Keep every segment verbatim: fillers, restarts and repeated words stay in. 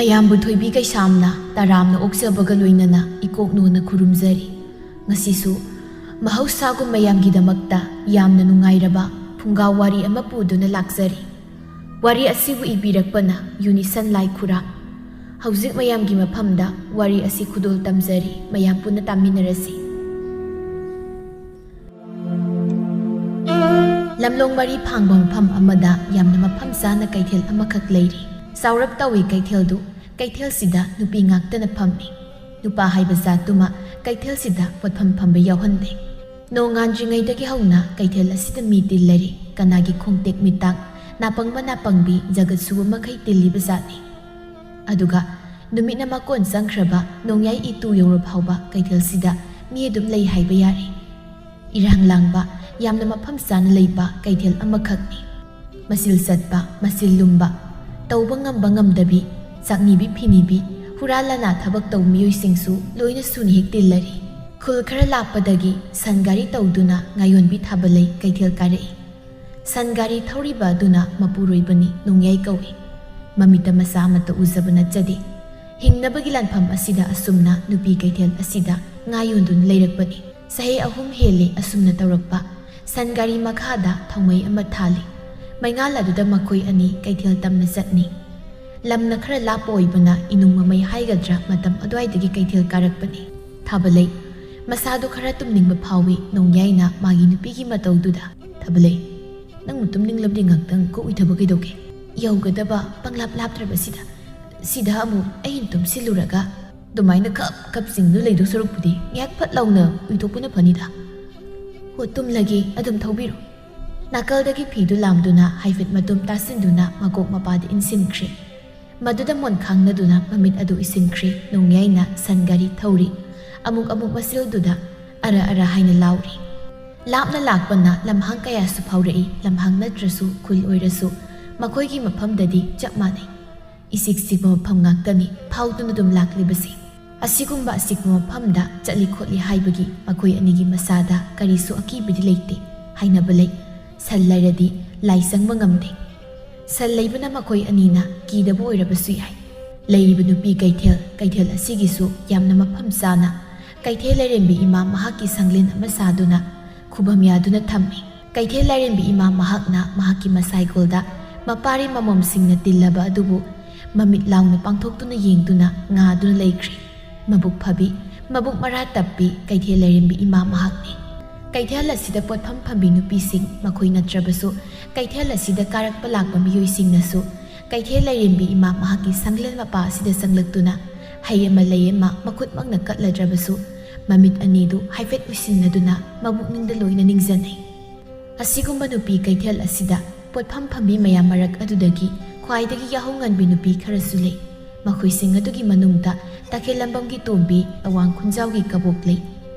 ꯑꯌꯥꯝꯕ ꯊꯣꯏꯕꯤ ꯀꯩꯁꯥꯝꯅ ꯇꯔꯥꯝꯅ ꯑꯣꯛꯆꯕꯒ ꯂꯣꯏꯅꯅ ꯏꯀꯣꯛ ꯅꯣꯟꯅ ꯈꯨꯔꯨꯝꯖꯔꯤ꯫ ꯉꯁꯤꯁꯨ ꯃꯍꯧꯁꯥꯒꯨꯝ ꯃꯌꯥꯝꯒꯤꯗꯃꯛꯇ ꯌꯥꯝꯅ ꯅꯨꯡꯉꯥꯏꯔꯕ ꯐꯨꯡꯒꯥ ꯋꯥꯔꯤ ꯑꯃ ꯄꯨꯗꯨꯅ ꯂꯥꯛꯆꯔꯤ꯫ ꯋꯥꯔꯤ ꯑꯁꯤꯕꯨ ꯏꯕꯤꯔꯛꯄꯅ ꯌꯨꯅꯤꯁꯟ ꯂꯥꯏ ꯈꯨꯔꯥ꯫ ꯍꯧꯖꯤꯛ ꯃꯌꯥꯝꯒꯤ ꯃꯐꯝꯗ ꯋꯥꯔꯤ ꯑꯁꯤ ꯈꯨꯗꯣꯜ ꯇꯝꯖꯔꯤ, ꯃꯌꯥꯝ ꯄꯨꯟꯅ ꯇꯥꯃꯤꯟꯅꯔꯁꯤ꯫ ꯂꯝꯂꯣꯡ ꯃꯔꯤ ꯐꯥꯡꯕ ꯃꯐꯝ ꯑꯃꯗ ꯌꯥꯝꯅ ꯃꯐꯝ ꯆꯥꯅ ꯀꯩꯊꯦꯜ ꯑꯃꯈꯛ ꯂꯩꯔꯤ꯫ ꯆꯥꯎꯔꯞ ꯇꯧꯏ ꯀꯩꯊꯦꯜꯗꯨ꯫ ꯀꯩꯊꯦꯜꯁꯤꯗ ꯅꯨꯄꯤ ꯉꯥꯛꯇꯅ ꯐꯝꯃꯤ꯫ ꯅꯨꯄꯥ ꯍꯥꯏꯕ ꯖꯥꯠꯇꯨꯃ ꯀꯩꯊꯦꯜꯁꯤꯗ ꯄꯣꯠꯐꯝ ꯐꯝꯕ ꯌꯥꯎꯍꯟꯗꯦ꯫ ꯅꯣꯡꯉꯥꯟꯗ꯭ꯔꯤꯉꯩꯗꯒꯤ ꯍꯧꯅ ꯀꯩꯊꯦꯜ ꯑꯁꯤꯗ ꯃꯤ ꯇꯤꯜꯂꯔꯤ꯫ ꯀꯅꯥꯒꯤ ꯈꯣꯡꯇꯦꯛ ꯃꯤꯇꯥꯛ, ꯅꯥꯄꯪꯕ ꯅꯥꯄꯪꯕꯤ ꯖꯒꯠ ꯁꯨꯕ ꯃꯈꯩ ꯇꯤꯜꯂꯤꯕ ꯖꯥꯠꯅꯤ꯫ ꯑꯗꯨꯒ ꯅꯨꯃꯤꯠꯅ ꯃꯀꯣꯟ ꯆꯪꯈ꯭ꯔꯕ ꯅꯣꯡꯌꯥꯏ ꯏꯇꯨ ꯌꯧꯔ ꯐꯥꯎꯕ ꯀꯩꯊꯦꯜꯁꯤꯗ ꯃꯤ ꯑꯗꯨꯝ ꯂꯩ ꯍꯥꯏꯕ ꯌꯥꯔꯦ꯫ ꯏꯔꯥꯡ ꯂꯥꯡꯕ, ꯌꯥꯝꯅ ꯃꯐꯝ ꯆꯥꯅ ꯂꯩꯕ ꯀꯩꯊꯦꯜ ꯑꯃꯈꯛꯅꯤ꯫ ꯃꯆꯤꯜ ꯆꯠꯄ, ꯃꯆꯤꯜ ꯂꯨꯝꯕ, ꯇꯧꯕ ꯉꯝꯕ ꯉꯝꯗꯕꯤ, ꯆꯥꯛꯅꯤꯕꯤ ꯐꯤꯅꯤꯕꯤ, ꯍꯨꯔꯥ ꯂꯅꯥ ꯊꯕꯛ ꯇꯧꯕ ꯃꯤꯑꯣꯏꯁꯤꯡꯁꯨ ꯂꯣꯏꯅ ꯁꯨꯅ ꯍꯦꯛ ꯇꯤꯜꯂꯔꯤ꯫ ꯈꯨꯜ ꯈꯔ ꯂꯥꯞꯄꯗꯒꯤ ꯁꯟ ꯒꯥꯔꯤ ꯇꯧꯗꯨꯅ ꯉꯥꯌꯣꯟꯕꯤ ꯊꯥꯕꯂꯩ ꯀꯩꯊꯦꯜ ꯀꯥꯔꯛꯏ꯫ ꯁꯟ ꯒꯥꯔꯤ ꯊꯧꯔꯤꯕ ꯑꯗꯨꯅ ꯃꯄꯨꯔꯣꯏꯕꯅꯤ, ꯅꯣꯡꯌꯥꯏ ꯀꯧꯏ꯫ ꯃꯃꯤꯠꯇ ꯃꯆꯥ ꯑꯃꯠꯇ ꯎꯖꯕ ꯅꯠꯆꯗꯦ꯫ ꯍꯤꯡꯅꯕꯒꯤ ꯂꯥꯟꯐꯝ ꯑꯁꯤꯗ ꯑꯁꯨꯝꯅ ꯅꯨꯄꯤ ꯀꯩꯊꯦꯜ ꯑꯁꯤꯗ ꯉꯥ ꯌꯣꯟꯗꯨꯅ ꯂꯩꯔꯛꯄꯅꯤ꯫ ꯆꯍꯤ ꯑꯍꯨꯝ ꯍꯦꯜꯂꯤ ꯑꯁꯨꯝꯅ ꯇꯧꯔꯛꯄ꯫ ꯁꯟ ꯒꯥꯔꯤ ꯃꯈꯥꯗ ꯊꯧꯃꯩ ꯑꯃ ꯊꯥꯜꯂꯤ꯫ ꯃꯩꯉꯥꯜ ꯑꯗꯨꯗ ꯃꯈꯣꯏ ꯑꯅꯤ ꯀꯩꯊꯦꯜ ꯇꯝꯅ ꯆꯠꯅꯤ꯫ ꯂꯝꯅ ꯈꯔ ꯂꯥꯞꯄ ꯑꯣꯏꯕꯅ ꯏꯅꯨꯡ ꯃꯃꯩ ꯍꯥꯏꯒꯗ꯭ꯔꯥ, ꯃꯇꯝ ꯑꯗꯨꯋꯥꯏꯗꯒꯤ ꯀꯩꯊꯦꯜ ꯀꯥꯔꯛꯄꯅꯤ꯫ ꯊꯥꯕꯂꯩ, ꯃꯁꯥꯗꯨ ꯈꯔ ꯇꯨꯝꯅꯤꯡꯕ ꯐꯥꯎꯏ ꯅꯣꯡꯌꯥꯏꯅ ꯃꯥꯒꯤ ꯅꯨꯄꯤꯒꯤ ꯃꯇꯧꯗꯨꯗ꯫ ꯊꯥꯕꯂꯩ, "ꯅꯪꯕꯨ ꯇꯨꯝꯅꯤꯡꯂꯕꯗꯤ ꯉꯥꯛꯇꯪ ꯀꯣꯛ ꯎꯏꯊꯕ ꯀꯩꯗꯧꯒꯦ? ꯌꯧꯒꯗꯕ ꯄꯪꯂꯥꯞ ꯂꯥꯞꯇ꯭ꯔꯕꯁꯤꯗ, ꯁꯤꯗ ꯑꯃꯨꯛ ꯑꯩꯅ ꯇꯨꯝꯁꯤꯜꯂꯨꯔꯒ ꯑꯗꯨꯃꯥꯏꯅ ꯈꯞ ꯈꯞ ꯆꯤꯡꯗꯨ ꯂꯩꯗꯧ ꯁꯔꯨꯛꯄꯨꯗꯤ ꯉꯥꯏꯍꯥꯛ ꯐꯠ ꯂꯥꯎꯅ ꯎꯏꯊꯣꯛꯄꯅ ꯐꯅꯤꯗ꯫" "ꯍꯣ, ꯇꯨꯝꯂꯒꯦ, ꯑꯗꯨꯝ ꯊꯧꯕꯤꯔꯣ꯫" ꯅꯥꯀꯜꯗꯒꯤ ꯐꯤꯗꯨ ꯂꯥꯝꯗꯨꯅ ꯍꯥꯏꯐꯦꯠ ꯃꯇꯨꯝ ꯇꯥꯁꯤꯟꯗꯨꯅ ꯃꯀꯣꯛ ꯃꯄꯥꯗ ꯏꯟꯁꯤꯟꯈ꯭ꯔꯦ꯫ ꯃꯗꯨꯗ ꯃꯣꯟ ꯈꯥꯡꯅꯗꯨꯅ ꯃꯃꯤꯠ ꯑꯗꯨ ꯏꯁꯤꯟꯈ꯭ꯔꯦ꯫ ꯅꯣꯡꯌꯥꯏꯅ ꯁꯟ ꯒꯥꯔꯤ ꯊꯧꯔꯤ꯫ ꯑꯃꯨꯛ ꯑꯃꯨꯛ ꯃꯆꯤꯜꯗꯨꯗ ꯑꯔ ꯑꯔ ꯍꯥꯏꯅ ꯂꯥꯎꯔꯤ꯫ ꯂꯥꯞꯅ ꯂꯥꯛꯄꯅ ꯂꯝꯍꯥꯡ ꯀꯌꯥꯁꯨ ꯐꯥꯎꯔꯛꯏ꯫ ꯂꯝꯍꯥꯡ ꯅꯠꯇ꯭ꯔꯁꯨ ꯈꯨꯜ ꯑꯣꯏꯔꯁꯨ ꯃꯈꯣꯏꯒꯤ ꯃꯐꯝꯗꯗꯤ ꯆꯞ ꯃꯥꯟꯅꯩ꯫ ꯏꯆꯤꯛ ꯆꯤꯛꯄ ꯃꯐꯝ ꯉꯥꯛꯇꯅꯤ ꯐꯥꯎꯗꯨꯅ ꯑꯗꯨꯝ ꯂꯥꯛꯂꯤꯕꯁꯤ꯫ ꯑꯁꯤꯒꯨꯝꯕ ꯑꯆꯤꯛꯄ ꯃꯐꯝꯗ ꯆꯠꯂꯤ ꯈꯣꯠꯂꯤ ꯍꯥꯏꯕꯒꯤ ꯃꯈꯣꯏ ꯑꯅꯤꯒꯤ ꯃꯁꯥꯗ ꯀꯔꯤꯁꯨ ꯑꯀꯤꯕꯗꯤ ꯂꯩꯇꯦ꯫ ꯍꯥꯏꯅꯕ ꯂꯩ, ꯁꯟ ꯂꯩꯔꯗꯤ ꯂꯥꯏ ꯆꯪꯕ ꯉꯝꯗꯦ꯫ ꯁꯟ ꯂꯩꯕꯅ ꯃꯈꯣꯏ ꯑꯅꯤꯅ ꯀꯤꯗꯕ ꯑꯣꯏꯔꯕꯁꯨ ꯌꯥꯏ꯫ ꯂꯩꯔꯤꯕ ꯅꯨꯄꯤ ꯀꯩꯊꯦꯜ, ꯀꯩꯊꯦꯜ ꯑꯁꯤꯒꯤꯁꯨ ꯌꯥꯝꯅ ꯃꯐꯝ ꯆꯥꯅ ꯀꯩꯊꯦꯜ ꯂꯥꯏꯔꯦꯝꯕꯤ ꯏꯃꯥ ꯃꯍꯥꯛꯀꯤ ꯁꯪꯂꯦꯟ ꯑꯃ ꯁꯥꯗꯨꯅ ꯈꯨꯕꯝ ꯌꯥꯗꯨꯅ ꯊꯝꯃꯤ꯫ ꯀꯩꯊꯦꯜ ꯂꯥꯏꯔꯦꯝꯕꯤ ꯏꯃꯥ ꯃꯍꯥꯛꯅ ꯃꯍꯥꯛꯀꯤ ꯃꯁꯥꯏꯒꯣꯜꯗ ꯃꯄꯥꯔꯤ ꯃꯃꯣꯝꯁꯤꯡꯅ ꯇꯤꯜꯂꯕ ꯑꯗꯨꯕꯨ ꯃꯃꯤꯠ ꯂꯥꯎꯅ ꯄꯥꯡꯊꯣꯛꯇꯨꯅ ꯌꯦꯡꯗꯨꯅ ꯉꯥꯗꯨꯅ ꯂꯩꯈ꯭ꯔꯤ꯫ ꯃꯕꯨꯛ ꯐꯕꯤ, ꯃꯕꯨꯛ ꯃꯔꯥ ꯇꯞꯄꯤ ꯀꯩꯊꯦꯜ ꯂꯥꯏꯔꯦꯝꯕꯤ ꯏꯃꯥ ꯃꯍꯥꯛꯅꯤ꯫ ꯀꯩꯊꯦꯜ ꯑꯁꯤꯗ ꯄꯣꯠꯐꯝ ꯐꯝꯕꯤ ꯅꯨꯄꯤꯁꯤꯡ, ꯃꯈꯣꯏ ꯅꯠꯇ꯭ꯔꯕꯁꯨ ꯀꯩꯊꯦꯜ ꯑꯁꯤꯗ ꯀꯥꯔꯛꯄ ꯂꯥꯛꯄ ꯃꯤꯑꯣꯏꯁꯤꯡꯅꯁꯨ ꯀꯩꯊꯦꯜ ꯂꯥꯏꯔꯦꯝꯕꯤ ꯏꯃꯥ ꯃꯍꯥꯛꯀꯤ ꯁꯪꯂꯦꯟ ꯃꯄꯥ ꯑꯁꯤꯗ ꯆꯪꯂꯛꯇꯨꯅ ꯍꯩ ꯑꯃ ꯂꯩ ꯑꯃ ꯃꯈꯨꯠꯃꯛꯅ ꯀꯠꯂꯗ꯭ꯔꯕꯁꯨ ꯃꯃꯤꯠ ꯑꯅꯤꯗꯨ ꯍꯥꯏꯐꯦꯠ ꯎꯏꯁꯤꯟꯅꯗꯨꯅ ꯃꯕꯨꯛꯅꯤꯡꯗ ꯂꯣꯏꯅ ꯅꯤꯡꯖꯅꯩ꯫ ꯑꯁꯤꯒꯨꯝꯕ ꯅꯨꯄꯤ ꯀꯩꯊꯦꯜ ꯑꯁꯤꯗ ꯄꯣꯠꯐꯝ ꯐꯝꯕꯤ ꯃꯌꯥꯝ ꯃꯔꯛ ꯑꯗꯨꯗꯒꯤ ꯈ꯭ꯋꯥꯏꯗꯒꯤ ꯌꯥꯍꯧ ꯉꯟꯕꯤ ꯅꯨꯄꯤ ꯈꯔꯁꯨ ꯂꯩ꯫ ꯃꯈꯣꯏꯁꯤꯡ ꯑꯗꯨꯒꯤ ꯃꯅꯨꯡꯗ ꯇꯈꯦꯜꯂꯝꯕꯝꯒꯤ ꯇꯣꯝꯕꯤ, ꯑꯋꯥꯡ ꯈꯨꯟꯖꯥꯎꯒꯤ ꯀꯕꯣꯛꯂꯩ,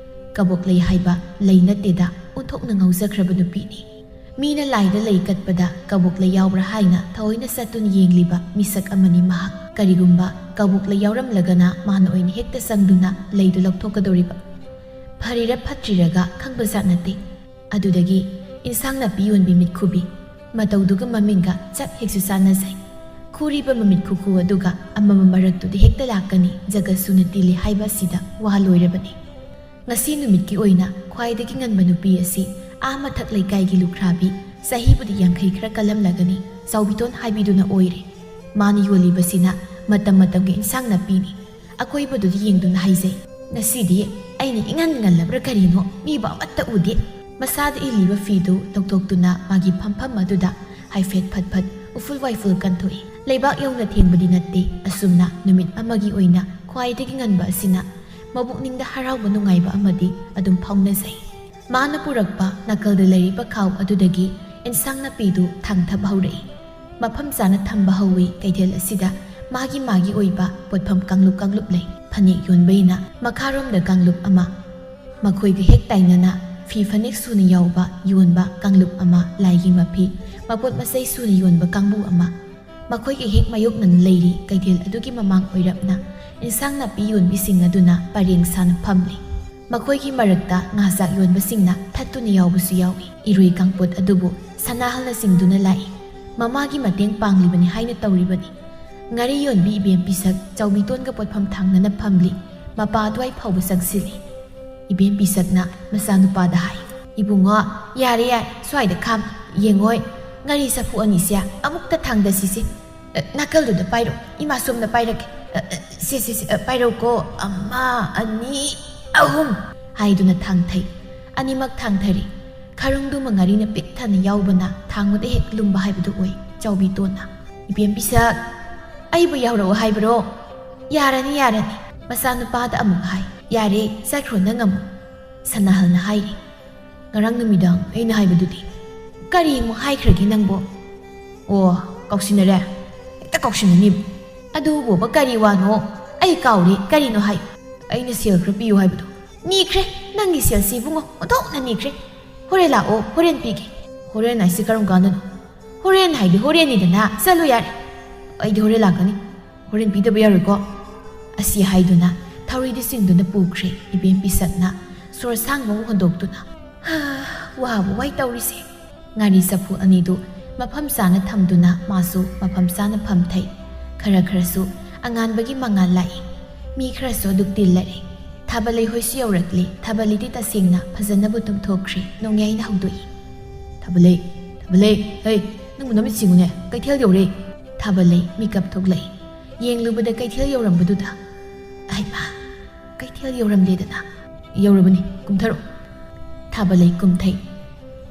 ꯀꯕꯣꯛꯂꯩ ꯍꯥꯏꯕ ꯂꯩ ꯅꯠꯇꯦꯗ, ꯑꯣꯟꯊꯣꯛꯅ ꯉꯥꯎꯖꯈ꯭ꯔꯕ ꯅꯨꯄꯤꯅꯤ꯫ ꯃꯤꯅ ꯂꯥꯏꯗ ꯂꯩ ꯀꯠꯄꯗ ꯀꯕꯣꯛꯂꯩ ꯌꯥꯎꯕ꯭ꯔꯥ ꯍꯥꯏꯅ ꯊꯑꯣꯏꯅ ꯆꯠꯇꯨꯅ ꯌꯦꯡꯂꯤꯕ ꯃꯤꯁꯛ ꯑꯃꯅꯤ ꯃꯍꯥꯛ꯫ ꯀꯔꯤꯒꯨꯝꯕ ꯀꯕꯣꯛꯂꯩ ꯌꯥꯎꯔꯝꯂꯒꯅ ꯃꯥꯅ ꯑꯣꯏꯅ ꯍꯦꯛꯇ ꯆꯪꯗꯨꯅ ꯂꯩꯗꯨ ꯂꯧꯊꯣꯛꯀꯗꯧꯔꯤꯕ꯫ ꯐꯔꯤꯔ ꯐꯠꯇ꯭ꯔꯤꯔꯒ ꯈꯪꯕꯖꯥꯠ ꯅꯠꯇꯦ꯫ ꯑꯗꯨꯗꯒꯤ ꯏꯟꯁꯥꯡ ꯅꯥꯄꯤ ꯌꯣꯟꯕꯤ ꯃꯤꯠꯈꯨꯕꯤ, ꯃꯇꯧꯗꯨꯒ ꯃꯃꯤꯡꯒ ꯆꯞ ꯍꯦꯛꯁꯨ ꯆꯥꯟꯅꯖꯩ꯫ ꯈꯨꯔꯤꯕ ꯃꯃꯤꯠ ꯈꯨꯈꯨ ꯑꯗꯨꯒ ꯑꯃꯃꯝ ꯃꯔꯛꯇꯨꯗ ꯍꯦꯛꯇ ꯂꯥꯛꯀꯅꯤ, ꯖꯒꯠ ꯁꯨꯅ ꯇꯤꯜꯂꯤ ꯍꯥꯏꯕ ꯑꯁꯤꯗ ꯋꯥ ꯂꯣꯏꯔꯕꯅꯤ꯫ ꯉꯁꯤ ꯅꯨꯃꯤꯠꯀꯤ ꯑꯣꯏꯅ ꯈ꯭ꯋꯥꯏꯗꯒꯤ ꯉꯟꯕ ꯅꯨꯄꯤ ꯑꯁꯤ ꯑꯥ ꯃꯊꯛ ꯂꯩꯀꯥꯏꯒꯤ ꯂꯨꯈ꯭ꯔꯥꯕꯤ, ꯆꯍꯤꯕꯨꯗꯤ ꯌꯥꯡꯈꯩ ꯈꯔ ꯀꯜꯂꯝꯂꯒꯅꯤ, ꯆꯥꯎꯕꯤꯇꯣꯟ ꯍꯥꯏꯕꯤꯗꯨꯅ ꯑꯣꯏꯔꯦ꯫ ꯃꯥꯅ ꯌꯣꯜꯂꯤꯕꯁꯤꯅ ꯃꯇꯝ ꯃꯇꯝꯒꯤ ꯏꯟꯁꯥꯡ ꯅꯥꯄꯤꯅꯤ꯫ ꯑꯀꯣꯏꯕꯗꯨꯗ ꯌꯦꯡꯗꯨꯅ ꯍꯥꯏꯖꯩ, "ꯉꯁꯤꯗꯤ ꯑꯩꯅ ꯏꯉꯟ ꯉꯜꯂꯕ꯭ꯔꯥ ꯀꯔꯤꯅꯣ, ꯃꯤꯕꯨ ꯑꯃꯠꯇ ꯎꯗꯦ꯫" ꯃꯁꯥꯗ ꯏꯜꯂꯤꯕ ꯐꯤꯗꯨ ꯂꯧꯊꯣꯛꯇꯨꯅ ꯃꯥꯒꯤ ꯐꯝꯐꯝ ꯑꯗꯨꯗ ꯍꯥꯏꯐꯦꯠ ꯐꯠ ꯐꯠ ꯎꯐꯨꯜ ꯋꯥꯏꯐꯨꯜ ꯀꯟꯊꯣꯛꯏ꯫ ꯂꯩꯕꯥꯛ ꯌꯧꯅ ꯊꯦꯡꯕꯗꯤ ꯅꯠꯇꯦ, ꯑꯁꯨꯝꯅ ꯅꯨꯃꯤꯠ ꯑꯃꯒꯤ ꯑꯣꯏꯅ ꯈ꯭ꯋꯥꯏꯗꯒꯤ ꯉꯟꯕ ꯑꯁꯤꯅ ꯃꯕꯨꯛꯅꯤꯡꯗ ꯍꯔꯥꯎꯕ ꯅꯨꯡꯉꯥꯏꯕ ꯑꯃꯗꯤ ꯑꯗꯨꯝ ꯐꯥꯎꯅꯖꯩ꯫ ꯃꯥꯅ ꯄꯨꯔꯛꯄ ꯅꯥꯀꯜꯗ ꯂꯩꯔꯤꯕ ꯈꯥꯎ ꯑꯗꯨꯗꯒꯤ ꯏꯟꯁꯥꯡ ꯅꯥꯄꯤꯗꯨ ꯊꯥꯡꯊꯕ ꯍꯧꯔꯛꯏ꯫ ꯃꯐꯝ ꯆꯥꯅ ꯊꯝꯕ ꯍꯧꯏ꯫ ꯀꯩꯊꯦꯜ ꯑꯁꯤꯗ ꯃꯥꯒꯤ ꯃꯥꯒꯤ ꯑꯣꯏꯕ ꯄꯣꯠꯐꯝ ꯀꯥꯡꯂꯨꯞ ꯀꯥꯡꯂꯨꯞ ꯂꯩ꯫ ꯐꯅꯦꯛ ꯌꯣꯟꯕꯒꯤꯅ ꯃꯈꯥꯔꯣꯝꯗ ꯀꯥꯡꯂꯨꯞ ꯑꯃ, ꯃꯈꯣꯏꯒ ꯍꯦꯛ ꯇꯥꯏꯅꯅ ꯐꯤ ꯐꯅꯦꯛ ꯁꯨꯅ ꯌꯥꯎꯕ ꯌꯣꯟꯕ ꯀꯥꯡꯂꯨꯞ ꯑꯃ, ꯂꯥꯏꯒꯤ ꯃꯐꯤ, ꯃꯄꯣꯠ ꯃꯆꯩ ꯁꯨꯅ ꯌꯣꯟꯕ ꯀꯥꯡꯕꯨ ꯑꯃ, ꯃꯈꯣꯏꯒ ꯍꯦꯛ ꯃꯥꯌꯣꯛꯅꯅ ꯂꯩꯔꯤ꯫ ꯀꯩꯊꯦꯜ ꯑꯗꯨꯒꯤ ꯃꯃꯥꯡ ꯑꯣꯏꯔꯞꯅ ꯏꯟꯁꯥꯡ ꯅꯥꯄꯤ ꯌꯣꯟꯕꯤꯁꯤꯡ ꯑꯗꯨꯅ ꯄꯔꯦꯡ ꯁꯥꯅ ꯐꯝꯂꯤ꯫ ꯃꯈꯣꯏꯒꯤ ꯃꯔꯛꯇ ꯉꯥ ꯆꯥꯛ ꯌꯣꯟꯕꯁꯤꯡꯅ ꯊꯠꯇꯨꯅ ꯌꯥꯎꯕꯁꯨ ꯌꯥꯎꯏ꯫ ꯏꯔꯣꯏ ꯀꯥꯡꯄꯣꯠ ꯑꯗꯨꯕꯨ ꯁꯅꯥꯍꯜꯅ ꯆꯤꯡꯗꯨꯅ ꯂꯥꯛꯏ꯫ ꯃꯃꯥꯒꯤ ꯃꯇꯦꯡ ꯄꯥꯡꯂꯤꯕꯅꯤ ꯍꯥꯏꯅ ꯇꯧꯔꯤꯕꯅꯤ꯫ ꯉꯥꯔꯤ ꯌꯣꯟꯕꯤ ꯏꯕꯦꯝ ꯄꯤꯁꯛ ꯆꯥꯎꯕꯤꯇꯣꯟꯒ ꯄꯣꯠꯐꯝ ꯊꯥꯡꯅꯅ ꯐꯝꯂꯤ꯫ ꯃꯄꯥ ꯑꯗꯨꯋꯥꯏ ꯐꯥꯎꯕ ꯆꯪꯁꯤꯜꯂꯤ꯫ ꯏꯕꯦꯝ ꯄꯤꯁꯛꯅ ꯃꯆꯥꯅꯨꯄꯥꯗ ꯍꯥꯏ, "ꯏꯕꯨꯡꯉꯣ, ꯌꯥꯔꯦ ꯌꯥꯔꯦ, ꯁ꯭ꯋꯥꯏꯗ ꯈꯥꯝ꯫ ꯌꯦꯡꯉꯣꯏ, ꯉꯥꯔꯤ ꯆꯐꯨ ꯑꯅꯤꯁꯦ ꯑꯃꯨꯛꯇ ꯊꯥꯡꯗꯁꯤꯁꯦ꯫ ꯑ, ꯅꯥꯀꯜꯗꯨꯗ ꯄꯥꯏꯔꯣ, ꯏꯃꯥ ꯁꯣꯝꯗ ꯄꯥꯏꯔꯛꯀꯦ꯫ ꯑ, ꯑ, ꯁꯦ, ꯁꯦ, ꯁꯦ, ꯑ, ꯄꯥꯏꯔꯛꯎꯀꯣ, ꯑꯃ, ꯑꯅꯤ, ꯑꯍꯨꯝ" ꯍꯥꯏꯗꯨꯅ ꯊꯥꯡꯊꯩ꯫ ꯑꯅꯤꯃꯛ ꯊꯥꯡꯊꯔꯤ꯫ ꯈꯔꯨꯡꯗꯨꯃ ꯉꯥꯔꯤꯅ ꯄꯤꯛ ꯊꯟꯅ ꯌꯥꯎꯕꯅ ꯊꯥꯡꯕꯗ ꯍꯦꯛ ꯂꯨꯝꯕ ꯍꯥꯏꯕꯗꯨ ꯑꯣꯏ ꯆꯥꯎꯕꯤꯇꯣꯟꯅ꯫ "ꯏꯕꯦꯝ ꯄꯤꯁꯛ, ꯑꯩꯕꯨ ꯌꯥꯎꯔꯛꯑꯣ ꯍꯥꯏꯕ꯭ꯔꯣ?" "ꯌꯥꯔꯅꯤ, ꯌꯥꯔꯅꯤ," ꯃꯆꯥꯅꯨꯄꯥꯗ ꯑꯃꯨꯛ ꯍꯥꯏ꯫ "ꯌꯥꯔꯦ, ꯆꯠꯈ꯭ꯔꯣ ꯅꯪ ꯑꯃꯨꯛ," ꯁꯅꯥꯍꯜꯅ ꯍꯥꯏꯔꯤ꯫ "ꯉꯔꯥꯡ ꯅꯨꯃꯤꯗꯥꯡ ꯑꯩꯅ ꯍꯥꯏꯕꯗꯨꯗꯤ?" "ꯀꯔꯤ ꯑꯃꯨꯛ ꯍꯥꯏꯈ꯭ꯔꯒꯦ ꯅꯪꯕꯣ?" "ꯑꯣ, ꯀꯥꯎꯁꯤꯟꯅꯔꯦ? ꯍꯦꯛꯇ ꯀꯥꯎꯁꯤꯟꯅꯅꯤꯕ꯫ ꯑꯗꯨꯕꯣꯕ ꯀꯔꯤ ꯋꯥꯅꯣ? ꯑꯩ ꯀꯥꯎꯔꯦ, ꯀꯔꯤꯅꯣ ꯍꯥꯏ?" "ꯑꯩꯅ ꯁꯦꯜ ꯈꯔ ꯄꯤꯌꯨ ꯍꯥꯏꯕꯗꯣ?" "ꯅꯤꯈ꯭ꯔꯦ, ꯅꯪꯒꯤ ꯁꯦꯜꯁꯤ ꯏꯕꯨꯡꯉꯣ, ꯑꯣꯟꯊꯣꯛꯅ ꯅꯤꯈ꯭ꯔꯦ꯫ ꯍꯣꯔꯦꯟ ꯂꯥꯛꯑꯣ, ꯍꯣꯔꯦꯟ ꯄꯤꯒꯦ꯫" "ꯍꯣꯔꯦꯟ ꯍꯥꯏꯁꯤ ꯀꯔꯝ ꯀꯥꯟꯗꯅꯣ?" "ꯍꯣꯔꯦꯟ ꯍꯥꯏꯗꯤ ꯍꯣꯔꯦꯟꯅꯤꯗꯅ, ꯆꯠꯂꯨ ꯌꯥꯔꯦ꯫ ꯑꯩꯗꯤ ꯍꯣꯔꯦꯟ ꯂꯥꯛꯀꯅꯤ, ꯍꯣꯔꯦꯟ ꯄꯤꯗꯕ ꯌꯥꯔꯣꯏꯀꯣ꯫" ꯑꯁꯤ ꯍꯥꯏꯗꯨꯅ ꯊꯧꯔꯤꯗꯤ ꯆꯤꯡꯗꯨꯅ ꯄꯨꯈ꯭ꯔꯦ ꯏꯕꯦꯝ ꯄꯤꯁꯛꯅ ꯁꯣꯔ ꯁꯥꯡꯕ ꯑꯃ ꯍꯣꯟꯗꯣꯛꯇꯨꯅ꯫ ꯍꯥ, ꯋꯥꯕꯨ ꯋꯥꯏ ꯇꯧꯔꯤꯁꯦ꯫ ꯉꯥꯔꯤ ꯆꯐꯨ ꯑꯅꯤꯗꯨ ꯃꯐꯝ ꯆꯥꯅ ꯊꯝꯗꯨꯅ ꯃꯥꯁꯨ ꯃꯐꯝ ꯆꯥꯅ ꯐꯝꯊꯩ꯫ ꯈꯔ ꯈꯔꯁꯨ ꯑꯉꯥꯟꯕꯒꯤ ꯃꯉꯥꯜ ꯂꯥꯛꯏ꯫ ꯃꯤ ꯈꯔꯁꯨ ꯑꯗꯨꯛ ꯇꯤꯜꯂꯔꯦ꯫ ꯊꯥꯕꯂꯩ ꯍꯣꯏꯁꯨ ꯌꯧꯔꯛꯂꯦ꯫ ꯊꯥꯕꯂꯩꯗꯤ ꯇꯁꯦꯡꯅ ꯐꯖꯅꯕꯨ ꯇꯨꯝꯊꯣꯛꯈ꯭ꯔꯦ꯫ ꯅꯣꯡꯌꯥꯏꯅ ꯍꯧꯗꯣꯛꯏ꯫ "ꯊꯥꯕꯂꯩ, ꯊꯥꯕꯂꯩ, ꯍꯩ, ꯅꯪꯕꯨ ꯅꯃꯤꯠ ꯁꯤꯡꯉꯨꯅꯦ, ꯀꯩꯊꯦꯜ ꯌꯧꯔꯦ꯫" ꯊꯥꯕꯂꯩ ꯃꯤꯀꯞ ꯊꯣꯛꯂꯛꯏ꯫ ꯌꯦꯡꯂꯨꯕꯗ ꯀꯩꯊꯦꯜ ꯌꯧꯔꯝꯕꯗꯨꯗ, "ꯑꯩꯃꯥ, ꯀꯩꯊꯦꯜ ꯌꯧꯔꯝꯂꯦꯗꯅ꯫" "ꯌꯧꯔꯕꯅꯤ, ꯀꯨꯝꯊꯔꯛꯑꯣ꯫" ꯊꯥꯕꯂꯩ ꯀꯨꯝꯊꯩ꯫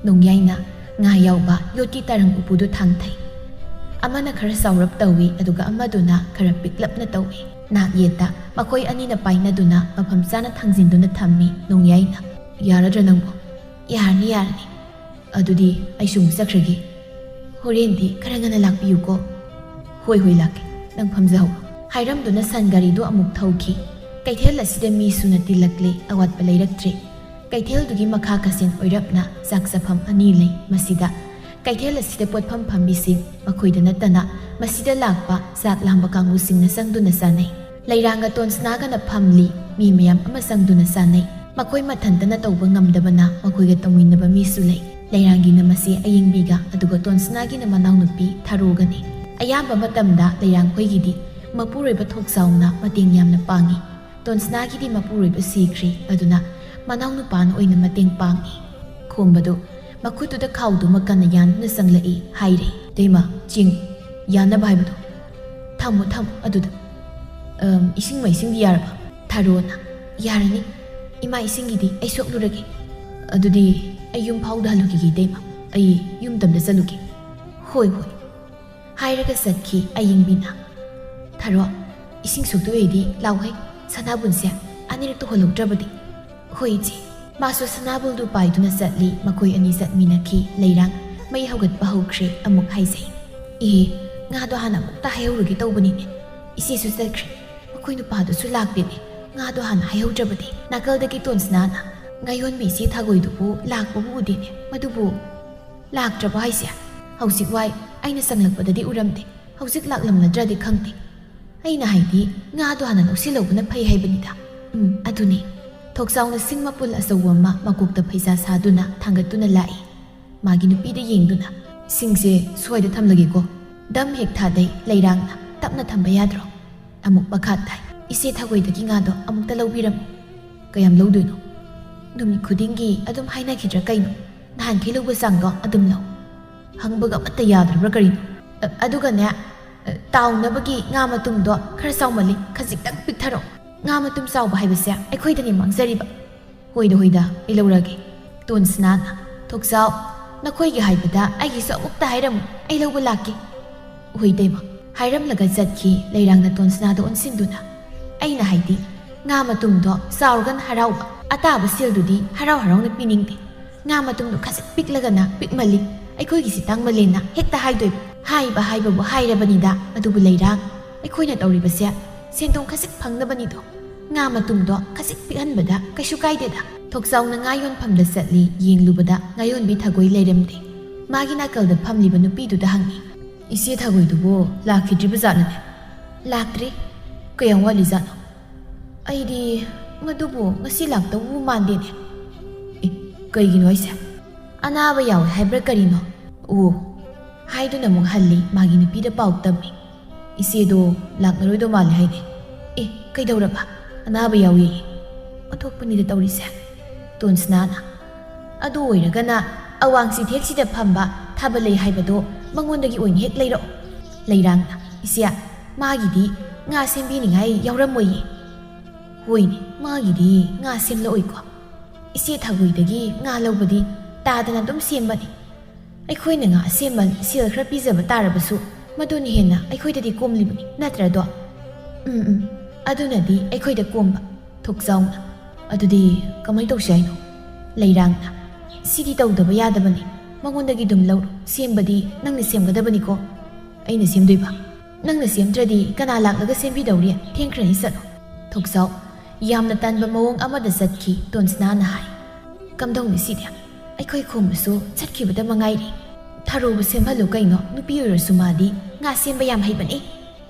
ꯅꯣꯡꯌꯥꯏꯅ ꯉꯥ ꯌꯥꯎꯕ ꯌꯣꯠꯀꯤ ꯇꯔꯪ ꯎꯄꯨꯗꯨ ꯊꯥꯡꯊꯩ꯫ ꯑꯃꯅ ꯈꯔ ꯆꯥꯎꯔꯞ ꯇꯧꯏ, ꯑꯗꯨꯒ ꯑꯃꯗꯨꯅ ꯈꯔ ꯄꯤꯛꯂꯞꯅ ꯇꯧꯏ꯫ ꯅꯥꯛ ꯌꯦꯠꯇ ꯃꯈꯣꯏ ꯑꯅꯤꯅ ꯄꯥꯏꯅꯗꯨꯅ ꯃꯐꯝ ꯆꯥꯅ ꯊꯥꯡꯖꯤꯟꯗꯨꯅ ꯊꯝꯃꯤ ꯅꯣꯡꯌꯥꯏꯅ꯫ "ꯌꯥꯔꯗ꯭ꯔꯥ ꯅꯪꯕꯣ?" "ꯌꯥꯔꯅꯤ, ꯌꯥꯔꯅꯤ꯫ ꯑꯗꯨꯗꯤ ꯑꯩꯁꯨ ꯑꯃꯨꯛ ꯆꯠꯈ꯭ꯔꯒꯦ꯫ ꯍꯣꯔꯦꯟꯗꯤ ꯈꯔ ꯉꯟꯅ ꯂꯥꯛꯄꯤꯌꯨꯀꯣ꯫" "ꯍꯣꯏ, ꯍꯣꯏ, ꯂꯥꯛꯀꯦ꯫ ꯅꯪ ꯐꯝꯖꯍꯧꯔꯣ꯫" ꯍꯥꯏꯔꯝꯗꯨꯅ ꯁꯟ ꯒꯥꯔꯤꯗꯨ ꯑꯃꯨꯛ ꯊꯧꯈꯤ꯫ ꯀꯩꯊꯦꯜ ꯑꯁꯤꯗ ꯃꯤ ꯁꯨꯅ ꯇꯤꯜꯂꯛꯂꯦ, ꯑꯋꯥꯠꯄ ꯂꯩꯔꯛꯇ꯭ꯔꯦ꯫ ꯀꯩꯊꯦꯜꯗꯨꯒꯤ ꯃꯈꯥ ꯀꯥꯆꯤꯟ ꯑꯣꯏꯔꯞꯅ ꯆꯥꯛ ꯆꯥꯐꯝ ꯑꯅꯤ ꯂꯩ꯫ ꯃꯁꯤꯗ ꯀꯩꯊꯦꯜ ꯑꯁꯤꯗ ꯄꯣꯠꯐꯝ ꯐꯝꯕꯤꯁꯤꯡ, ꯃꯈꯣꯏꯗ ꯅꯠꯇꯅ ꯃꯁꯤꯗ ꯂꯥꯛꯄ ꯆꯥꯛ ꯂꯥꯝꯕ ꯀꯥꯡꯕꯨꯁꯤꯡꯅ ꯆꯪꯗꯨꯅ ꯆꯥꯅꯩ꯫ ꯂꯩꯔꯥꯡꯒ ꯇꯣꯟꯁꯅꯥꯒꯅ ꯐꯝꯂꯤ꯫ ꯃꯤ ꯃꯌꯥꯝ ꯑꯃ ꯆꯪꯗꯨꯅ ꯆꯥꯅꯩ꯫ ꯃꯈꯣꯏ ꯃꯊꯟꯇꯅ ꯇꯧꯕ ꯉꯝꯗꯕꯅ ꯃꯈꯣꯏꯒ ꯇꯧꯃꯤꯟꯅꯕ ꯃꯤꯁꯨ ꯂꯩ꯫ ꯂꯩꯔꯥꯡꯒꯤꯅ ꯃꯆꯦ ꯑꯌꯤꯡꯕꯤꯒ, ꯑꯗꯨꯒ ꯇꯣꯟꯁꯅꯥꯒꯤꯅ ꯃꯅꯥꯎꯅꯨꯄꯤ ꯊꯔꯣꯒꯅꯤ꯫ ꯑꯌꯥꯝꯕ ꯃꯇꯝꯗ ꯂꯩꯔꯥꯡꯈꯣꯏꯒꯤꯗꯤ ꯃꯄꯨꯔꯣꯏꯕ ꯊꯣꯛꯆꯥꯎꯅ ꯃꯇꯦꯡ ꯌꯥꯝꯅ ꯄꯥꯡꯏ꯫ ꯇꯣꯟꯁꯅꯥꯒꯤꯗꯤ ꯃꯄꯨꯔꯣꯏꯕ ꯁꯤꯈ꯭ꯔꯦ, ꯑꯗꯨꯅ ꯃꯅꯥꯎꯅꯨꯄꯥꯅ ꯑꯣꯏꯅ ꯃꯇꯦꯡ ꯄꯥꯡꯏ꯫ ꯈꯣꯝꯕꯗꯨ ꯃꯈꯨꯠꯇꯨꯗ ꯈꯥꯎꯗꯨꯃ ꯀꯟꯅ ꯌꯥꯟꯗꯨꯅ ꯆꯪꯂꯛꯏ ꯍꯥꯏꯔꯦ꯫ "ꯏꯇꯩꯃ, ꯆꯤꯡ ꯌꯥꯟꯅꯕ ꯍꯥꯏꯕꯗꯣ ꯊꯝꯃꯣ, ꯊꯝꯃꯣ ꯑꯗꯨꯗ꯫ ꯑꯝ, ꯏꯁꯤꯡ ꯃꯩꯁꯤꯡꯗꯤ ꯌꯥꯔꯕ?" ꯊꯥꯔꯣꯅ, "ꯌꯥꯔꯅꯤ꯫ ꯏꯃꯥ ꯏꯁꯤꯡꯒꯤꯗꯤ ꯑꯩ ꯁꯣꯛꯂꯨꯔꯒꯦ꯫ ꯑꯗꯨꯗꯤ ꯑꯩ ꯌꯨꯝ ꯐꯥꯎꯗ ꯍꯜꯂꯨꯈꯤꯒꯦ ꯏꯇꯩꯃ꯫ ꯑꯩ ꯌꯨꯝ ꯇꯝꯗ ꯆꯠꯂꯨꯒꯦ꯫" "ꯍꯣꯏ, ꯍꯣꯏ꯫" ꯍꯥꯏꯔꯒ ꯆꯠꯈꯤ ꯑꯌꯤꯡꯕꯤꯅ꯫ "ꯊꯥꯔꯣ, ꯏꯁꯤꯡ ꯁꯣꯛꯇꯣꯛꯑꯦꯗꯤ ꯂꯥꯎꯍꯩ, ꯁꯅꯥꯕꯨꯟꯁꯦ ꯑꯅꯤꯔꯛꯇ ꯍꯣꯜꯍꯧꯗ꯭ꯔꯕꯗꯤ꯫" "ꯍꯣꯏ ꯏꯆꯦ꯫" ꯃꯥꯁꯨ ꯁꯅꯥꯕꯨꯟꯗꯨ ꯄꯥꯏꯗꯨꯅ ꯆꯠꯂꯤ꯫ ꯃꯈꯣꯏ ꯑꯅꯤ ꯆꯠꯃꯤꯟꯅꯈꯤ꯫ ꯂꯩꯔꯥꯡ ꯃꯩ ꯍꯧꯒꯠꯄ ꯍꯧꯈ꯭ꯔꯦ꯫ ꯑꯃꯨꯛ ꯍꯥꯏꯖꯩ, "ꯏꯍꯦ, ꯉꯥꯗꯣ ꯍꯥꯟꯅ ꯑꯃꯨꯛꯇ ꯍꯥꯏꯍꯧꯔꯒꯦ ꯇꯧꯕꯅꯤꯅꯦ꯫ ꯏꯆꯦꯁꯨ ꯆꯠꯈ꯭ꯔꯦ꯫ ꯃꯈꯣꯏ ꯅꯨꯄꯥꯗꯨꯁꯨ ꯂꯥꯛꯇꯦꯅꯦ꯫ ꯉꯥꯗꯣ ꯍꯥꯟꯅ ꯍꯥꯏꯍꯧꯗ꯭ꯔꯕꯗꯤ꯫" ꯅꯥꯀꯜꯗꯒꯤ ꯇꯣꯟꯁꯅꯥꯅ, "ꯉꯥꯌꯣꯟꯕꯤ ꯏꯆꯦ ꯊꯥꯒꯣꯏꯗꯨꯕꯨ ꯂꯥꯛꯄꯕꯨ ꯎꯗꯦꯅꯦ꯫ ꯃꯗꯨꯕꯨ ꯂꯥꯛꯇ꯭ꯔꯕꯣ ꯍꯥꯏꯁꯦ? ꯍꯧꯖꯤꯛ ꯋꯥꯏ ꯑꯩꯅ ꯆꯪꯂꯛꯄꯗꯗꯤ ꯎꯔꯝꯗꯦ꯫ ꯍꯧꯖꯤꯛ ꯂꯥꯛꯂꯝꯂꯗ꯭ꯔꯗꯤ ꯈꯪꯗꯦ꯫ ꯑꯩꯅ ꯍꯥꯏꯗꯤ, ꯉꯥꯗꯣ ꯍꯥꯟꯅ ꯂꯧꯁꯤꯜꯍꯧꯕꯅ ꯐꯩ ꯍꯥꯏꯕꯅꯤꯗ꯫" "ꯎꯝ, ꯑꯗꯨꯅꯤ꯫" ꯊꯣꯛꯆꯥꯎꯅ ꯁꯤꯡ ꯃꯄꯨꯜ ꯑꯆꯧꯕ ꯑꯃ ꯃꯀꯣꯛꯇ ꯐꯩꯖꯥ ꯁꯥꯗꯨꯅ ꯊꯥꯡꯒꯠꯇꯨꯅ ꯂꯥꯛꯏ꯫ ꯃꯥꯒꯤ ꯅꯨꯄꯤꯗ ꯌꯦꯡꯗꯨꯅ, "ꯁꯤꯡꯁꯦ ꯁ꯭ꯋꯥꯏꯗ ꯊꯝꯂꯒꯦꯀꯣ꯫" ꯗꯝ ꯍꯦꯛ ꯊꯥꯗꯩ ꯂꯩꯔꯥꯡꯅ, "ꯇꯞꯅ ꯊꯝꯕ ꯌꯥꯗ꯭ꯔꯣ?" ꯑꯃꯨꯛ ꯃꯈꯥ ꯇꯥꯏ, "ꯏꯆꯦ ꯊꯥꯒꯣꯏꯗꯒꯤ ꯉꯥꯗꯣ ꯑꯃꯨꯛꯇ ꯂꯧꯕꯤꯔꯝꯃꯨ꯫" "ꯀꯌꯥꯝ ꯂꯧꯗꯣꯏꯅꯣ? ꯅꯨꯃꯤꯠ ꯈꯨꯗꯤꯡꯒꯤ ꯑꯗꯨꯝ ꯍꯥꯏꯅꯈꯤꯗ꯭ꯔꯥ ꯀꯩꯅꯣ? ꯅꯍꯥꯟꯈꯩ ꯂꯧꯕ ꯆꯥꯡꯗꯣ ꯑꯗꯨꯝ ꯂꯧ꯫" "ꯍꯪꯕꯒ ꯑꯃꯠꯇ ꯌꯥꯗ꯭ꯔꯕ꯭ꯔꯥ ꯀꯔꯤꯅꯣ?" "ꯑ-, ꯑꯗꯨꯒꯅꯦ, ꯑ, ꯇꯥꯎꯅꯕꯒꯤ ꯉꯥ ꯃꯇꯨꯝꯗꯣ ꯈꯔ ꯆꯥꯎꯃꯜꯂꯤ, ꯈꯖꯤꯛꯇꯪ ꯄꯤꯛꯊꯔꯛꯑꯣ꯫ ꯉꯥ ꯃꯇꯨꯝ ꯆꯥꯎꯕ ꯍꯥꯏꯕꯁꯦ ꯑꯩꯈꯣꯏꯗꯅꯤ ꯃꯥꯡꯖꯔꯤꯕ꯫" "ꯍꯣꯏꯗ, ꯍꯣꯏꯗ, ꯑꯩ ꯂꯧꯔꯒꯦ꯫" ꯇꯣꯟꯁꯅꯥꯅ, "ꯊꯣꯛꯆꯥꯎ, ꯅꯈꯣꯏꯒꯤ ꯍꯥꯏꯕꯗ ꯑꯩꯒꯤꯁꯨ ꯑꯃꯨꯛꯇ ꯍꯥꯏꯔꯝꯃꯨ, ꯑꯩ ꯂꯧꯕ ꯂꯥꯛꯀꯦ꯫" "ꯍꯣꯏ ꯏꯇꯩꯃ꯫" ꯍꯥꯏꯔꯝꯂꯒ ꯆꯠꯈꯤ꯫ ꯂꯩꯔꯥꯡꯅ ꯇꯣꯟꯁꯅꯥꯗ ꯑꯣꯟꯁꯤꯟꯗꯨꯅ, "ꯑꯩꯅ ꯍꯥꯏꯗꯤ, ꯉꯥ ꯃꯇꯨꯝꯗꯣ ꯆꯥꯎꯔꯒꯅ ꯍꯔꯥꯎꯕ, ꯑꯇꯥꯕ ꯁꯦꯜꯗꯨꯗꯤ ꯍꯔꯥꯎ ꯍꯔꯥꯎꯅ ꯄꯤꯅꯤꯡꯗꯦ꯫ ꯉꯥ ꯃꯇꯨꯝꯗꯣ ꯈꯖꯤꯛ ꯄꯤꯛꯂꯒꯅ ꯄꯤꯛꯃꯜꯂꯤ, ꯑꯩꯈꯣꯏꯒꯤꯁꯤ ꯇꯥꯡꯃꯜꯂꯦꯅ ꯍꯦꯛꯇ ꯍꯥꯏꯗꯣꯏꯕ꯫ ꯍꯥꯏꯕ ꯍꯥꯏꯕꯕꯨ ꯍꯥꯏꯔꯕꯅꯤꯗ꯫ ꯑꯗꯨꯕꯨ ꯂꯩꯔꯥꯡ, ꯑꯩꯈꯣꯏꯅ ꯇꯧꯔꯤꯕꯁꯦ ꯁꯦꯟꯗꯣꯡ ꯈꯖꯤꯛ ꯐꯪꯅꯕꯅꯤꯗꯣ꯫ ꯉꯥ ꯃꯇꯨꯝꯗꯣ ꯈꯖꯤꯛ ꯄꯤꯛꯍꯟꯕꯗ ꯀꯩꯁꯨ ꯀꯥꯏꯗꯦꯗ꯫" ꯊꯣꯛꯆꯥꯎꯅ ꯉꯥ ꯌꯣꯟꯐꯝꯗ ꯆꯠꯂꯤ꯫ ꯌꯦꯡꯂꯨꯕꯗ ꯉꯥꯌꯣꯟꯕꯤ ꯊꯥꯒꯣꯏ ꯂꯩꯔꯝꯗꯦ꯫ ꯃꯥꯒꯤ ꯅꯥꯀꯜꯗ ꯐꯝꯂꯤꯕ ꯅꯨꯄꯤꯗꯨꯗ ꯍꯪꯉꯤ, "ꯏꯆꯦ ꯊꯥꯒꯣꯏꯗꯨꯕꯨ ꯂꯥꯛꯈꯤꯗ꯭ꯔꯤꯕ ꯖꯥꯠꯅꯅꯦ?" "ꯂꯥꯛꯇ꯭ꯔꯤ꯫" "ꯀꯌꯥꯝ ꯋꯥꯠꯂꯤꯖꯥꯠꯅꯣ?" "ꯑꯩꯗꯤ ꯃꯗꯨꯕꯨ ꯉꯁꯤ ꯂꯥꯛꯇꯧꯕ ꯃꯥꯟꯗꯦꯅꯦ꯫" "ꯑꯦ, ꯀꯩꯒꯤꯅꯣ ꯍꯥꯏꯁꯦ? ꯑꯅꯥꯕ ꯌꯥꯎꯋꯦ ꯍꯥꯏꯕ꯭ꯔꯥ ꯀꯔꯤꯅꯣ?" "ꯑꯣ, ꯍꯥꯏꯗꯨꯅ ꯑꯃꯨꯛ ꯍꯜꯂꯤ꯫ ꯃꯥꯒꯤ ꯅꯨꯄꯤꯗ ꯄꯥꯎ ꯇꯝꯃꯤ꯫ "ꯏꯆꯦꯗꯣ ꯂꯥꯛꯂꯔꯣꯏꯗꯧ ꯃꯥꯜꯂꯦ ꯍꯥꯏꯅꯦ꯫ ꯑꯦ, ꯀꯩꯗꯧꯔꯕ? ꯑꯅꯥꯕ ꯌꯥꯎꯏ꯫ ꯑꯣꯟꯊꯣꯛꯄꯅꯤꯗ ꯇꯧꯔꯤꯁꯦ꯫" ꯇꯣꯟꯁꯅꯥꯅ, "ꯑꯗꯨ ꯑꯣꯏꯔꯒꯅ ꯑꯋꯥꯡ ꯆꯤꯊꯦꯛꯁꯤꯗ ꯐꯝꯕ ꯊꯥꯕꯜꯂꯩ ꯍꯥꯏꯕꯗꯣ ꯃꯉꯣꯟꯗꯒꯤ ꯑꯣꯏꯅ ꯍꯦꯛ ꯂꯩꯔꯛꯑꯣ꯫" ꯂꯩꯔꯥꯡꯅ, "ꯏꯆꯦ, ꯃꯥꯒꯤꯗꯤ ꯉꯥ ꯁꯦꯝꯕꯤꯅꯤꯡꯉꯥꯏ ꯌꯥꯎꯔꯝꯃꯣꯏꯌꯦ꯫" "ꯍꯣꯏꯅꯦ, ꯃꯥꯒꯤꯗꯤ ꯉꯥ ꯁꯦꯝꯂꯛꯑꯣꯏꯀꯣ꯫ ꯏꯆꯦ ꯊꯥꯒꯣꯏꯗꯒꯤ ꯉꯥ ꯂꯧꯕꯗꯤ ꯇꯥꯗꯅ ꯑꯗꯨꯝ ꯁꯦꯝꯕꯅꯤ꯫ ꯑꯩꯈꯣꯏꯅ ꯉꯥ ꯑꯁꯦꯝꯕ ꯁꯦꯜ ꯈꯔ ꯄꯤꯖꯕ ꯇꯥꯔꯕꯁꯨ ꯃꯗꯨꯅ ꯍꯦꯟꯅ ꯑꯩꯈꯣꯏꯗꯗꯤ ꯀꯣꯝꯂꯤꯕꯅꯤ, ꯅꯠꯇ꯭ꯔꯗꯣ?" "ꯎꯝ, ꯎꯝ, ꯑꯗꯨꯅꯗꯤ ꯑꯩꯈꯣꯏꯗ ꯀꯣꯝꯕ꯫" ꯊꯣꯛꯆꯥꯎꯅ, "ꯑꯗꯨꯗꯤ ꯀꯃꯥꯏ ꯇꯧꯁꯤ ꯍꯥꯏꯅꯣ?" ꯂꯩꯔꯥꯡꯅ, "ꯁꯤꯗꯤ ꯇꯧꯗꯕ ꯌꯥꯗꯕꯅꯤ꯫ ꯃꯉꯣꯟꯗꯒꯤ ꯑꯗꯨꯝ ꯂꯧꯔꯣ꯫ ꯁꯦꯝꯕꯗꯤ ꯅꯪꯅ ꯁꯦꯝꯒꯗꯕꯅꯤꯀꯣ꯫" "ꯑꯩꯅ ꯁꯦꯝꯗꯣꯏꯕ? ꯅꯪꯅ ꯁꯦꯝꯗ꯭ꯔꯗꯤ ꯀꯅꯥ ꯂꯥꯛꯂꯒ ꯁꯦꯝꯕꯤꯗꯧꯔꯤ? ꯊꯦꯡꯈ꯭ꯔꯅꯤ, ꯆꯠꯂꯣ꯫" ꯊꯣꯛꯆꯥꯎ ꯌꯥꯝꯅ ꯇꯟꯕ ꯃꯑꯣꯡ ꯑꯃꯗ ꯆꯠꯈꯤ꯫ ꯇꯣꯟꯁꯅꯥꯅ ꯍꯥꯏ, "ꯀꯝꯗꯧꯅꯤ ꯁꯤꯗꯤ? ꯑꯩꯈꯣꯏ ꯈꯣꯝꯕꯁꯨ ꯆꯠꯈꯤꯕꯗ ꯃꯉꯥꯏꯔꯦ꯫ ꯊꯔꯣꯕꯨ ꯁꯦꯝꯍꯜꯂꯨ ꯀꯩꯅꯣ, ꯅꯨꯄꯤ ꯑꯣꯏꯔꯁꯨ ꯃꯥꯗꯤ ꯉꯥ ꯁꯦꯝꯕ ꯌꯥꯝ ꯍꯩꯕꯅꯤ꯫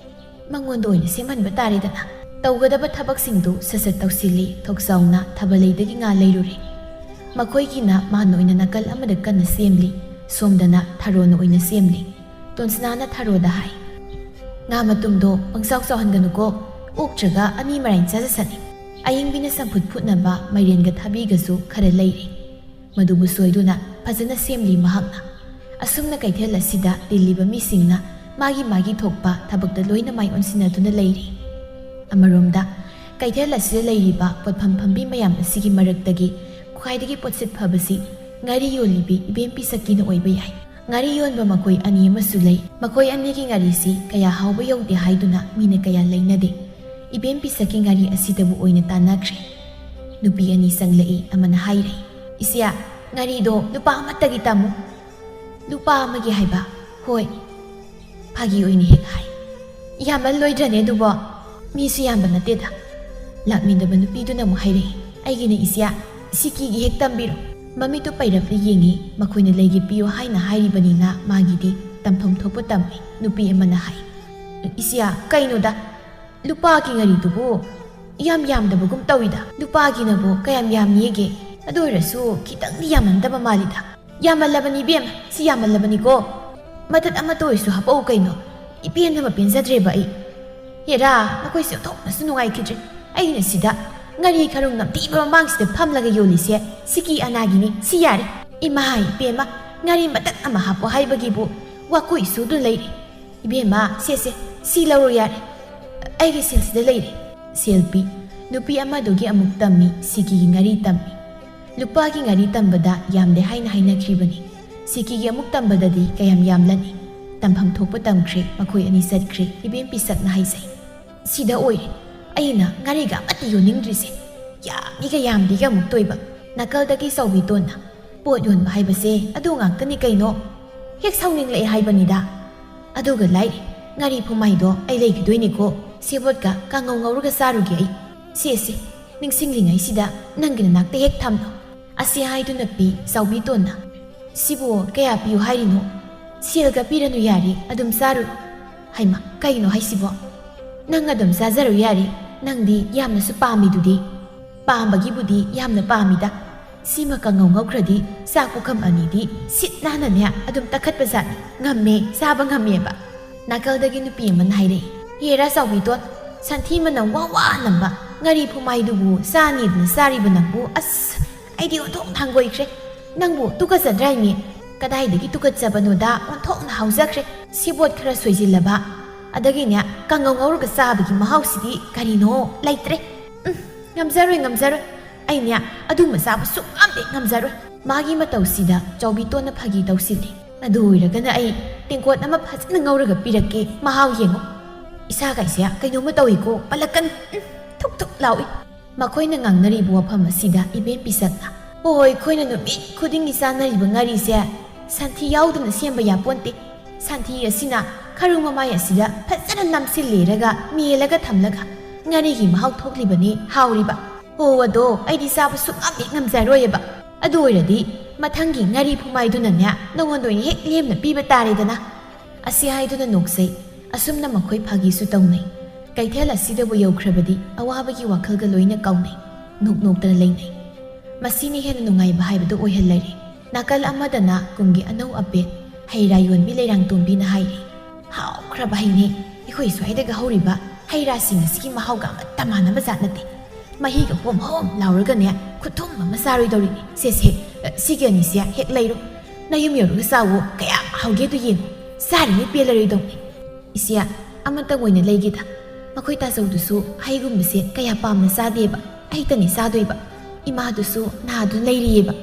ꯃꯉꯣꯟꯗ ꯑꯣꯏꯅ ꯁꯦꯝꯍꯟꯕ ꯇꯥꯔꯦꯗꯅ꯫" ꯇꯧꯒꯗꯕ ꯊꯕꯛꯁꯤꯡꯗꯨ ꯁꯠ ꯁꯠ ꯇꯧꯁꯤꯜꯂꯤ꯫ ꯊꯣꯛꯆꯥꯎꯅ ꯊꯥꯕꯜꯂꯩꯗꯒꯤ ꯉꯥ ꯂꯩꯔꯨꯔꯦ꯫ ꯃꯈꯣꯏꯒꯤꯅ ꯃꯥꯅ ꯑꯣꯏꯅ ꯅꯥꯀꯜ ꯑꯃꯗ ꯀꯟꯅ ꯁꯦꯝꯂꯤ, ꯁꯣꯝꯗꯅ ꯊꯔꯣꯅ ꯑꯣꯏꯅ ꯁꯦꯝꯂꯤ꯫ ꯇꯣꯟꯁꯅꯥꯅ ꯊꯔꯣꯗ ꯍꯥꯏ, "ꯉꯥ ꯃꯇꯨꯝꯗꯣ ꯄꯪꯆꯥꯎ ꯆꯥꯎꯍꯟꯒꯅꯨꯀꯣ, ꯑꯣꯛꯇ꯭ꯔꯒ ꯑꯅꯤ ꯃꯔꯥꯏꯅ ꯆꯥꯖꯁꯅꯤ꯫" ꯑꯌꯤꯡꯕꯤꯅ ꯆꯝꯐꯨꯠ ꯐꯨꯠꯅꯕ ꯃꯥꯏꯔꯦꯟꯒ ꯊꯕꯤꯒꯁꯨ ꯈꯔ ꯂꯩꯔꯤ꯫ ꯃꯗꯨꯕꯨ ꯁꯣꯏꯗꯨꯅ ꯐꯖꯅ ꯁꯦꯝꯂꯤ ꯃꯍꯥꯛꯅ꯫ ꯑꯁꯨꯝꯅ ꯀꯩꯊꯦꯜ ꯑꯁꯤꯗ ꯇꯤꯜꯂꯤꯕ ꯃꯤꯁꯤꯡꯅ ꯃꯥꯒꯤ ꯃꯥꯒꯤ ꯊꯣꯛꯄ ꯊꯕꯛꯇ ꯂꯣꯏꯅ ꯃꯥꯏ ꯑꯣꯟꯁꯤꯟꯅꯗꯨꯅ ꯂꯩꯔꯤ꯫ ꯑꯃꯔꯣꯝꯗ, ꯀꯩꯊꯦꯜ ꯑꯁꯤꯗ ꯂꯩꯔꯤꯕ ꯄꯣꯠꯐꯝ ꯐꯝꯕꯤ ꯃꯌꯥꯝ ꯑꯁꯤꯒꯤ ꯃꯔꯛꯇꯒꯤ ꯈ꯭ꯋꯥꯏꯗꯒꯤ ꯄꯣꯠꯁꯤꯠ ꯐꯕꯁꯤ ꯉꯥꯔꯤ ꯌꯣꯜꯂꯤꯕꯤ ꯏꯕꯦꯝ ꯄꯤꯁꯛꯀꯤꯅ ꯑꯣꯏꯕ ꯌꯥꯏ꯫ ꯉꯥꯔꯤ ꯌꯣꯟꯕ ꯃꯈꯣꯏ ꯑꯅꯤ ꯑꯃꯁꯨ ꯂꯩ꯫ ꯃꯈꯣꯏ ꯑꯅꯤꯒꯤ ꯉꯥꯔꯤꯁꯤ ꯀꯌꯥ ꯍꯥꯎꯕ ꯌꯧꯗꯦ ꯍꯥꯏꯗꯨꯅ ꯃꯤꯅ ꯀꯌꯥ ꯂꯩꯅꯗꯦ꯫ ꯏꯕꯦꯝ ꯄꯤꯁꯛꯀꯤ ꯉꯥꯔꯤ ꯑꯁꯤꯗꯕꯨ ꯑꯣꯏꯅ ꯇꯥꯟꯅꯈ꯭ꯔꯦ꯫ ꯅꯨꯄꯤ ꯑꯅꯤ ꯆꯪꯂꯛꯏ꯫ ꯑꯃꯅ ꯍꯥꯏꯔꯦ, "ꯏꯆꯦ, ꯉꯥꯔꯤꯗꯣ ꯂꯨꯄꯥ ꯑꯃꯠꯇꯒꯤ ꯇꯝꯃꯨ꯫" "ꯂꯨꯄꯥ ꯑꯃꯒꯤ ꯍꯥꯏꯕ?" "ꯍꯣꯏ꯫" ꯐꯥꯒꯤ ꯑꯣꯏꯅ ꯍꯦꯛ ꯍꯥꯏ꯫ "ꯌꯥꯝꯃꯜꯂꯣꯏꯗ꯭ꯔꯅꯦ ꯑꯗꯨꯕꯣ? ꯃꯤꯁꯨ ꯌꯥꯝꯕ ꯅꯠꯇꯦꯗ꯫" ꯂꯥꯛꯃꯤꯟꯅꯕ ꯅꯨꯄꯤꯗꯨꯅ ꯑꯃꯨꯛ ꯍꯥꯏꯔꯛꯏ, "ꯑꯩꯒꯤꯅ ꯏꯆꯦ, ꯁꯤꯀꯤꯒꯤ ꯍꯦꯛ ꯇꯝꯕꯤꯔꯣ꯫" ꯃꯃꯤꯠꯇꯨ ꯄꯩꯔꯞꯅ ꯌꯦꯡꯉꯤ꯫ ꯃꯈꯣꯏꯅ ꯂꯩꯒꯦ ꯄꯤꯌꯨ ꯍꯥꯏꯅ ꯍꯥꯏꯔꯤꯕꯅꯤꯅ ꯃꯥꯒꯤꯗꯤ ꯇꯝꯐꯝ ꯊꯣꯛꯄ ꯇꯝꯃꯤ꯫ ꯅꯨꯄꯤ ꯑꯃꯅ ꯍꯥꯏ, "ꯏꯆꯦ, ꯀꯩꯅꯣꯗ, ꯂꯨꯄꯥꯒꯤ ꯉꯥꯔꯤꯗꯨꯕꯨ ꯌꯥꯝ ꯌꯥꯝꯗꯕꯒꯨꯝ ꯇꯧꯏꯗ꯫ ꯂꯨꯄꯥꯒꯤꯅꯕꯨ ꯀꯌꯥꯝ ꯌꯥꯝꯅꯤꯒꯦ? ꯑꯗꯨ ꯑꯣꯏꯔꯁꯨ ꯈꯤꯇꯪꯗꯤ ꯌꯥꯝꯃꯟꯗꯕ ꯃꯥꯜꯂꯤꯗ꯫" "ꯌꯥꯝꯃꯜꯂꯕꯅꯤ ꯏꯕꯦꯝ, ꯁꯤ ꯌꯥꯝꯃꯜꯂꯕꯅꯤꯀꯣ꯫" ꯃꯇꯠ ꯑꯃꯠꯇ ꯑꯣꯏꯔꯁꯨ ꯍꯥꯄꯛꯎ ꯀꯩꯅꯣ꯫ ꯏꯄꯦꯟꯗꯕ ꯄꯦꯟꯖꯗ꯭ꯔꯦꯕ ꯑꯩ꯫ ꯍꯦꯔꯥ, ꯃꯈꯣꯏꯁꯦ ꯑꯣꯟꯊꯣꯛꯅꯁꯨ ꯅꯨꯡꯉꯥꯏꯈꯤꯗ꯭ꯔꯦ꯫ ꯑꯩꯅ ꯁꯤꯗ ꯉꯥꯔꯤ ꯈꯔꯨꯡ ꯅꯝꯊꯤꯕ ꯃꯃꯥꯡꯁꯤꯗ ꯐꯝꯂꯒ ꯌꯣꯜꯂꯤꯁꯦ ꯁꯤꯀꯤ ꯑꯅꯥꯒꯤꯅꯤ꯫ ꯁꯤ ꯌꯥꯔꯦ꯫ ꯏꯃꯥ ꯏꯄꯦꯝꯃ, ꯉꯥꯔꯤ ꯃꯇꯠ ꯑꯃ ꯍꯥꯞꯄꯣ ꯍꯥꯏꯕꯒꯤꯕꯨ ꯋꯥꯀꯨ ꯏꯁꯨꯗꯨ ꯂꯩꯔꯦ꯫ ꯏꯕꯦꯝꯃ, ꯁꯦ ꯁꯦ, ꯁꯤ ꯂꯧꯔꯣ ꯌꯥꯔꯦ꯫ ꯑꯩꯒꯤ ꯁꯦꯜꯁꯤꯗ ꯂꯩꯔꯦ꯫ ꯁꯦꯜ ꯄꯤ꯫ ꯅꯨꯄꯤ ꯑꯃꯗꯨꯒꯤ ꯑꯃꯨꯛ ꯇꯝꯃꯤ, ꯁꯤꯀꯤꯒꯤ ꯉꯥꯔꯤ ꯇꯝꯃꯤ꯫ ꯂꯨꯄꯥꯒꯤ ꯉꯥꯔꯤ ꯇꯝꯕꯗ ꯌꯥꯝꯗꯦ ꯍꯥꯏꯅ ꯍꯥꯏꯅꯈ꯭ꯔꯤꯕꯅꯤ꯫ ꯁꯤꯀꯤꯒꯤ ꯑꯃꯨꯛ ꯇꯝꯕꯗꯗꯤ ꯀꯌꯥꯝ ꯌꯥꯝꯂꯅꯤ? ꯇꯝꯐꯝ ꯊꯣꯛꯄ ꯇꯝꯈ꯭ꯔꯦ, ꯃꯈꯣꯏ ꯑꯅꯤ ꯆꯠꯈ꯭ꯔꯦ꯫ ꯏꯕꯦꯝ ꯄꯤꯁꯛꯅ ꯍꯥꯏꯖꯩ꯫ ꯁꯤꯗ ꯑꯣꯏꯔꯦ ꯑꯩꯅ ꯉꯥꯔꯤꯒ ꯑꯃꯠꯇ ꯌꯣꯟꯅꯤꯡꯗ꯭ꯔꯤꯁꯦ꯫ ꯌꯥꯝꯃꯤꯒ ꯌꯥꯝꯗꯦꯒ ꯑꯃꯨꯛ ꯇꯣꯏꯕ꯫ ꯅꯥꯀꯜꯗꯒꯤ ꯆꯥꯎꯕꯤꯇꯣꯟꯅ, "ꯄꯣꯠ ꯌꯣꯟꯕ ꯍꯥꯏꯕꯁꯦ ꯑꯗꯨ ꯉꯥꯛꯇꯅꯤ ꯀꯩꯅꯣ꯫ ꯍꯦꯛ ꯁꯥꯎꯅꯤꯡꯂꯛꯑꯦ ꯍꯥꯏꯕꯅꯤꯗ꯫ ꯑꯗꯨꯒ ꯂꯥꯏꯔꯤ, ꯉꯥꯔꯤ ꯐꯨꯃꯥꯏꯗꯣ ꯑꯩ ꯂꯩꯈꯤꯗꯣꯏꯅꯤꯀꯣ꯫ ꯁꯦꯕꯣꯠꯀ ꯀꯥꯡꯉꯧ ꯉꯧꯔꯒ ꯆꯥꯔꯨꯒꯦ ꯑꯩ꯫ ꯁꯦ ꯁꯦ, ꯅꯤꯡꯁꯤꯡꯂꯤꯉꯩꯁꯤꯗ ꯅꯪꯒꯤ ꯅꯅꯥꯛꯇ ꯍꯦꯛ ꯊꯝꯂꯣ"꯫ ꯑꯁꯤ ꯍꯥꯏꯗꯨꯅ ꯄꯤ ꯆꯥꯎꯕꯤꯇꯣꯟꯅ꯫ "ꯁꯤꯕꯨ ꯀꯌꯥ ꯄꯤꯌꯨ ꯍꯥꯏꯔꯤꯅꯣ? ꯁꯦꯜꯒ ꯄꯤꯔꯅꯨ ꯌꯥꯔꯦ, ꯑꯗꯨꯝ ꯆꯥꯔꯨ"꯫ ꯍꯩꯃ, ꯀꯩꯅꯣ ꯍꯥꯏꯁꯤꯕꯣ? "ꯅꯪ ꯑꯗꯨꯝ ꯆꯥꯖꯔꯨ ꯌꯥꯔꯦ, ꯅꯪꯗꯤ ꯌꯥꯝꯅꯁꯨ ꯄꯥꯝꯃꯤꯗꯨꯗꯤ"꯫ "ꯄꯥꯝꯕꯒꯤꯕꯨꯗꯤ ꯌꯥꯝꯅ ꯄꯥꯝꯃꯤꯗ꯫ ꯁꯤꯃ ꯀꯥꯡꯉꯧ ꯉꯧꯈ꯭ꯔꯗꯤ ꯆꯥꯛ ꯄꯨꯈꯝ ꯑꯅꯤꯗꯤ ꯁꯤꯠ ꯅꯥꯟꯅꯅꯦ ꯑꯗꯨꯝ ꯇꯛꯈꯠꯄ ꯖꯥꯠꯅꯤ꯫ ꯉꯝꯃꯦ, ꯆꯥꯕ ꯉꯝꯃꯦꯕ"꯫ ꯅꯥꯀꯜꯗꯒꯤ ꯅꯨꯄꯤ ꯑꯃꯅ ꯍꯥꯏꯔꯛꯏ, "ꯍꯦꯔꯥ ꯆꯥꯎꯕꯤꯇꯣꯟ, ꯁꯟꯊꯤ ꯃꯅꯝ ꯋꯥ ꯋꯥ ꯅꯝꯕ ꯉꯥꯔꯤ ꯐꯨꯃꯥꯏꯗꯨꯕꯨ ꯆꯥꯅꯤꯗꯅ ꯆꯥꯔꯤꯕ ꯅꯪꯕꯨ, ꯑꯁ, ꯑꯩꯗꯤ ꯑꯣꯟꯊꯣꯛꯅ ꯍꯪꯒꯣꯏꯈ꯭ꯔꯦ꯫ ꯅꯪꯕꯨ ꯇꯨꯀꯠꯆꯗ꯭ꯔꯥ ꯍꯥꯏꯅꯤ? ꯀꯗꯥꯏꯗꯒꯤ ꯇꯨꯀꯠꯆꯕꯅꯣꯗ, ꯑꯣꯟꯊꯣꯛꯅ ꯍꯥꯎꯖꯈ꯭ꯔꯦ꯫ ꯁꯦꯕꯣꯠ ꯈꯔ ꯁꯣꯏꯖꯤꯜꯂꯕ, ꯑꯗꯒꯤꯅꯦ, ꯀꯥꯡꯉꯧ ꯉꯧꯔꯒ ꯆꯥꯕꯒꯤ ꯃꯍꯥꯎꯁꯤꯗꯤ ꯀꯔꯤꯅꯣ ꯂꯩꯇ꯭ꯔꯦ꯫ ꯎꯝ, ꯉꯝꯖꯔꯣꯏ, ꯉꯝꯖꯔꯣꯏ꯫ ꯑꯩꯅꯦ, ꯑꯗꯨꯝꯕ ꯆꯥꯕ ꯁꯨꯛꯉꯝꯗꯤ ꯉꯝꯖꯔꯣꯏ"꯫ ꯃꯥꯒꯤ ꯃꯇꯧꯁꯤꯗ ꯆꯥꯎꯕꯤꯇꯣꯟꯅ ꯐꯥꯒꯤ ꯇꯧꯁꯤꯜꯂꯤ꯫ "ꯑꯗꯨ ꯑꯣꯏꯔꯒꯅ ꯑꯩ ꯇꯦꯡꯀꯣꯠ ꯑꯃ ꯐꯖꯅ ꯉꯧꯔꯒ ꯄꯤꯔꯛꯀꯦ, ꯃꯍꯥꯎ ꯌꯦꯡꯉꯨ"꯫ ꯏꯁꯥꯒꯥꯏꯁꯦ ꯀꯩꯅꯣꯝꯃ ꯇꯧꯏꯀꯣ, ꯄꯜꯂꯛꯀꯅꯨ꯫ ꯎꯝ, ꯊꯨꯛ ꯊꯨꯛ ꯂꯥꯎꯏ꯫ ꯃꯈꯣꯏꯅ ꯉꯥꯡꯅꯔꯤꯕ ꯋꯥꯐꯝ ꯑꯁꯤꯗ ꯏꯕꯦꯝ ꯄꯤꯁꯛꯅ, "ꯍꯣꯏ, ꯑꯩꯈꯣꯏꯅ ꯅꯨꯃꯤꯠ ꯈꯨꯗꯤꯡꯒꯤ ꯆꯥꯅꯔꯤꯕ ꯉꯥꯔꯤꯁꯦ ꯁꯟꯊꯤ ꯌꯥꯎꯗꯅ ꯁꯦꯝꯕ ꯌꯥꯄꯣꯟꯇꯦ꯫ ꯁꯟꯊꯤ ꯑꯁꯤꯅ ꯈꯔꯨ ꯃꯃꯥꯏ ꯑꯁꯤꯗ ꯐꯖꯅ ꯅꯝꯁꯤꯜꯂꯦꯔꯒ ꯃꯦꯜꯂꯒ ꯊꯝꯂꯒ ꯉꯥꯔꯤꯒꯤ ꯃꯍꯥꯎ ꯊꯣꯛꯂꯤꯕꯅꯤ ꯍꯥꯎꯔꯤꯕ꯫ ꯍꯣ, ꯑꯗꯣ ꯑꯩꯗꯤ ꯆꯥꯕ ꯁꯨꯛꯉꯝ ꯍꯦꯛ ꯉꯝꯖꯔꯣꯏꯑꯕ꯫ ꯑꯗꯨ ꯑꯣꯏꯔꯗꯤ ꯃꯊꯪꯒꯤ ꯉꯥꯔꯤ ꯐꯨꯃꯥꯏꯗꯨꯅꯅꯦ ꯅꯉꯣꯟꯗ ꯑꯣꯏꯅ ꯍꯦꯛ ꯂꯦꯝꯅ ꯄꯤꯕ ꯇꯥꯔꯦꯗꯅ"꯫ ꯑꯁꯤ ꯍꯥꯏꯗꯨꯅ ꯅꯣꯛꯆꯩ꯫ ꯑꯁꯨꯝꯅ ꯃꯈꯣꯏ ꯐꯥꯒꯤꯁꯨ ꯇꯧꯅꯩ꯫ ꯀꯩꯊꯦꯜ ꯑꯁꯤꯗꯕꯨ ꯌꯧꯈ꯭ꯔꯕꯗꯤ ꯑꯋꯥꯕꯒꯤ ꯋꯥꯈꯜꯒ ꯂꯣꯏꯅ ꯀꯥꯎꯅꯩ꯫ ꯅꯣꯛ ꯅꯣꯛꯇꯅ ꯂꯩꯅꯩ꯫ ꯃꯁꯤꯅ ꯍꯦꯟꯅ ꯅꯨꯡꯉꯥꯏꯕ ꯍꯥꯏꯕꯗꯨ ꯑꯣꯏꯍꯜꯂꯔꯦ꯫ ꯅꯥꯀꯜ ꯑꯃꯗꯅ ꯀꯨꯝꯒꯤ ꯑꯅꯧ ꯑꯄꯦꯠ, ꯍꯩ ꯔꯥ ꯌꯣꯟꯕꯤ ꯂꯩꯔꯥꯡꯇꯣꯝꯕꯤꯅ ꯍꯥꯏꯔꯤ꯫ "ꯍꯥꯎꯈ꯭ꯔꯕ ꯍꯩꯅꯦ꯫ ꯑꯩꯈꯣꯏ ꯁ꯭ꯋꯥꯏꯗꯒ ꯍꯧꯔꯤꯕ ꯍꯩ ꯔꯥꯁꯤꯡ ꯑꯁꯤꯒꯤ ꯃꯍꯥꯎꯒ ꯑꯃꯠꯇ ꯃꯥꯟꯅꯕ ꯖꯥꯠ ꯅꯠꯇꯦ꯫ ꯃꯍꯤꯒ ꯍꯣꯝ ꯍꯣꯝ ꯂꯥꯎꯔꯒꯅꯦ, ꯈꯨꯊꯨꯝ ꯑꯃ ꯆꯥꯔꯣꯏꯗꯧꯔꯤꯅꯤ꯫ ꯁꯦ, ꯁꯦ, ꯁꯤꯒꯤ ꯑꯅꯤꯁꯦ ꯍꯦꯛ ꯂꯩꯔꯣ꯫ ꯅꯌꯨꯝ ꯌꯧꯔꯒ ꯆꯥꯎꯋꯣ, ꯀꯌꯥꯝ ꯍꯥꯎꯒꯦꯗꯨ ꯌꯦꯡꯉꯨ꯫ ꯆꯥꯔꯤꯉꯩ ꯄꯦꯜꯂꯔꯣꯏꯗꯧꯅꯤ꯫" "ꯏꯆꯦ, ꯑꯃꯇꯪ ꯑꯣꯏꯅ ꯂꯩꯒꯦꯗ꯫ ꯃꯈꯣꯏ ꯇꯥꯆꯧꯗꯨꯁꯨ ꯍꯩꯒꯨꯝꯕꯁꯦ ꯀꯌꯥ ꯄꯥꯝꯅ ꯆꯥꯗꯦꯕ꯫ ꯑꯩꯇꯅꯤ ꯆꯥꯗꯣꯏꯕ꯫ ꯏꯃꯥꯗꯨꯁꯨ ꯅꯥꯗꯨꯅ ꯂꯩꯔꯤꯌꯦꯕ꯫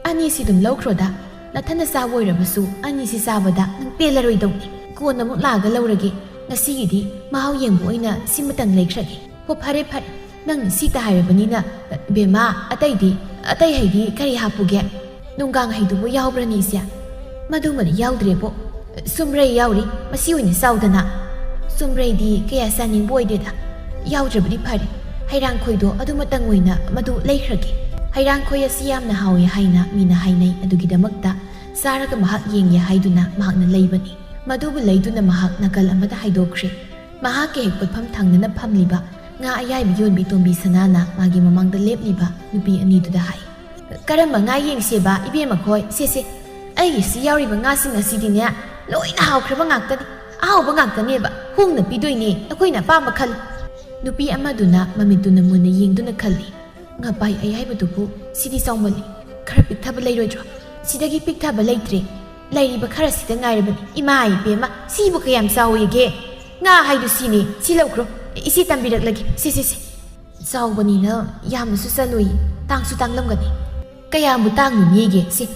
ꯑꯅꯤꯁꯤ ꯑꯗꯨꯝ ꯂꯧꯈ꯭ꯔꯣꯗ꯫ ꯅꯊꯟꯅ ꯆꯥꯕ ꯑꯣꯏꯔꯕꯁꯨ ꯑꯅꯤꯁꯤ ꯆꯥꯕꯗ ꯅꯪ ꯄꯦꯜꯂꯔꯣꯏꯗꯧꯅꯤ꯫ ꯀꯣꯟꯅ ꯑꯃꯨꯛ ꯂꯥꯛꯑꯒ ꯂꯧꯔꯒꯦ꯫ ꯉꯁꯤꯒꯤꯗꯤ ꯃꯍꯥꯎ ꯌꯦꯡꯕ ꯑꯣꯏꯅ ꯁꯤꯃꯇꯪ ꯂꯩꯈ꯭ꯔꯒꯦ꯫" "ꯍꯣ, ꯐꯔꯦ, ꯐꯔꯦ꯫ ꯅꯪ ꯁꯤꯇ ꯍꯥꯏꯔꯕꯅꯤꯅ, ꯕꯦꯝꯃ, ꯑꯇꯩꯗꯤ, ꯑꯇꯩ ꯍꯩꯗꯤ ꯀꯔꯤ ꯍꯥꯞꯄꯨꯒꯦ?" "ꯅꯨꯡꯒꯥꯡ ꯍꯩꯗꯨꯕꯨ ꯌꯥꯎꯕ꯭ꯔꯅꯤ, ꯏꯆꯦ?" "ꯃꯗꯨꯃꯗꯤ ꯌꯥꯎꯗ꯭ꯔꯦꯕꯣ꯫ ꯆꯨꯝꯕ꯭ꯔꯩ ꯌꯥꯎꯔꯤ, ꯃꯁꯤ ꯑꯣꯏꯅ ꯆꯥꯎꯗꯅ꯫" "ꯆꯨꯝꯕ꯭ꯔꯩꯗꯤ ꯀꯌꯥ ꯆꯥꯅꯤꯡꯕ ꯑꯣꯏꯗꯦꯗ꯫ ꯌꯥꯎꯗ꯭ꯔꯕꯗꯤ ꯐꯔꯦ꯫ ꯍꯩꯔꯥꯡꯈꯣꯏꯗꯣ ꯑꯗꯨꯃꯇꯪ ꯑꯣꯏꯅ ꯃꯗꯨ ꯂꯩꯈ꯭ꯔꯒꯦ꯫" ꯍꯩꯔꯥꯡꯈꯣꯏ ꯑꯁꯤ ꯌꯥꯝꯅ ꯍꯥꯎꯏ ꯍꯥꯏꯅ ꯃꯤꯅ ꯍꯥꯏꯅꯩ꯫ ꯑꯗꯨꯒꯤꯗꯃꯛꯇ ꯆꯥꯔꯒ ꯃꯍꯥꯛ ꯌꯦꯡꯒꯦ ꯍꯥꯏꯗꯨꯅ ꯃꯍꯥꯛꯅ ꯂꯩꯕꯅꯤ꯫ ꯃꯗꯨꯕꯨ ꯂꯩꯗꯨꯅ ꯃꯍꯥꯛ ꯅꯥꯀꯜ ꯑꯃꯗ ꯍꯥꯏꯗꯣꯛꯈ꯭ꯔꯦ꯫ ꯃꯍꯥꯛꯀꯤ ꯍꯦꯛ ꯄꯣꯠꯐꯝ ꯊꯪꯅꯅ ꯐꯝꯂꯤꯕ ꯉꯥ ꯑꯌꯥꯏꯕ ꯌꯣꯟꯕꯤ ꯇꯣꯝꯕꯤ ꯁꯅꯥꯅ ꯃꯥꯒꯤ ꯃꯃꯥꯡꯗ ꯂꯦꯞꯂꯤꯕ ꯅꯨꯄꯤ ꯑꯅꯤꯗꯨꯗ ꯍꯥꯏ꯫ "ꯀꯔꯝꯕ ꯉꯥ ꯌꯦꯡꯁꯦꯕ, ꯏꯕꯦꯝꯃ ꯈꯣꯏ?" "ꯁꯦ, ꯁꯦ, ꯑꯩꯒꯤꯁꯤ ꯌꯥꯎꯔꯤꯕ ꯉꯥꯁꯤꯡ ꯑꯁꯤꯗꯤꯅꯦ, ꯂꯣꯏꯅ ꯍꯥꯎꯈ꯭ꯔꯕ ꯉꯥꯛꯇꯅꯤ꯫ ꯑꯍꯥꯎꯕ ꯉꯥꯛꯇꯅꯦꯕ꯫ ꯍꯣꯡꯅ ꯄꯤꯗꯣꯏꯅꯦ, ꯅꯈꯣꯏꯅ ꯑꯄꯥꯝꯕ ꯈꯜꯂꯨ꯫" ꯅꯨꯄꯤ ꯑꯃꯗꯨꯅ ꯃꯃꯤꯠꯇꯨꯅ ꯃꯨꯟꯅ ꯌꯦꯡꯗꯨꯅ ꯈꯜꯂꯤ꯫ "ꯉꯥꯄꯥꯏ ꯑꯌꯥꯏꯕꯗꯨꯕꯨ ꯁꯤꯗꯤ ꯆꯥꯎꯃꯜꯂꯤ꯫ ꯈꯔ ꯄꯤꯛꯊꯕ ꯂꯩꯔꯣꯏꯗ꯭ꯔꯣ?" "ꯁꯤꯗꯒꯤ ꯄꯤꯛꯊꯕ ꯂꯩꯇ꯭ꯔꯦ꯫ ꯂꯩꯔꯤꯕ ꯈꯔꯁꯤꯗ ꯉꯥꯏꯔꯕꯅꯤ꯫" "ꯏꯃꯥ ꯏꯕꯦꯝꯃ, ꯁꯤꯕꯨ ꯀꯌꯥꯝ ꯆꯥꯎꯏꯒꯦ?" "ꯉꯥ ꯍꯥꯏꯗꯨ ꯁꯤꯅꯤ, ꯁꯤ ꯂꯧꯈ꯭ꯔꯣ꯫ ꯏꯆꯦ ꯇꯝꯕꯤꯔꯛꯂꯒꯦ꯫ ꯁꯦ, ꯁꯦ, ꯁꯦ꯫" ꯆꯥꯎꯕꯅꯤꯅ ꯌꯥꯝꯅꯁꯨ ꯆꯜꯂꯨꯏ, ꯇꯥꯡꯁꯨ ꯇꯥꯡꯂꯝꯒꯅꯤ꯫ "ꯀꯌꯥꯝꯕꯨ ꯇꯥꯡꯂꯨꯅꯤꯒꯦ? ꯁꯤ,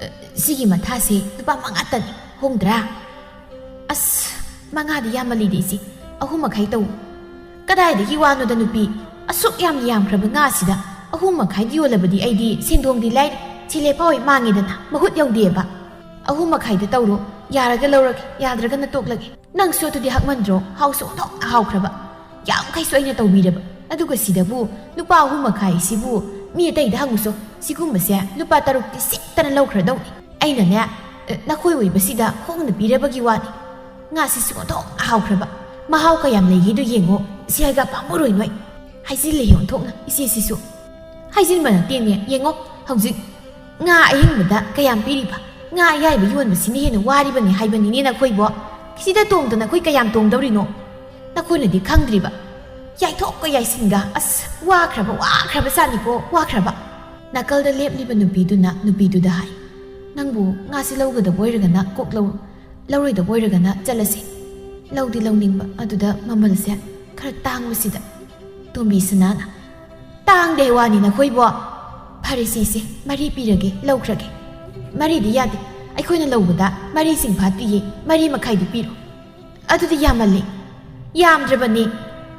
ꯑ, ꯁꯤꯒꯤ ꯃꯊꯥꯁꯦ ꯂꯨꯄꯥ ꯃꯉꯥꯇꯅꯤ, ꯍꯣꯡꯗ꯭ꯔꯥ?" "ꯑꯁ, ꯃꯉꯥꯗꯤ ꯌꯥꯝꯃꯜꯂꯤꯗ ꯏꯆꯦ, ꯑꯍꯨꯝ ꯃꯈꯥꯏ ꯇꯧ꯫" "ꯀꯗꯥꯏꯗꯒꯤ ꯋꯥꯅꯣꯗ ꯅꯨꯄꯤ, ꯑꯁꯨꯛ ꯌꯥꯝꯅ ꯌꯥꯝꯈ꯭ꯔꯕ ꯉꯥꯁꯤꯗ ꯑꯍꯨꯝ ꯃꯈꯥꯏꯗꯤ ꯌꯣꯜꯂꯕꯗꯤ ꯑꯩꯗꯤ ꯁꯦꯟꯗꯣꯡꯗꯤ ꯂꯥꯏꯔꯤ, ꯁꯤꯂꯦꯐꯥꯎ ꯍꯦꯛ ꯃꯥꯡꯉꯦꯗꯅ, ꯃꯍꯨꯠ ꯌꯧꯗꯦꯕ꯫ ꯑꯍꯨꯝ ꯃꯈꯥꯏꯗ ꯇꯧꯔꯣ, ꯌꯥꯔꯒ ꯂꯧꯔꯒꯦ, ꯌꯥꯗ꯭ꯔꯒꯅ ꯇꯣꯛꯂꯒꯦ꯫" "ꯅꯪꯁꯨ ꯑꯗꯨꯗꯤ ꯍꯥꯛꯃꯟꯗ꯭ꯔꯣ? ꯍꯥꯎꯁꯨ ꯑꯣꯟꯊꯣꯛꯅ ꯍꯥꯎꯈ꯭ꯔꯕ꯫ ꯌꯥꯝꯈꯩꯁꯨ ꯑꯩꯅ ꯇꯧꯕꯤꯔꯕ꯫ ꯑꯗꯨꯒ ꯁꯤꯗꯕꯨ ꯂꯨꯄꯥ ꯑꯍꯨꯝ ꯃꯈꯥꯏꯁꯤꯕꯨ ꯃꯤ ꯑꯇꯩꯗ ꯍꯪꯉꯨꯁꯣ꯫ ꯁꯤꯒꯨꯝꯕꯁꯦ ꯂꯨꯄꯥ ꯇꯔꯨꯛꯇꯤ ꯁꯤꯠꯇꯅ ꯂꯧꯈ꯭ꯔꯗꯧꯅꯤ꯫ ꯑꯩꯅꯅꯦ, ꯑ, ꯅꯈꯣꯏ ꯑꯣꯏꯕꯁꯤꯗ ꯍꯣꯡꯅ ꯄꯤꯔꯕꯒꯤ ꯋꯥꯅꯤ꯫ ꯉꯥꯁꯤꯁꯨ ꯑꯣꯟꯊꯣꯛꯅ ꯍꯥꯎꯈ꯭ꯔꯕ꯫ ꯃꯍꯥꯎ ꯀꯌꯥꯝ ꯂꯩꯒꯦꯗꯨ ꯌꯦꯡꯉꯣ꯫ ꯁꯦꯜꯒ ꯄꯥꯝꯃꯨꯔꯣꯏ ꯅꯣꯏ꯫" ꯍꯥꯏꯖꯤꯜꯂꯦ ꯑꯣꯟꯊꯣꯛꯅ ꯏꯆꯦꯁꯤꯁꯨ꯫ ꯍꯥꯏꯖꯤꯟꯕ ꯅꯠꯇꯦꯅꯦ, ꯌꯦꯡꯉꯣ ꯍꯧꯖꯤꯛ ꯉꯥ ꯑꯍꯤꯡꯕꯗ ꯀꯌꯥꯝ ꯄꯤꯔꯤꯕ? ꯉꯥ ꯑꯌꯥꯏꯕ ꯌꯣꯟꯕꯁꯤꯅ ꯍꯦꯟꯅ ꯋꯥꯔꯤꯕꯅꯤ ꯍꯥꯏꯕꯅꯤꯅꯦ ꯅꯈꯣꯏꯕꯣ꯫ ꯁꯤꯗ ꯇꯣꯡꯗꯅ ꯑꯩꯈꯣꯏ ꯀꯌꯥꯝ ꯇꯣꯡꯗꯧꯔꯤꯅꯣ? ꯅꯈꯣꯏꯅꯗꯤ ꯈꯪꯗ꯭ꯔꯤꯕ꯫ ꯌꯥꯏꯊꯣꯛꯀ ꯌꯥꯏꯁꯤꯟꯒ, ꯑꯁ, ꯋꯥꯈ꯭ꯔꯕ, ꯋꯥꯈ꯭ꯔꯕ ꯖꯥꯠꯅꯤꯀꯣ, ꯋꯥꯈ꯭ꯔꯕ꯫ ꯅꯥꯀꯜꯗ ꯂꯦꯞꯂꯤꯕ ꯅꯨꯄꯤꯗꯨꯅ ꯅꯨꯄꯤꯗꯨꯗ ꯍꯥꯏ, "ꯅꯪꯕꯨ ꯉꯥꯁꯤ ꯂꯧꯒꯗꯕ ꯑꯣꯏꯔꯒꯅ ꯀꯣꯛ ꯂꯧ, ꯂꯧꯔꯣꯏꯗꯕ ꯑꯣꯏꯔꯒꯅ ꯆꯠꯂꯁꯤ꯫ ꯂꯧꯗꯤ ꯂꯧꯅꯤꯡꯕ, ꯑꯗꯨꯗ ꯃꯃꯜꯁꯦ ꯈꯔ ꯇꯥꯡꯕꯁꯤꯗ꯫" ꯇꯣꯝꯕꯤ ꯁꯅꯥꯅ, "ꯇꯥꯡꯗꯦ ꯍꯥꯏ ꯋꯥꯅꯤ ꯅꯈꯣꯏꯕꯣ꯫ ꯐꯔꯦꯁꯦ ꯏꯆꯦ, ꯃꯔꯤ ꯄꯤꯔꯒꯦ, ꯂꯧꯈ꯭ꯔꯒꯦ꯫ ꯃꯔꯤꯗꯤ ꯌꯥꯗꯦ, ꯑꯩꯈꯣꯏꯅ ꯂꯧꯕꯗ ꯃꯔꯤꯁꯤꯡ ꯐꯥꯠꯇꯤꯌꯦ, ꯃꯔꯤ ꯃꯈꯥꯏꯗꯤ ꯄꯤꯔꯣ꯫ ꯑꯗꯨꯗꯤ ꯌꯥꯝꯃꯜꯂꯦ, ꯌꯥꯝꯗ꯭ꯔꯕꯅꯤ꯫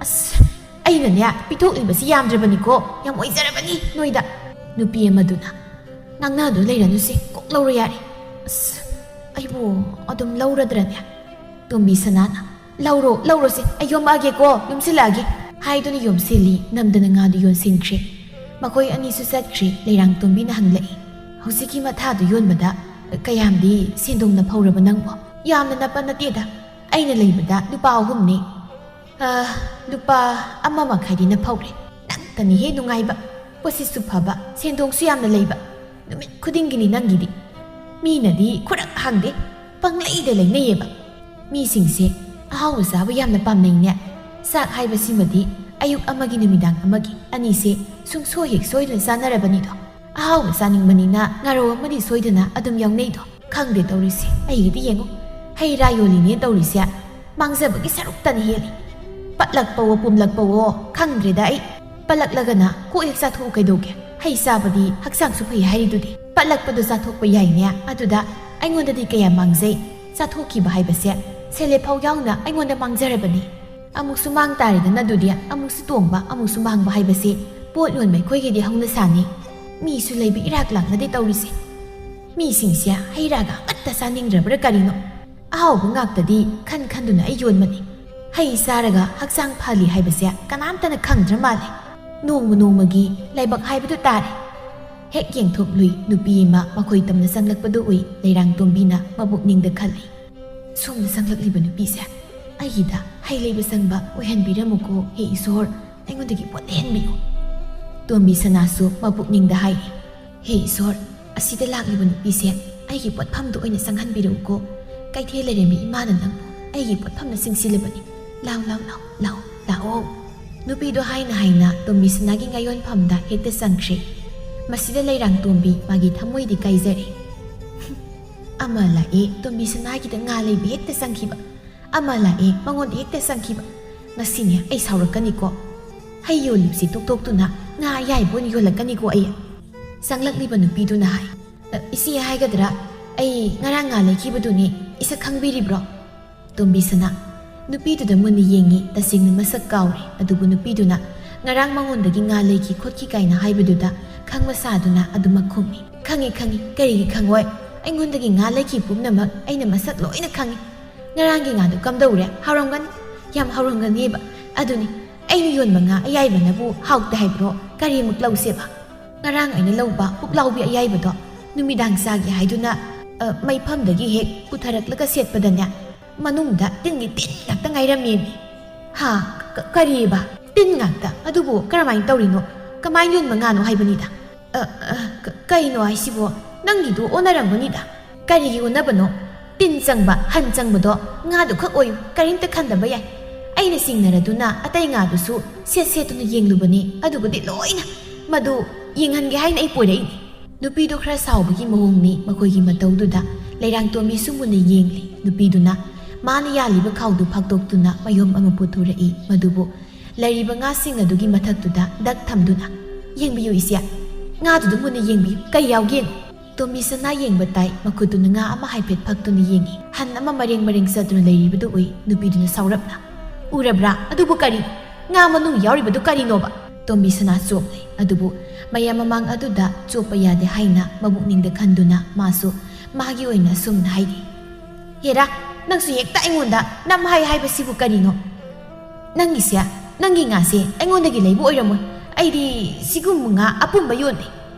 ꯑꯁ, ꯑꯩꯅꯅꯦ ꯄꯤꯊꯣꯛꯂꯤꯕꯁꯤ ꯌꯥꯝꯗ꯭ꯔꯕꯅꯤꯀꯣ, ꯌꯥꯝ ꯑꯣꯏꯖꯔꯕꯅꯤ ꯅꯣꯏꯗ꯫" ꯅꯨꯄꯤ ꯑꯃꯗꯨꯅ, "ꯉꯥꯡꯅꯗꯨ ꯂꯩꯔꯅꯨꯁꯦ, ꯀꯣꯛ ꯂꯧꯔꯣ ꯌꯥꯔꯦ꯫" "ꯑꯁ, ꯑꯩꯕꯨ ꯑꯗꯨꯝ ꯂꯧꯔꯗ꯭ꯔꯅꯦ?" ꯇꯣꯝꯕꯤ ꯁꯅꯥꯅ, "ꯂꯧꯔꯣ, ꯂꯧꯔꯣꯁꯦ, ꯑꯩ ꯌꯣꯝꯃꯛꯑꯒꯦꯀꯣ, ꯌꯣꯝꯁꯤꯜꯂꯛꯑꯒꯦ꯫" ꯍꯥꯏꯗꯨꯅ ꯌꯣꯝꯁꯤꯜꯂꯤ, ꯅꯝꯗꯅ ꯉꯥꯗꯨ ꯌꯣꯟꯁꯤꯟꯈ꯭ꯔꯦ꯫ ꯃꯈꯣꯏ ꯑꯅꯤꯁꯨ ꯆꯠꯈ꯭ꯔꯦ꯫ ꯂꯩꯔꯥꯡꯇꯣꯝꯕꯤꯅ ꯍꯪꯂꯛꯏ, "ꯍꯧꯖꯤꯛꯀꯤ ꯃꯊꯥꯗꯨ ꯌꯣꯟꯕꯗ ꯀꯌꯥꯝꯗꯤ ꯁꯦꯟꯗꯣꯡ ꯅꯐꯧꯔꯕ ꯅꯪꯕꯣ?" "ꯌꯥꯝꯅ ꯅꯞꯄ ꯅꯠꯇꯦꯗ, ꯑꯩꯅ ꯂꯩꯕꯗ ꯂꯨꯄꯥ ꯑꯍꯨꯝꯅꯦ꯫ ꯑ, ꯂꯨꯄꯥ ꯑꯃ ꯃꯈꯥꯏꯗꯤ ꯅꯐꯧꯔꯦ꯫ ꯅꯪꯇꯅꯤꯍꯦ ꯅꯨꯡꯉꯥꯏꯕ, ꯄꯣꯠꯁꯤꯠꯁꯨ ꯐꯕ, ꯁꯦꯟꯗꯣꯡꯁꯨ ꯌꯥꯝꯅ ꯂꯩꯕ꯫ ꯅꯨꯃꯤꯠ ꯈꯨꯗꯤꯡꯒꯤꯅꯤ ꯅꯪꯒꯤꯗꯤ꯫ ꯃꯤꯅꯗꯤ ꯈꯨꯔꯛ ꯍꯥꯡꯗꯦ, ꯄꯪꯂꯩꯗ ꯂꯩꯅꯩꯌꯦꯕ꯫ ꯃꯤꯁꯤꯡꯁꯦ ꯑꯍꯥꯎꯕ ꯆꯥꯕ ꯌꯥꯝꯅ ꯄꯥꯝꯅꯩꯅꯦ꯫ ꯆꯥꯛ ꯍꯥꯏꯕꯁꯤꯃꯗꯤ ꯑꯌꯨꯛ ꯑꯃꯒꯤ ꯅꯨꯃꯤꯗꯥꯡ ꯑꯃꯒꯤ ꯑꯅꯤꯁꯦ ꯁꯨꯡꯁꯣꯏ ꯍꯦꯛ ꯁꯣꯏꯗꯅ ꯆꯥꯅꯔꯕꯅꯤꯗꯣ꯫ ꯑꯍꯥꯎꯕ ꯆꯥꯅꯤꯡꯕꯅꯤꯅ ꯉꯥꯔꯧ ꯑꯃꯗꯤ ꯁꯣꯏꯗꯅ ꯑꯗꯨꯝ ꯌꯥꯎꯅꯩꯗꯣ꯫ ꯈꯪꯗꯦ ꯇꯧꯔꯤꯁꯦ, ꯑꯩꯒꯤꯗꯤ ꯌꯦꯡꯉꯨ, ꯍꯩ ꯔꯥ ꯌꯣꯜꯂꯤꯅꯦ ꯇꯧꯔꯤꯁꯦ, ꯃꯥꯡꯖꯕꯒꯤ ꯁꯔꯨꯛꯇꯅ ꯍꯦꯜꯂꯤ꯫ ꯄꯠꯂꯛꯄꯋꯣ ꯄꯨꯝꯂꯛꯄꯋꯣ ꯈꯪꯗ꯭ꯔꯦꯗ ꯑꯩ꯫ ꯄꯠꯂꯛꯂꯒꯅ ꯀꯣꯛ ꯍꯦꯛ ꯆꯥꯊꯣꯛꯎ ꯀꯩꯗꯧꯒꯦ? ꯍꯩ ꯆꯥꯕꯗꯤ ꯍꯛꯆꯥꯡꯁꯨ ꯐꯩ ꯍꯥꯏꯔꯤꯗꯨꯗꯤ꯫ ꯄꯠꯂꯛꯄꯗꯣ ꯆꯥꯊꯣꯛꯄ ꯌꯥꯏꯅꯦ, ꯑꯗꯨꯗ ꯑꯩꯉꯣꯟꯗꯗꯤ ꯀꯌꯥ ꯃꯥꯡꯖꯩ? ꯆꯥꯊꯣꯛꯈꯤꯕ ꯍꯥꯏꯕꯁꯦ ꯁꯦꯜꯂꯦꯐꯥꯎ ꯌꯥꯎꯅ ꯑꯩꯉꯣꯟꯗ ꯃꯥꯡꯖꯔꯕꯅꯤ꯫ ꯑꯃꯨꯛꯁꯨ ꯃꯥꯡ ꯇꯥꯔꯦꯗꯅ ꯑꯗꯨꯗꯤ, ꯑꯃꯨꯛꯁꯨ ꯇꯣꯡꯕ, ꯑꯃꯨꯛꯁꯨ ꯃꯥꯡꯕ ꯍꯥꯏꯕꯁꯤ ꯄꯣꯠ ꯌꯣꯟꯕ ꯑꯩꯈꯣꯏꯒꯤꯗꯤ ꯍꯧꯅ ꯁꯥꯅꯤ꯫ ꯃꯤꯁꯨ ꯂꯩꯕ ꯏꯔꯥꯛ ꯂꯥꯛꯅꯗꯦ ꯇꯧꯔꯤꯁꯦ꯫ ꯃꯤꯁꯤꯡꯁꯦ ꯍꯩ ꯔꯥꯒ ꯑꯃꯠꯇ ꯆꯥꯅꯤꯡꯗ꯭ꯔꯕ꯭ꯔꯥ ꯀꯔꯤꯅꯣ? ꯑꯍꯥꯎꯕ ꯉꯥꯛꯇꯗꯤ ꯈꯟ ꯈꯟꯗꯨꯅ ꯑꯩ ꯌꯣꯟꯕꯅꯤ꯫ ꯍꯩ ꯆꯥꯔꯒ ꯍꯛꯆꯥꯡ ꯐꯍꯜꯂꯤ ꯍꯥꯏꯕꯁꯦ ꯀꯅꯥꯝꯇꯅ ꯈꯪꯗ꯭ꯔ ꯃꯥꯜꯂꯦ꯫ ꯅꯣꯡꯃ ꯅꯣꯡꯃꯒꯤ ꯂꯥꯏꯕꯛ ꯍꯥꯏꯕꯗꯨ ꯇꯥꯔꯦ꯫ ꯍꯦꯛ ꯌꯦꯡꯊꯣꯛꯂꯨꯏ, ꯅꯨꯄꯤ ꯑꯃ ꯃꯈꯣꯏ ꯇꯝꯅ ꯆꯪꯂꯛꯄꯗꯨ ꯎꯏ꯫ ꯂꯩꯔꯥꯡꯇꯣꯝꯕꯤꯅ ꯃꯄꯨꯛꯅꯤꯡꯗ ꯈꯜꯂꯤ, "ꯁꯣꯝꯗ ꯆꯪꯂꯛꯂꯤꯕ ꯅꯨꯄꯤꯁꯦ ꯑꯩꯒꯤꯗ ꯍꯩ ꯂꯩꯕ ꯆꯪꯕ ꯑꯣꯏꯍꯟꯕꯤꯔꯝꯃꯨꯀꯣ, ꯍꯦ ꯏꯁꯣꯔ, ꯑꯩꯉꯣꯟꯗꯒꯤ ꯄꯣꯠ ꯂꯩꯍꯟꯕꯤꯌꯨ꯫" ꯇꯣꯝꯕꯤ ꯁꯅꯥꯁꯨ ꯃꯄꯨꯛꯅꯤꯡꯗ ꯍꯥꯏꯔꯤ, "ꯍꯦ ꯏꯁꯣꯔ, ꯑꯁꯤꯗ ꯂꯥꯛꯂꯤꯕ ꯅꯨꯄꯤꯁꯦ "ꯑꯩꯒꯤ ꯄꯣꯠꯐꯝꯗꯨ ꯑꯣꯏꯅ ꯆꯪꯍꯟꯕꯤꯔꯛꯎꯀꯣ꯫ ꯀꯩꯊꯦꯜ ꯂꯩꯔꯦꯝꯕꯤ ꯏꯃꯥꯅ ꯅꯪꯕꯨ ꯑꯩꯒꯤ ꯄꯣꯠꯐꯝꯅ ꯆꯤꯡꯁꯤꯜꯂꯕꯅꯤ꯫ ꯂꯥꯎ, ꯂꯥꯎ, ꯂꯥꯎ, ꯂꯥꯎ, ꯂꯥꯛꯑꯣ꯫" ꯅꯨꯄꯤꯗꯣ ꯍꯥꯏꯅ ꯍꯥꯏꯅ ꯇꯣꯝꯕꯤ ꯁꯅꯥꯒꯤ ꯉꯥ ꯌꯣꯟꯐꯝꯗ ꯍꯦꯛꯇ ꯆꯪꯈ꯭ꯔꯦ꯫ ꯃꯁꯤꯗ ꯂꯩꯔꯥꯡ ꯇꯣꯝꯕꯤ ꯃꯥꯒꯤ ꯊꯃꯣꯏꯗꯤ ꯀꯥꯏꯖꯔꯦ꯫ "ꯑꯃ ꯂꯥꯛꯑꯦ, ꯇꯣꯝꯕꯤ ꯁꯅꯥꯒꯤꯗ ꯉꯥ ꯂꯩꯕ ꯍꯦꯛꯇ ꯆꯪꯈꯤꯕ꯫ ꯑꯃ ꯂꯥꯛꯑꯦ, ꯃꯉꯣꯟꯗ ꯍꯦꯛꯇ ꯆꯪꯈꯤꯕ꯫ ꯉꯁꯤꯅꯦ ꯑꯩ ꯁꯥꯎꯔꯛꯀꯅꯤꯀꯣ꯫ ꯍꯩ ꯌꯣꯜꯂꯤꯕꯁꯤ ꯇꯣꯛꯊꯣꯛꯇꯨꯅ ꯉꯥ ꯑꯌꯥꯏꯕ ꯑꯣꯏꯅ ꯌꯣꯜꯂꯛꯀꯅꯤꯀꯣ ꯑꯩ꯫" ꯆꯪꯂꯛꯂꯤꯕ ꯅꯨꯄꯤꯗꯨꯅ ꯍꯥꯏ, "ꯑ, ꯏꯆꯦ ꯍꯥꯏꯒꯗ꯭ꯔꯥ, ꯑꯩ ꯉꯔꯥꯡ ꯉꯥ ꯂꯩꯈꯤꯕꯗꯨꯅꯤ, ꯏꯁꯛ ꯈꯪꯕꯤꯔꯤꯕ꯭ꯔꯣ?" ꯇꯣꯝꯕꯤ ꯁꯅꯥ ꯅꯨꯄꯤꯗꯨꯗ ꯃꯨꯟꯅ ꯌꯦꯡꯉꯤ꯫ ꯇꯁꯦꯡꯅ ꯃꯁꯛ ꯀꯥꯎꯔꯦ꯫ ꯑꯗꯨꯕꯨ ꯅꯨꯄꯤꯗꯨꯅ ꯉꯔꯥꯡ ꯃꯉꯣꯟꯗꯒꯤ ꯉꯥ ꯂꯩꯈꯤ ꯈꯣꯠꯈꯤ ꯀꯥꯏꯅ ꯍꯥꯏꯕꯗꯨꯗ ꯈꯪꯕ ꯁꯥꯗꯨꯅ ꯑꯗꯨꯃꯛ ꯈꯨꯝꯃꯤ꯫ "ꯈꯪꯉꯤ, ꯈꯪꯉꯤ, ꯀꯔꯤꯒꯤ ꯈꯪꯉꯣꯏ? ꯑꯩꯉꯣꯟꯗꯒꯤ ꯉꯥ ꯂꯩꯈꯤ ꯄꯨꯝꯅꯃꯛ ꯑꯩꯅ ꯃꯁꯛ ꯂꯣꯏꯅ ꯈꯪꯉꯤ꯫ ꯉꯔꯥꯡꯒꯤ ꯉꯥꯗꯨ ꯀꯝꯗꯧꯔꯦ? ꯍꯥꯎꯔꯝꯒꯅꯤ, ꯌꯥꯝ ꯍꯥꯎꯔꯝꯒꯅꯦꯕ꯫ ꯑꯗꯨꯅꯤ, ꯑꯩꯅ ꯌꯣꯟꯕ ꯉꯥ ꯑꯌꯥꯏꯕꯅꯕꯨ ꯍꯥꯎꯇꯦ ꯍꯥꯏꯕ꯭ꯔꯣ? ꯀꯔꯤꯃꯨꯛ ꯂꯧꯁꯦꯕ? ꯉꯔꯥꯡ ꯑꯩꯅ ꯂꯧꯕ ꯄꯨꯛꯂꯥꯎꯕꯤ ꯑꯌꯥꯏꯕꯗꯣ ꯅꯨꯃꯤꯗꯥꯡ ꯆꯥꯒꯦ ꯍꯥꯏꯗꯨꯅ, ꯑ, ꯃꯩꯐꯝꯗꯒꯤ ꯍꯦꯛ ꯄꯨꯊꯔꯛꯂꯒ ꯁꯦꯠꯄꯗꯅꯦ, ꯃꯅꯨꯡꯗ ꯇꯤꯟꯒꯤ ꯇꯤꯟ ꯉꯥꯛꯇ ꯉꯥꯏꯔꯝꯃꯦꯃꯤ꯫" "ꯍꯥ? ꯀ-, ꯀꯔꯤꯕ? ꯇꯤꯟ ꯉꯥꯛꯇ? ꯑꯗꯨꯕꯨ ꯀꯔꯝꯍꯥꯏꯅ ꯇꯧꯔꯤꯅꯣ? ꯀꯃꯥꯏꯅ ꯌꯣꯟꯕ ꯉꯥꯅꯣ ꯍꯥꯏꯕꯅꯤꯗ?" "ꯑ, ꯑ, ꯀ-, ꯀꯩꯅꯣ ꯍꯥꯏꯁꯤꯕꯣ? ꯅꯪꯒꯤꯗꯣ ꯑꯣꯟꯅꯔꯝꯒꯅꯤꯗ꯫" "ꯀꯔꯤꯒꯤ ꯑꯣꯟꯅꯕꯅꯣ? ꯇꯤꯟ ꯆꯪꯕ, ꯍꯟ ꯆꯪꯕꯗꯣ ꯉꯥꯗꯨ ꯈꯛ ꯑꯣꯏꯌꯨ, ꯀꯔꯤꯝꯇ ꯈꯟꯗꯕ ꯌꯥꯏ꯫ ꯑꯩꯅ ꯆꯤꯡꯅꯔꯗꯨꯅ ꯑꯇꯩ ꯉꯥꯗꯨꯁꯨ ꯁꯦꯠ ꯁꯦꯠꯇꯨꯅ ꯌꯦꯡꯂꯨꯕꯅꯤ, ꯑꯗꯨꯕꯨꯗꯤ ꯂꯣꯏꯅ꯫ ꯃꯗꯨ ꯌꯦꯡꯍꯟꯒꯦ ꯍꯥꯏꯅ ꯑꯩ ꯄꯣꯏꯔꯛꯏꯅꯤ꯫" ꯅꯨꯄꯤꯗꯨ ꯈꯔ ꯁꯥꯎꯕꯒꯤ ꯃꯑꯣꯡꯅꯤ ꯃꯈꯣꯏꯒꯤ ꯃꯇꯧꯗꯨꯗ꯫ ꯂꯩꯔꯥꯡꯇꯣꯝꯕꯤꯁꯨ ꯃꯨꯟꯅ ꯌꯦꯡꯂꯤ꯫ ꯅꯨꯄꯤꯗꯨꯅ ꯃꯥꯅ ꯌꯥꯜꯂꯤꯕ ꯈꯥꯎꯗꯨ ꯐꯥꯛꯇꯣꯛꯇꯨꯅ ꯃꯌꯣꯝ ꯑꯃ ꯄꯨꯊꯣꯔꯛꯏ꯫ ꯃꯗꯨꯕꯨ ꯂꯩꯔꯤꯕ ꯉꯥꯁꯤꯡ ꯑꯗꯨꯒꯤ ꯃꯊꯛꯇꯨꯗ ꯗꯛ ꯊꯝꯗꯨꯅ, "ꯌꯦꯡꯕꯤꯌꯨ ꯏꯆꯦ, ꯉꯥꯗꯨꯗ ꯃꯨꯟꯅ ꯌꯦꯡꯕꯤꯌꯨ, ꯀꯩ ꯌꯥꯎꯒꯦ ꯌꯦꯡꯉꯨ꯫" ꯇꯣꯝꯕꯤ ꯁꯅꯥ ꯌꯦꯡꯕ ꯇꯥꯏ, ꯃꯈꯨꯠꯇꯨꯅ ꯉꯥ ꯑꯃ ꯍꯥꯏꯐꯦꯠ ꯐꯛꯇꯨꯅ ꯌꯦꯡꯉꯤ꯫ ꯍꯟ ꯑꯃ ꯃꯔꯦꯡ ꯃꯔꯦꯡ ꯆꯠꯇꯨꯅ ꯂꯩꯔꯤꯕꯗꯨ ꯎꯏ꯫ ꯅꯨꯄꯤꯗꯨꯅ ꯁꯥꯎꯔꯞꯅ, "ꯎꯔꯕ꯭ꯔꯥ? ꯑꯗꯨꯕꯨ ꯀꯔꯤ? ꯉꯥ ꯃꯅꯨꯡ ꯌꯥꯎꯔꯤꯕꯗꯨ ꯀꯔꯤꯅꯣꯕ?" ꯇꯣꯝꯕꯤ ꯁꯅꯥ ꯆꯣꯞꯂꯦ꯫ ꯑꯗꯨꯕꯨ ꯃꯌꯥꯝ ꯃꯃꯥꯡ ꯑꯗꯨꯗ ꯆꯣꯞꯄ ꯌꯥꯗꯦ ꯍꯥꯏꯅ ꯃꯕꯨꯛꯅꯤꯡꯗ ꯈꯟꯗꯨꯅ ꯃꯥꯁꯨ ꯃꯥꯒꯤ ꯑꯣꯏꯅ ꯑꯁꯨꯝꯅ ꯍꯥꯏꯔꯤ, "ꯍꯦꯔꯥ, ꯅꯪꯁꯨ ꯍꯦꯛꯇ ꯑꯩꯉꯣꯟꯗ ꯅꯝ ꯍꯥꯏ ꯍꯥꯏꯕꯁꯤꯕꯨ ꯀꯔꯤꯅꯣ? ꯅꯪꯒꯤꯁꯦ, ꯅꯪꯒꯤ ꯉꯥꯁꯦ ꯑꯩꯉꯣꯟꯗꯒꯤ ꯂꯩꯕ ꯑꯣꯏꯔꯝꯃꯣꯏ꯫ ꯑꯩꯗꯤ ꯁꯤꯒꯨꯝꯕ ꯉꯥ ꯑꯄꯨꯝꯕ ꯌꯣꯟꯗꯦ꯫"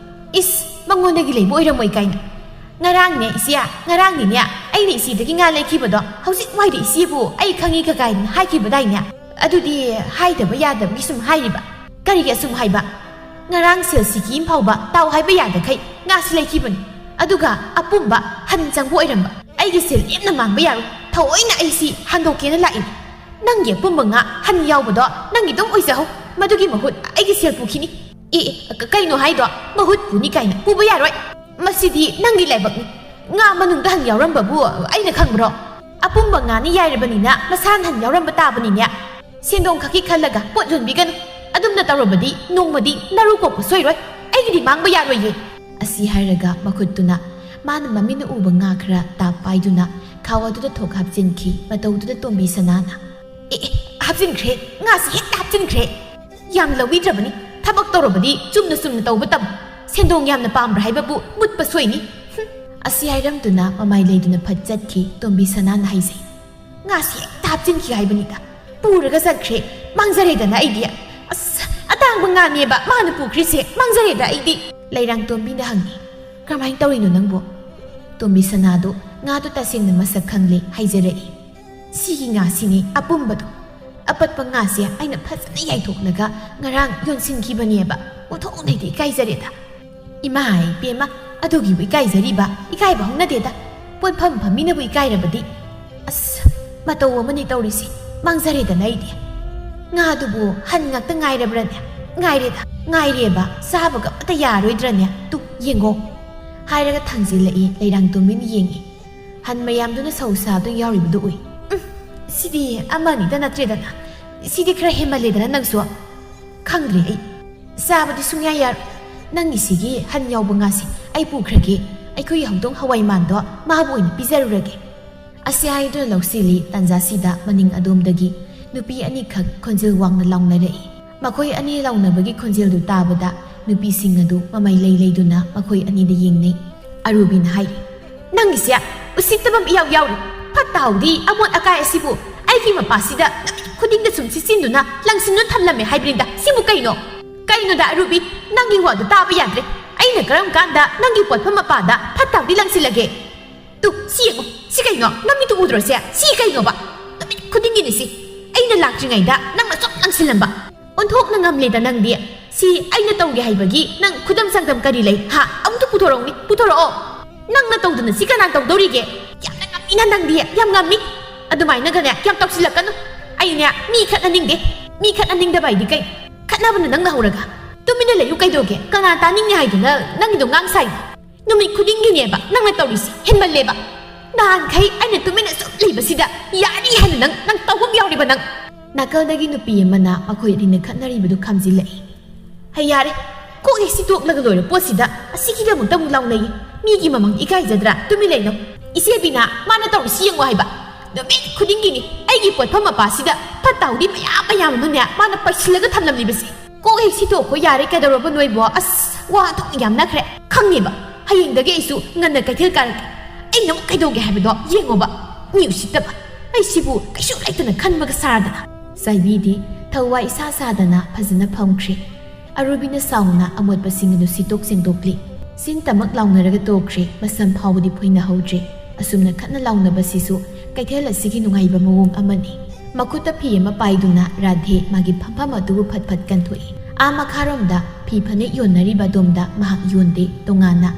"ꯏꯁ, ꯃꯉꯣꯟꯗꯒꯤ ꯂꯩꯕ ꯑꯣꯏꯔꯝꯃꯣꯏ ꯀꯥꯏꯅ꯫ ꯉꯔꯥꯡꯅꯦ ꯏꯆꯦ, ꯉꯔꯥꯡꯅꯤꯅꯦ ꯑꯩꯅ ꯏꯆꯦꯗꯒꯤ ꯉꯥ ꯂꯩꯈꯤꯕꯗꯣ, ꯍꯧꯖꯤꯛ ꯋꯥꯏꯗ ꯏꯆꯦꯕꯨ ꯑꯩ ꯈꯪꯉꯤꯒ ꯀꯥꯏꯅ ꯍꯥꯏꯈꯤꯕꯗꯥꯏꯅꯦ? ꯑꯗꯨꯗꯤ ꯍꯥꯏꯗꯕ ꯌꯥꯗꯕꯒꯤ ꯁꯨꯝ ꯍꯥꯏꯔꯤꯕ꯫ ꯀꯔꯤꯒꯤ ꯑꯁꯨꯝ ꯍꯥꯏꯕ? ꯉꯔꯥꯡ ꯁꯦꯜ ꯁꯤꯀꯤ ꯑꯃ ꯐꯥꯎꯕ ꯇꯥꯎ ꯍꯥꯏꯕ ꯌꯥꯗꯈꯩ ꯉꯥꯁꯤ ꯂꯩꯈꯤꯕꯅꯤ꯫ ꯑꯗꯨꯒ ꯑꯄꯨꯝꯕ ꯍꯟ ꯆꯪꯕ ꯑꯣꯏꯔꯝꯕ꯫ ꯑꯩꯒꯤ ꯁꯦꯜ ꯂꯦꯝꯅ ꯃꯥꯡꯕ ꯌꯥꯔꯣꯏ꯫ ꯊꯑꯣꯏꯅ ꯑꯩ ꯁꯤ ꯍꯟꯗꯣꯛꯀꯦꯅ ꯂꯥꯛꯏꯅꯤ꯫ ꯅꯪꯒꯤ ꯑꯄꯨꯝꯕ ꯉꯥ ꯍꯟ ꯌꯥꯎꯕꯗꯣ ꯅꯪꯒꯤ ꯑꯗꯨꯝ ꯑꯣꯏꯖꯍꯧ꯫ ꯃꯗꯨꯒꯤ ꯃꯍꯨꯠ ꯑꯩꯒꯤ ꯁꯦꯜ ꯄꯨꯈꯤꯅꯤ꯫ ꯑꯦ, ꯑꯦ, ꯀ-, ꯀꯩꯅꯣ ꯍꯥꯏꯗꯣ? ꯃꯍꯨꯠ ꯄꯨꯅꯤ ꯀꯥꯏꯅ ꯄꯨꯕ ꯌꯥꯔꯣꯏ꯫ ꯃꯁꯤꯗꯤ ꯅꯪꯒꯤ ꯂꯥꯏꯕꯛꯅꯤ꯫ ꯉꯥ ꯃꯅꯨꯡꯗ ꯍꯟ ꯌꯥꯎꯔꯝꯕꯕꯨ ꯑꯩꯅ ꯈꯪꯕ꯭ꯔꯣ? ꯑꯄꯨꯝꯕ ꯉꯥꯅꯤ ꯌꯥꯏꯔꯕꯅꯤꯅ ꯃꯁꯥꯅ ꯍꯟ ꯌꯥꯎꯔꯝꯕ ꯇꯥꯕꯅꯤꯅꯦ꯫ ꯁꯦꯟꯗꯣꯡ ꯈꯛꯀꯤ ꯈꯜꯂꯒ ꯄꯣꯠ ꯌꯣꯟꯕꯤꯒꯅꯨ꯫ ꯑꯗꯨꯝꯅ ꯇꯧꯔꯕꯗꯤ ꯅꯣꯡꯃꯗꯤ ꯅꯔꯨ ꯀꯣꯛꯄ ꯁꯣꯏꯔꯣꯏ꯫ ꯑꯩꯒꯤꯗꯤ ꯃꯥꯡꯕ ꯌꯥꯔꯣꯏꯌꯦ꯫ ꯑꯁꯤ ꯍꯥꯏꯔꯒ ꯃꯈꯨꯠꯇꯨꯅ ꯃꯥꯅ ꯃꯃꯤꯠꯅ ꯎꯕ ꯉꯥ ꯈꯔ ꯇꯥꯞ ꯄꯥꯏꯗꯨꯅ ꯈꯥꯎ ꯑꯗꯨꯗ ꯊꯣꯛ ꯍꯥꯞꯆꯤꯟꯈꯤ꯫ ꯃꯇꯧꯗꯨꯗ ꯇꯣꯝꯕꯤ ꯁꯅꯥꯅ, "ꯑꯦ, ꯑꯦ, ꯍꯥꯞꯆꯤꯟꯈ꯭ꯔꯦ, ꯉꯥꯁꯤ ꯍꯦꯛꯇ ꯍꯥꯞꯆꯤꯟꯈ꯭ꯔꯦ꯫ ꯌꯥꯝ ꯂꯧꯕꯤꯗ꯭ꯔꯕꯅꯤ꯫ ꯊꯕꯛ ꯇꯧꯔꯕꯗꯤ ꯆꯨꯝꯅ ꯆꯨꯝꯅ ꯇꯧꯕ ꯇꯝꯃꯨ꯫ ꯁꯦꯟꯗꯣꯡ ꯌꯥꯝꯅ ꯄꯥꯝꯕ꯭ꯔꯥ ꯍꯥꯏꯕꯕꯨ ꯃꯨꯠꯄ ꯁꯣꯏꯅꯤ꯫" ꯍꯨꯝ꯫ ꯑꯁꯤ ꯍꯥꯏꯔꯝꯗꯨꯅ ꯃꯃꯥꯏ ꯂꯩꯗꯨꯅ ꯐꯠ ꯆꯠꯈꯤ꯫ ꯇꯣꯝꯕꯤ ꯁꯅꯥꯅ ꯍꯥꯏꯖꯩ, "ꯉꯥꯁꯤ ꯍꯦꯛꯇ ꯍꯥꯞꯆꯤꯟꯈꯤ ꯍꯥꯏꯕꯅꯤꯗ꯫ ꯄꯨꯔꯒ ꯆꯠꯈ꯭ꯔꯦ꯫ ꯃꯥꯡꯖꯔꯦꯗꯅ ꯑꯩꯗꯤ꯫ ꯑꯁ, ꯑꯇꯥꯡꯕ ꯉꯥꯅꯦꯕ ꯃꯥꯅ ꯄꯨꯈ꯭ꯔꯤꯁꯦ꯫ ꯃꯥꯡꯖꯔꯦꯗ ꯑꯩꯗꯤ꯫" ꯂꯩꯔꯥꯡꯇꯣꯝꯕꯤꯅ ꯍꯪꯉꯤ, "ꯀꯔꯝꯍꯥꯏꯅ ꯇꯧꯔꯤꯅꯣ ꯅꯪꯕꯨ?" ꯇꯣꯝꯕꯤ ꯁꯅꯥꯗꯣ ꯉꯥꯗꯣ ꯇꯁꯦꯡꯅ ꯃꯁꯛ ꯈꯪꯂꯦ ꯍꯥꯏꯖꯔꯛꯏ꯫ "ꯁꯤꯒꯤ ꯉꯥꯁꯤꯅꯦ ꯑꯄꯨꯝꯕꯗꯣ꯫ ꯑꯄꯠꯄ ꯉꯥꯁꯦ ꯑꯩꯅ ꯐꯖꯅ ꯌꯥꯏꯊꯣꯛꯂꯒ ꯉꯔꯥꯡ ꯌꯣꯟꯁꯤꯟꯈꯤꯕꯅꯦꯕ꯫ ꯑꯣꯟꯊꯣꯛꯅ ꯑꯩꯗꯤ ꯏꯀꯥꯏꯖꯔꯦꯗ꯫" "ꯏꯃꯥ ꯏꯕꯦꯝꯃ, ꯑꯗꯨꯒꯤꯕꯨ ꯏꯀꯥꯏꯖꯔꯤꯕ? ꯏꯀꯥꯏꯕ ꯍꯧꯅꯗꯦꯗ꯫ ꯄꯣꯠꯐꯝ ꯐꯝꯃꯤꯅꯕꯨ ꯏꯀꯥꯏꯔꯕꯗꯤ꯫ ꯑꯁ, ꯃꯇꯧ ꯑꯃꯅꯤ ꯇꯧꯔꯤꯁꯤ꯫ ꯃꯥꯡꯖꯔꯦꯗꯅ ꯑꯩꯗꯤ꯫ ꯉꯥꯗꯨꯕꯨ ꯍꯟ ꯉꯥꯛꯇ ꯉꯥꯏꯔꯕ꯭ꯔꯅꯦ?" "ꯉꯥꯏꯔꯦꯗ, ꯉꯥꯏꯔꯦꯕ꯫ ꯆꯥꯕꯒ ꯑꯃꯠꯇ ꯌꯥꯔꯣꯏꯗ꯭ꯔꯅꯦ? ꯇꯨ, ꯌꯦꯡꯉꯣ꯫" ꯍꯥꯏꯔꯒ ꯊꯥꯡꯖꯤꯜꯂꯛꯏ꯫ ꯂꯩꯔꯥꯡꯇꯣꯝꯕꯤꯅ ꯌꯦꯡꯉꯤ꯫ ꯍꯟ ꯃꯌꯥꯝꯗꯨꯅ ꯁꯧ ꯁꯥꯗꯨꯅ ꯌꯥꯎꯔꯤꯕꯗꯨ ꯎꯏ꯫ "ꯎꯝ, ꯁꯤꯗꯤ ꯑꯃ ꯑꯅꯤꯗ ꯅꯠꯇ꯭ꯔꯦꯗꯅ꯫ ꯁꯤꯗꯤ ꯈꯔ ꯍꯦꯟꯃꯜꯂꯦꯗꯅ ꯅꯪꯁꯨ꯫" "ꯈꯪꯗ꯭ꯔꯦ ꯑꯩ꯫ ꯆꯥꯕꯗꯤ ꯁꯨꯡꯌꯥ ꯌꯥꯔꯣꯏ꯫ ꯅꯪꯒꯤꯁꯤꯒꯤ ꯍꯟ ꯌꯥꯎꯕ ꯉꯥꯁꯦ ꯑꯩ ꯄꯨꯈ꯭ꯔꯒꯦ꯫ ꯑꯩꯈꯣꯏꯒꯤ ꯍꯧꯗꯣꯡ ꯍꯋꯥꯏ ꯃꯥꯟꯗꯣ ꯃꯥꯕꯨ ꯑꯣꯏꯅ ꯄꯤꯖꯔꯨꯔꯒꯦ꯫" ꯑꯁꯤ ꯍꯥꯏꯗꯨꯅ ꯂꯧꯁꯤꯜꯂꯤ꯫ ꯇꯥꯟꯖꯥꯁꯤꯗ ꯃꯅꯤꯡ ꯑꯗꯣꯝꯗꯒꯤ ꯅꯨꯄꯤ ꯑꯅꯤꯈꯛ ꯈꯣꯟꯖꯦꯜ ꯋꯥꯡꯅ ꯂꯥꯎꯅꯔꯛꯏ꯫ ꯃꯈꯣꯏ ꯑꯅꯤ ꯂꯥꯎꯅꯕꯒꯤ ꯈꯣꯟꯖꯦꯜꯗꯨ ꯇꯥꯕꯗ ꯅꯨꯄꯤꯁꯤꯡ ꯑꯗꯨ ꯃꯃꯩ ꯂꯩ ꯂꯩꯗꯨꯅ ꯃꯈꯣꯏ ꯑꯅꯤꯗ ꯌꯦꯡꯅꯩ꯫ ꯑꯔꯨꯕꯤꯅ ꯍꯥꯏꯔꯤ, "ꯅꯪꯒꯤꯁꯦ ꯎꯁꯤꯠꯇꯕ ꯑꯃ ꯏꯌꯥꯎ ꯌꯥꯎꯔꯤ꯫ ꯐꯠꯇ ꯍꯥꯎꯗꯤ ꯑꯃꯣꯠ ꯑꯀꯥꯏ ꯑꯁꯤꯕꯨ ꯑꯩꯒꯤ ꯃꯄꯥꯁꯤꯗ ꯅꯨꯃꯤꯠ ꯈꯨꯗꯤꯡꯗ ꯁꯨꯝ ꯁꯤꯠꯆꯤꯟꯗꯨꯅ ꯂꯪꯁꯤꯟꯗꯨꯅ ꯊꯝꯂꯝꯃꯦ ꯍꯥꯏꯕꯅꯤꯗ꯫ ꯁꯤꯕꯨ ꯀꯩꯅꯣ?" "ꯀꯩꯅꯣꯗ ꯑꯔꯨꯕꯤ, ꯅꯪꯒꯤ ꯋꯥꯗꯨ ꯇꯥꯕ ꯌꯥꯗ꯭ꯔꯦ꯫ ꯑꯩꯅ ꯀꯔꯝ ꯀꯥꯟꯗ ꯅꯪꯒꯤ ꯄꯣꯠꯐꯝ ꯃꯄꯥꯗ ꯐꯠꯇ ꯍꯥꯎꯗꯤ ꯂꯪꯁꯤꯜꯂꯒꯦ? ꯇꯨ, ꯁꯤ ꯌꯦꯡꯉꯨ, ꯁꯤ ꯀꯩꯅꯣ? ꯅꯃꯤꯠꯇꯨ ꯎꯗ꯭ꯔꯣ ꯁꯦ? ꯁꯤ ꯀꯩꯅꯣꯕ? ꯅꯨꯃꯤꯠ ꯈꯨꯗꯤꯡꯒꯤꯅꯤ ꯁꯤ꯫ ꯑꯩꯅ ꯂꯥꯛꯇ꯭ꯔꯤꯉꯩꯗ ꯅꯪꯅ ꯁꯨꯝ ꯂꯪꯁꯤꯜꯂꯝꯕ꯫ ꯑꯣꯟꯊꯣꯛꯅ ꯉꯝꯂꯦꯗ ꯅꯪꯗꯤ꯫ ꯁꯤ ꯑꯩꯅ ꯇꯧꯒꯦ ꯍꯥꯏꯕꯒꯤ ꯅꯪ ꯈꯨꯗꯝ ꯆꯥꯡꯗꯝ ꯀꯔꯤ ꯂꯩ? ꯍꯥ? ꯑꯃꯨꯛꯇ ꯄꯨꯊꯣꯔꯛꯎꯅꯦ, ꯄꯨꯊꯣꯔꯛꯑꯣ꯫ ꯅꯪꯅ ꯇꯧꯗꯅ ꯁꯤ ꯀꯅꯥꯅ ꯇꯧꯗꯧꯔꯤꯒꯦ? ꯌꯥꯝꯅ ꯉꯝꯃꯤꯅ ꯅꯪꯗꯤ, ꯌꯥꯝ ꯉꯝꯃꯤ꯫ ꯑꯗꯨꯃꯥꯏꯅꯒꯅꯦ ꯌꯥꯝ ꯇꯧꯁꯤꯜꯂꯛꯀꯅꯨ꯫ ꯑꯩꯅꯦ ꯃꯤ ꯈꯠꯅꯅꯤꯡꯗꯦ꯫ ꯃꯤ ꯈꯠꯅꯅꯤꯡꯗꯕ ꯍꯥꯏꯗꯤ ꯀꯩ? ꯈꯠꯅꯕꯅ ꯅꯪꯅ ꯍꯧꯔꯒ꯫ ꯇꯨꯃꯤꯟꯅ ꯂꯩꯌꯨ ꯀꯩꯗꯧꯒꯦ? ꯀꯅꯥ ꯇꯥꯅꯤꯡꯉꯦ ꯍꯥꯏꯗꯨꯅ ꯅꯪꯒꯤꯗꯣ ꯉꯥꯡ ꯁꯥꯏ? ꯅꯨꯃꯤꯠ ꯈꯨꯗꯤꯡꯒꯤꯅꯦꯕ ꯅꯪꯅ ꯇꯧꯔꯤꯁꯤ, ꯍꯦꯟꯃꯜꯂꯦꯕ꯫ ꯅꯍꯥꯟꯈꯩ ꯑꯩꯅ ꯇꯨꯃꯤꯟꯅ ꯁꯨꯝ ꯂꯩꯕꯁꯤꯗ ꯌꯥꯔꯤ ꯍꯥꯏꯅ ꯅꯪ, ꯅꯪ ꯇꯧꯐꯝ ꯌꯥꯎꯔꯤꯕ ꯅꯪ꯫ ꯅꯥꯀꯜꯗꯒꯤ ꯅꯨꯄꯤ ꯑꯃꯅ ꯃꯈꯣꯏ ꯑꯅꯤꯅ ꯈꯠꯅꯔꯤꯕꯗꯨ ꯈꯥꯝꯖꯤꯜꯂꯛꯏ꯫ "ꯍꯩ, ꯌꯥꯔꯦ, ꯀꯣꯛ ꯍꯦꯛ ꯁꯤꯇꯣꯛꯂꯒ ꯂꯣꯏꯔ ꯄꯣꯠꯁꯤꯗ ꯑꯁꯤꯒꯤꯗꯃꯛꯇ ꯑꯃꯨꯛ ꯂꯥꯎꯅꯩ꯫ ꯃꯤꯒꯤ ꯃꯃꯥꯡꯗ ꯏꯀꯥꯏꯖꯗ꯭ꯔꯥ? ꯇꯨꯃꯤꯟ ꯂꯩꯅꯧ꯫ ꯏꯆꯦ ꯕꯤꯅꯥ, ꯃꯥꯅ ꯇꯧꯔꯤꯁꯤ ꯌꯦꯡꯉꯣ ꯍꯥꯏꯕ꯫ ꯅꯨꯃꯤꯠ ꯈꯨꯗꯤꯡꯒꯤꯅꯤ ꯑꯩꯒꯤ ꯄꯣꯠꯐꯝ ꯃꯄꯥꯁꯤꯗ ꯐꯠꯇ ꯍꯥꯎꯗꯤ ꯃꯌꯥꯝ ꯃꯌꯥꯝ ꯑꯃꯅꯦ ꯃꯥꯅ ꯄꯩꯁꯤꯜꯂꯒ ꯊꯝꯂꯝꯂꯤꯕꯁꯤ꯫ ꯀꯣꯛ ꯍꯦꯛ ꯁꯤꯇꯣꯛꯈꯣ ꯌꯥꯔꯦ, ꯀꯩꯗꯧꯔꯕ ꯅꯣꯏꯕꯣ? ꯑꯁ, ꯋꯥ ꯑꯗꯨꯛ ꯌꯥꯝꯅꯈ꯭ꯔꯦ꯫ ꯈꯪꯉꯦꯕ, ꯍꯌꯦꯡꯗꯒꯤ ꯑꯩꯁꯨ ꯉꯟꯅ ꯀꯩꯊꯦꯜ ꯀꯥꯔꯛꯀꯦ꯫ ꯑꯩꯅ ꯑꯃꯨꯛ ꯀꯩꯗꯧꯒꯦ ꯍꯥꯏꯕꯗꯣ ꯌꯦꯡꯉꯣꯕ꯫ ꯃꯤ ꯎꯁꯤꯠꯇꯕ꯫ ꯑꯩꯁꯤꯕꯨ ꯀꯩꯁꯨ ꯂꯩꯇꯅ ꯈꯟꯕꯒ ꯁꯥꯔꯗꯅ꯫" ꯆꯥꯏꯕꯤꯗꯤ ꯊꯋꯥꯏ ꯏꯁꯥ ꯁꯥꯗꯅ ꯐꯖꯅ ꯐꯝꯈ꯭ꯔꯦ꯫ ꯑꯔꯨꯕꯤꯅ ꯁꯥꯎꯅ ꯑꯃꯣꯠꯄꯁꯤꯡ ꯑꯗꯨ ꯁꯤꯠꯇꯣꯛ ꯁꯦꯡꯗꯣꯛꯂꯤ꯫ ꯁꯤꯟ ꯇꯃꯛ ꯂꯥꯎꯅꯔꯒ ꯇꯣꯛꯈ꯭ꯔꯦ, ꯃꯁꯝ ꯐꯥꯎꯕꯗꯤ ꯐꯣꯏꯅꯍꯧꯗ꯭ꯔꯦ꯫ ꯑꯁꯨꯝꯅ ꯈꯠꯅ ꯂꯥꯎꯅꯕꯁꯤꯁꯨ ꯀꯩꯊꯦꯜ ꯑꯁꯤꯒꯤ ꯅꯨꯡꯉꯥꯏꯕ ꯃꯑꯣꯡ ꯑꯃꯅꯤ꯫ ꯃꯈꯨꯠꯇ ꯐꯤ ꯑꯃ ꯄꯥꯏꯗꯨꯅ ꯔꯥꯙꯦ ꯃꯥꯒꯤ ꯐꯝꯐꯝ ꯑꯗꯨꯕꯨ ꯐꯠ ꯐꯠ ꯀꯟꯊꯣꯛꯏ꯫ ꯑꯥ ꯃꯈꯥꯔꯣꯝꯗ ꯐꯤ ꯐꯅꯦꯛ ꯌꯣꯟꯅꯔꯤꯕ ꯑꯗꯣꯝꯗ ꯃꯍꯥꯛ ꯌꯣꯟꯗꯦ, ꯇꯣꯉꯥꯟꯅ꯫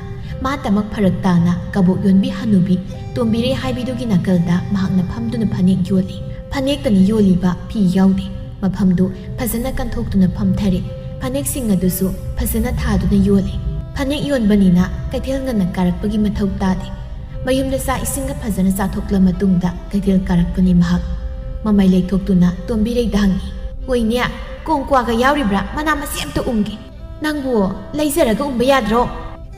ꯃꯥ ꯇꯃꯛ ꯐꯔꯛ ꯇꯥꯅ ꯀꯕꯣꯛ ꯌꯣꯟꯕꯤ ꯍꯅꯨꯕꯤ ꯇꯣꯝꯕꯤꯔꯩ ꯍꯥꯏꯕꯤꯗꯨꯒꯤ ꯅꯥꯀꯜꯗ ꯃꯍꯥꯛꯅ ꯐꯝꯗꯨꯅ ꯐꯅꯦꯛ ꯌꯣꯜꯂꯤ꯫ ꯐꯅꯦꯛꯇꯅꯤ ꯌꯣꯜꯂꯤꯕ, ꯐꯤ ꯌꯥꯎꯗꯦ꯫ ꯃꯐꯝꯗꯨ ꯐꯖꯅ ꯀꯟꯊꯣꯛꯇꯨꯅ ꯐꯝꯊꯔꯦ꯫ ꯐꯅꯦꯛꯁꯤꯡ ꯑꯗꯨꯁꯨ ꯐꯖꯅ ꯊꯥꯗꯨꯅ ꯌꯣꯜꯂꯤ꯫ ꯐꯅꯦꯛ ꯌꯣꯟꯕꯅꯤꯅ ꯀꯩꯊꯦꯜ ꯉꯟꯅ ꯀꯥꯔꯛꯄꯒꯤ ꯃꯊꯧ ꯇꯥꯗꯦ꯫ ꯃꯌꯨꯝꯗ ꯆꯥꯛ ꯏꯁꯤꯡꯒ ꯐꯖꯅ ꯆꯥꯊꯣꯛꯂ ꯃꯇꯨꯡꯗ ꯀꯩꯊꯦꯜ ꯀꯥꯔꯛꯄꯅꯤ ꯃꯍꯥꯛ꯫ ꯃꯃꯥꯏ ꯂꯩꯊꯣꯛꯇꯨꯅ ꯇꯣꯝꯕꯤꯔꯩꯗ ꯍꯪꯉꯤ, "ꯍꯣꯏꯅꯦ, ꯀꯣꯡ ꯀ꯭ꯋꯥꯒ ꯌꯥꯎꯔꯤꯕ꯭ꯔꯥ? ꯃꯅꯥ ꯃꯁꯤꯡ ꯑꯝꯇ ꯎꯝꯒꯦ꯫" "ꯅꯪꯕꯨ ꯂꯩꯖꯔꯒ ꯎꯝꯕ ꯌꯥꯗ꯭ꯔꯣ?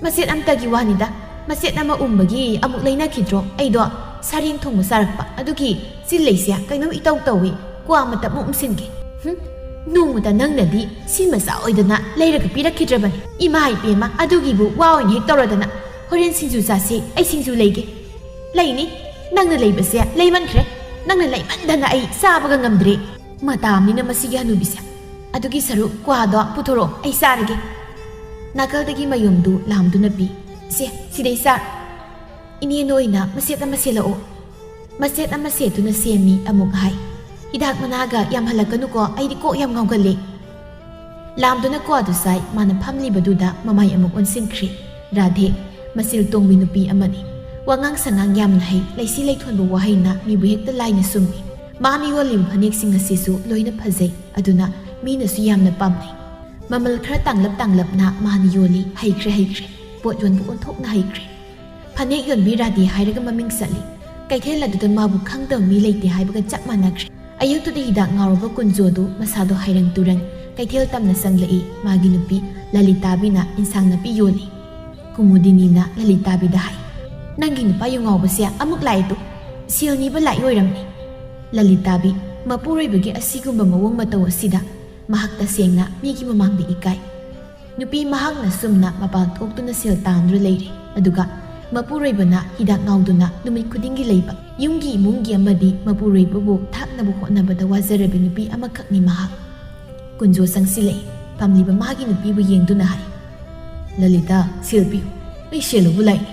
ꯃꯆꯦꯠ ꯑꯝꯇꯒꯤ ꯋꯥꯅꯤꯗ, ꯃꯆꯦꯠ ꯑꯃ ꯎꯝꯕꯒꯤ ꯑꯃꯨꯛ ꯂꯩꯅꯈꯤꯗ꯭ꯔꯣ? ꯑꯩꯗꯣ ꯁꯥꯔꯦꯡ ꯊꯣꯡꯕ ꯆꯥꯔꯛꯄ, ꯑꯗꯨꯒꯤ ꯆꯤꯜꯂꯩꯁꯦ ꯀꯩꯅꯣꯝ ꯏꯇꯧ ꯇꯧꯏ, ꯀ꯭ꯋꯥ ꯃꯇꯞ ꯑꯃꯨꯛ ꯎꯝꯁꯤꯟꯒꯦ꯫" "ꯍꯨꯝ, ꯅꯣꯡꯃꯇ ꯅꯪꯅꯗꯤ ꯁꯤ ꯃꯆꯥ ꯑꯣꯏꯗꯅ ꯂꯩꯔꯒ ꯄꯤꯔꯛꯈꯤꯗ꯭ꯔꯕꯅꯤ꯫ ꯏꯃꯥ ꯏꯕꯦꯝꯃ, ꯑꯗꯨꯒꯤꯕꯨ ꯋꯥ ꯑꯣꯏꯅ ꯍꯦꯛ ꯇꯧꯔꯗꯅ꯫ ꯍꯣꯔꯦꯟ ꯁꯤꯡꯖꯨ ꯆꯥꯁꯤ, ꯑꯩ ꯁꯤꯡꯖꯨ ꯂꯩꯒꯦ꯫" "ꯂꯩꯅꯤ, ꯅꯪꯅ ꯂꯩꯕꯁꯦ ꯂꯩꯃꯟꯈ꯭ꯔꯦ꯫ ꯅꯪꯅ ꯂꯩꯃꯟꯗꯅ ꯑꯩ ꯆꯥꯕꯒ ꯉꯝꯗ꯭ꯔꯦ꯫" "ꯃꯇꯥꯝꯅꯤꯅ ꯃꯁꯤꯒꯤ ꯍꯅꯨꯕꯤꯁꯦ꯫ ꯑꯗꯨꯒꯤ ꯁꯔꯨꯛ ꯀ꯭ꯋꯥꯗꯣ ꯄꯨꯊꯣꯔꯛꯑꯣ, ꯑꯩ ꯆꯥꯔꯒꯦ꯫" ꯅꯥꯀꯜꯗꯒꯤ ꯃꯌꯨꯝꯗꯨ ꯂꯥꯝꯗꯨꯅ ꯄꯤ꯫ "ꯁꯦ, ꯁꯤꯗꯩ ꯆꯥ꯫ ꯏꯅꯦ ꯅꯣꯏꯅ ꯃꯆꯦꯠ ꯑꯃ ꯁꯦꯠꯂꯛꯑꯣ꯫" ꯃꯆꯦꯠ ꯑꯃ ꯁꯦꯠꯇꯨꯅ ꯁꯦꯝꯃꯤ ꯑꯃꯨꯛ ꯍꯥꯏ, "ꯍꯤꯗꯥꯛ ꯃꯅꯥꯒ ꯌꯥꯝ ꯍꯜꯂꯛꯀꯅꯨꯀꯣ, ꯑꯩꯗꯤ ꯀꯣꯛ ꯌꯥꯝ ꯉꯥꯎꯒꯜꯂꯦ꯫" ꯂꯥꯝꯗꯨꯅ ꯀ꯭ꯋꯥꯗꯨ ꯆꯥꯏ꯫ ꯃꯥꯅ ꯐꯝꯂꯤꯕꯗꯨꯗ ꯃꯃꯥꯏ ꯑꯃꯨꯛ ꯑꯣꯟꯁꯤꯟꯈ꯭ꯔꯦ꯫ ꯔꯥꯙꯦ ꯃꯆꯤꯜ ꯇꯣꯡꯕꯤ ꯅꯨꯄꯤ ꯑꯃꯅꯤ꯫ ꯋꯥꯉꯥꯡ ꯁꯉꯥꯡ ꯌꯥꯝꯅ ꯍꯩ, ꯂꯩꯁꯤ ꯂꯩꯊꯣꯟꯕ ꯋꯥꯍꯩꯅ ꯃꯤꯕꯨ ꯍꯦꯛꯇ ꯂꯥꯏꯅ ꯁꯨꯝꯃꯤ꯫ ꯃꯥꯅ ꯌꯣꯜꯂꯤꯕ ꯐꯅꯦꯛꯁꯤꯡ ꯑꯁꯤꯁꯨ ꯂꯣꯏꯅ ꯐꯖꯩ, ꯑꯗꯨꯅ ꯃꯤꯅꯁꯨ ꯌꯥꯝꯅ ꯄꯥꯝꯅꯩ꯫ ꯃꯃꯜ ꯈꯔ ꯇꯥꯡꯂꯞ ꯇꯥꯡꯂꯞꯅ ꯃꯥꯅ ꯌꯣꯜꯂꯤ꯫ ꯍꯩꯈ꯭ꯔꯦ, ꯍꯩꯈ꯭ꯔꯦ꯫ ꯄꯣꯠ ꯌꯣꯟꯕ ꯑꯣꯟꯊꯣꯛꯅ ꯍꯩꯈ꯭ꯔꯦ꯫ ꯐꯅꯦꯛ ꯌꯣꯟꯕꯤ ꯔꯥꯙꯦ ꯍꯥꯏꯔꯒ ꯃꯃꯤꯡ ꯆꯠꯂꯤ꯫ ꯀꯩꯊꯦꯜ ꯑꯗꯨꯗ ꯃꯥꯕꯨ ꯈꯪꯗꯕ ꯃꯤ ꯂꯩꯇꯦ ꯍꯥꯏꯕꯒ ꯆꯞ ꯃꯥꯟꯅꯈ꯭ꯔꯦ꯫ ꯑꯌꯨꯛꯇꯨꯗ ꯍꯤꯗꯥꯛ ꯉꯥꯎꯔꯕ ꯀꯨꯟꯖꯣꯗꯨ ꯃꯁꯥꯗꯣ ꯍꯩꯔꯪ ꯇꯨꯔꯪ ꯀꯩꯊꯦꯜ ꯇꯝꯅ ꯆꯪꯂꯛꯏ꯫ ꯃꯥꯒꯤ ꯅꯨꯄꯤ ꯂꯂꯤꯇꯥꯕꯤꯅ ꯏꯟꯁꯥꯡ ꯅꯥꯄꯤ ꯌꯣꯜꯂꯤ꯫ ꯀꯨꯃꯨꯗꯤꯅꯤꯅ ꯂꯂꯤꯇꯥꯕꯤꯗ ꯍꯥꯏ, "ꯅꯪꯒꯤ ꯅꯨꯄꯥ ꯌꯨ ꯉꯥꯎꯕꯁꯦ ꯑꯃꯨꯛ ꯂꯥꯛꯑꯦ ꯇꯨ꯫ ꯁꯦꯜ ꯅꯤꯕ ꯂꯥꯛꯏ ꯑꯣꯏꯔꯝꯅꯤ꯫" ꯂꯂꯤꯇꯥꯕꯤ ꯃꯄꯨꯔꯣꯏꯕꯒꯤ ꯑꯁꯤꯒꯨꯝꯕ ꯃꯑꯣꯡ ꯃꯇꯧ ꯑꯁꯤꯗ ꯃꯍꯥꯛ ꯇꯁꯦꯡꯅ ꯃꯤꯒꯤ ꯃꯃꯥꯡꯗ ꯏꯀꯥꯏ꯫ ꯅꯨꯄꯤ ꯃꯍꯥꯛꯅ ꯆꯨꯝꯅ ꯃꯄꯥꯟ ꯊꯣꯛꯇꯨꯅ ꯁꯦꯜ ꯇꯥꯟꯗꯨꯅ ꯂꯩꯔꯤ, ꯑꯗꯨꯒ ꯃꯄꯨꯔꯣꯏꯕꯅ ꯍꯤꯗꯥꯛ ꯉꯥꯎꯗꯨꯅ ꯅꯨꯃꯤꯠ ꯈꯨꯗꯤꯡꯒꯤ ꯂꯩꯕ ꯌꯨꯝꯒꯤ ꯏꯃꯨꯡꯒꯤ ꯑꯃꯗꯤ ꯃꯄꯨꯔꯣꯏꯕꯕꯨ ꯊꯥꯛꯅꯕ ꯍꯣꯠꯅꯕꯗ ꯋꯥꯖꯔꯕꯤ ꯅꯨꯄꯤ ꯑꯃꯈꯛꯅꯤ ꯃꯍꯥꯛ꯫ ꯀꯨꯟꯖꯣ ꯆꯪꯁꯤꯜꯂꯛꯏ꯫ ꯐꯝꯂꯤꯕ ꯃꯥꯒꯤ ꯅꯨꯄꯤꯕꯨ ꯌꯦꯡꯗꯨꯅ ꯍꯥꯏ, "ꯂꯂꯤꯇꯥ, ꯁꯦꯜ ꯄꯤꯌꯨ, ꯑꯩ ꯁꯦꯜ ꯂꯧꯕ ꯂꯥꯛꯏ꯫"